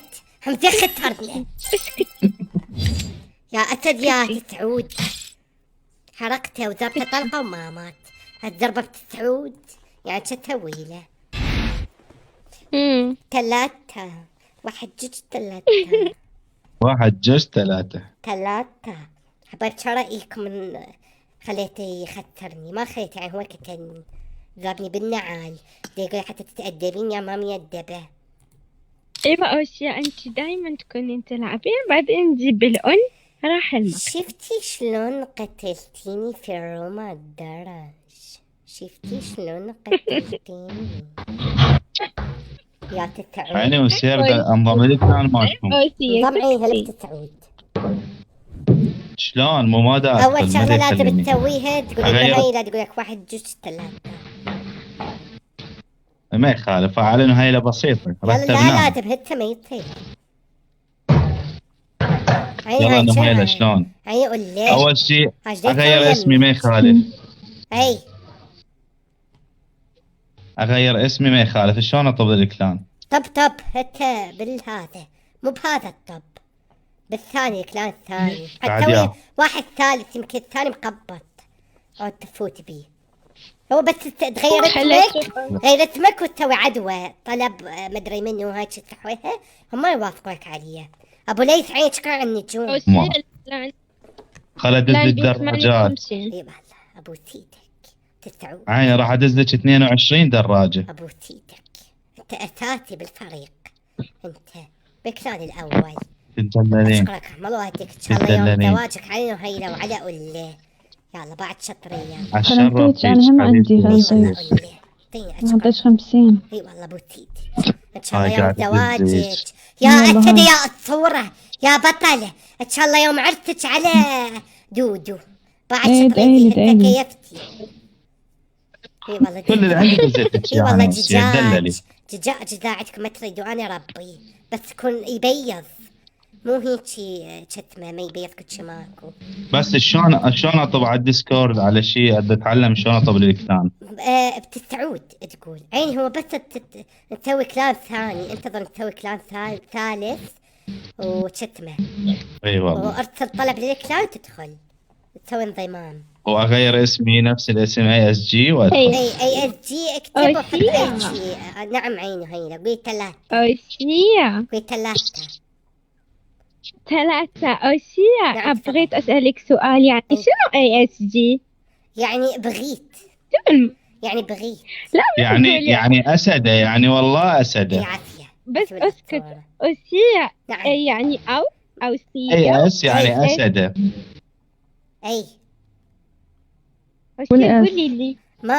همزة خطرنا. يا اسد يا تسعود. حرقته وضربته طلقة وما مات. هالضربة بتسعود يعني شو تسوي له؟ 3 واحد جوج 3 واحد جوج 3 حبيت شو رأيكم من خليته يخسرني؟ ما خليته يعني هو قتلني ضربني بالنعال. يقول حتى تتأدبين يا ما ميدبة. ايوه اوشيا انت دايما تكونين تلعبين بعدين تجيب الأن راح المكتب. شفتي شلون قتلتيني في روما الدرج؟ شفتي شلون قتلتيني يا تسعود؟ يعني والسير انضم لك كان ماشكم. ضمعي هلا بتسعود. شلون مو ما داخل. اول شغله لازم تسويها تقول هاي لا تقول لك 1 2 3. ما يخالف على هايله بسيطه لا تبهتها ما يطير. يلا نهايله شلون؟ هاي قول لي اول شيء اغير اسمي ما يخالف. اي اغير اسمي ما يخالف. شلون اطب الكلان؟ طب هتا بالهذا مو بهذا الطب بالثاني الكلان الثاني. حتى واحد ثالث يمكن الثاني مقبط او تفوت بيه. هو بس تغير اسمك وتسوي عدوى طلب مدري منه وهاي تسويها هم ما يوافقوك عليها. ابو ليث عينك كان عن النجوم. خل ادز الدراجات. اي والله ابو سيدك تسعود. عيني راح ادز لك 22 دراجه. ابو سيدك انت اساسي بالفريق. انت بالكلان الاول. تدللين. اشكرك احمد الله يهديك ان شاء الله يوم زواجك علينا وهيله وعلى قله. يلا بعد شطريه. خلصت انا هم عندي غزير. ما عندش 50. اي والله ابو سيدي ان شاء الله يوم زواجك يا اسد يا الصورة يا بطلة. ان شاء الله يوم عرتك على دودو بعد شطريتي انت كيفتي. اي والله كل اللي عندك زيتك. اي والله دجاج عندكم ما تريدوا انا ربي بس يكون يبيض مو هيك شتمه ما يبيض كل ماكو. بس شلون اطب على الديسكورد على شيء اتعلم شلون اطب الكلان. بتسعود تقول عيني هو بس نسوي كلان ثاني. انتظر نسوي كلان ثالث وشتمه. اي والله وارسل طلب للكلان تدخل تسوي انضمام. واغير اسمي نفس الاسم ASG اي اس جي اكتبه حط اي شيء. نعم عيني هينا قولي 3. اوشيا قولي 3 اوشيا. بغيت اسالك سؤال يعني شنو ASG؟ يعني بغيت يعني بغيت لا يعني اسده يعني والله اسده. بالعافيه بس اسكت اوشيا. نعم. يعني او سي اس يعني اسده. اي قولي لي. ما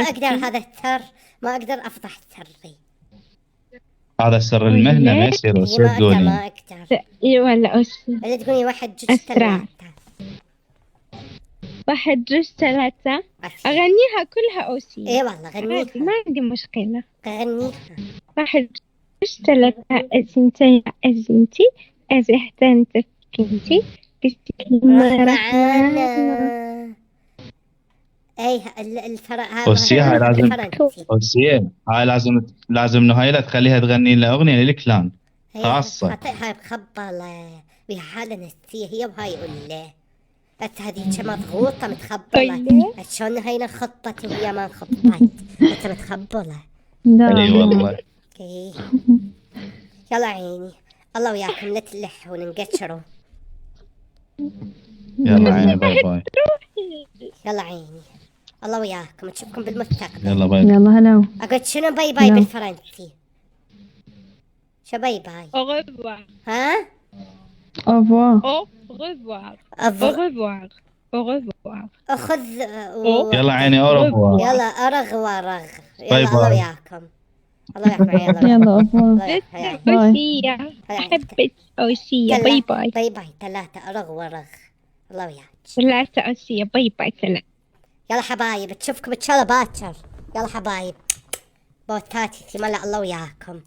اقدر هذا السر ما اقدر افضح سري. هذا سر المهنه ما يصير صدقوني. ما اقدر. اي ولا اوشيا اللي تقولي 1 2 3. 1 2 3 اغنيها كلها اوشيا. اي والله غنيها ما عندي مشكله. غنيها. 1 2 3 أزنتي أزحتنت كنتي اليوم راح معانا. معانا. ايه الفرق هذا أوسي هاي لازم الفرنسي. أوسي هاي لازم نهيلة تخليها تغني لنا أغنية للكلان خاصة. هاي مخبلة ويا حالة نسية هي وهاي قلة. بس هذيك مضغوطة متخبلة. شلون هاي خطت وهي ما خطت. انت متخبلة. اي والله. ايه يلا عيني الله وياكم لا تلحوا وننقشروا. يلا عيني باي باي. يلا عيني الله وياكم نشوفكم بالمستقبل. يلا باي. يلا هلا. اقول شنو باي باي بالفرنسي؟ شو باي باي؟ Au revoir. ها؟ Au revoir. Au revoir. أض... Au revoir. Au revoir. أخذ يلا عيني أوروبا. يلا أرغ ورغ. باي يلا الله باي. وياكم. الله وياكم يلا. يلا أوسية أحبك أوسية باي باي. باي باي 3 أرغ ورغ. الله وياك. 3 أوسية باي باي 3. يلا حبايب تشوفكم إن شاء الله باكر. يلا حبايب بوتاتي ملا الله وياكم.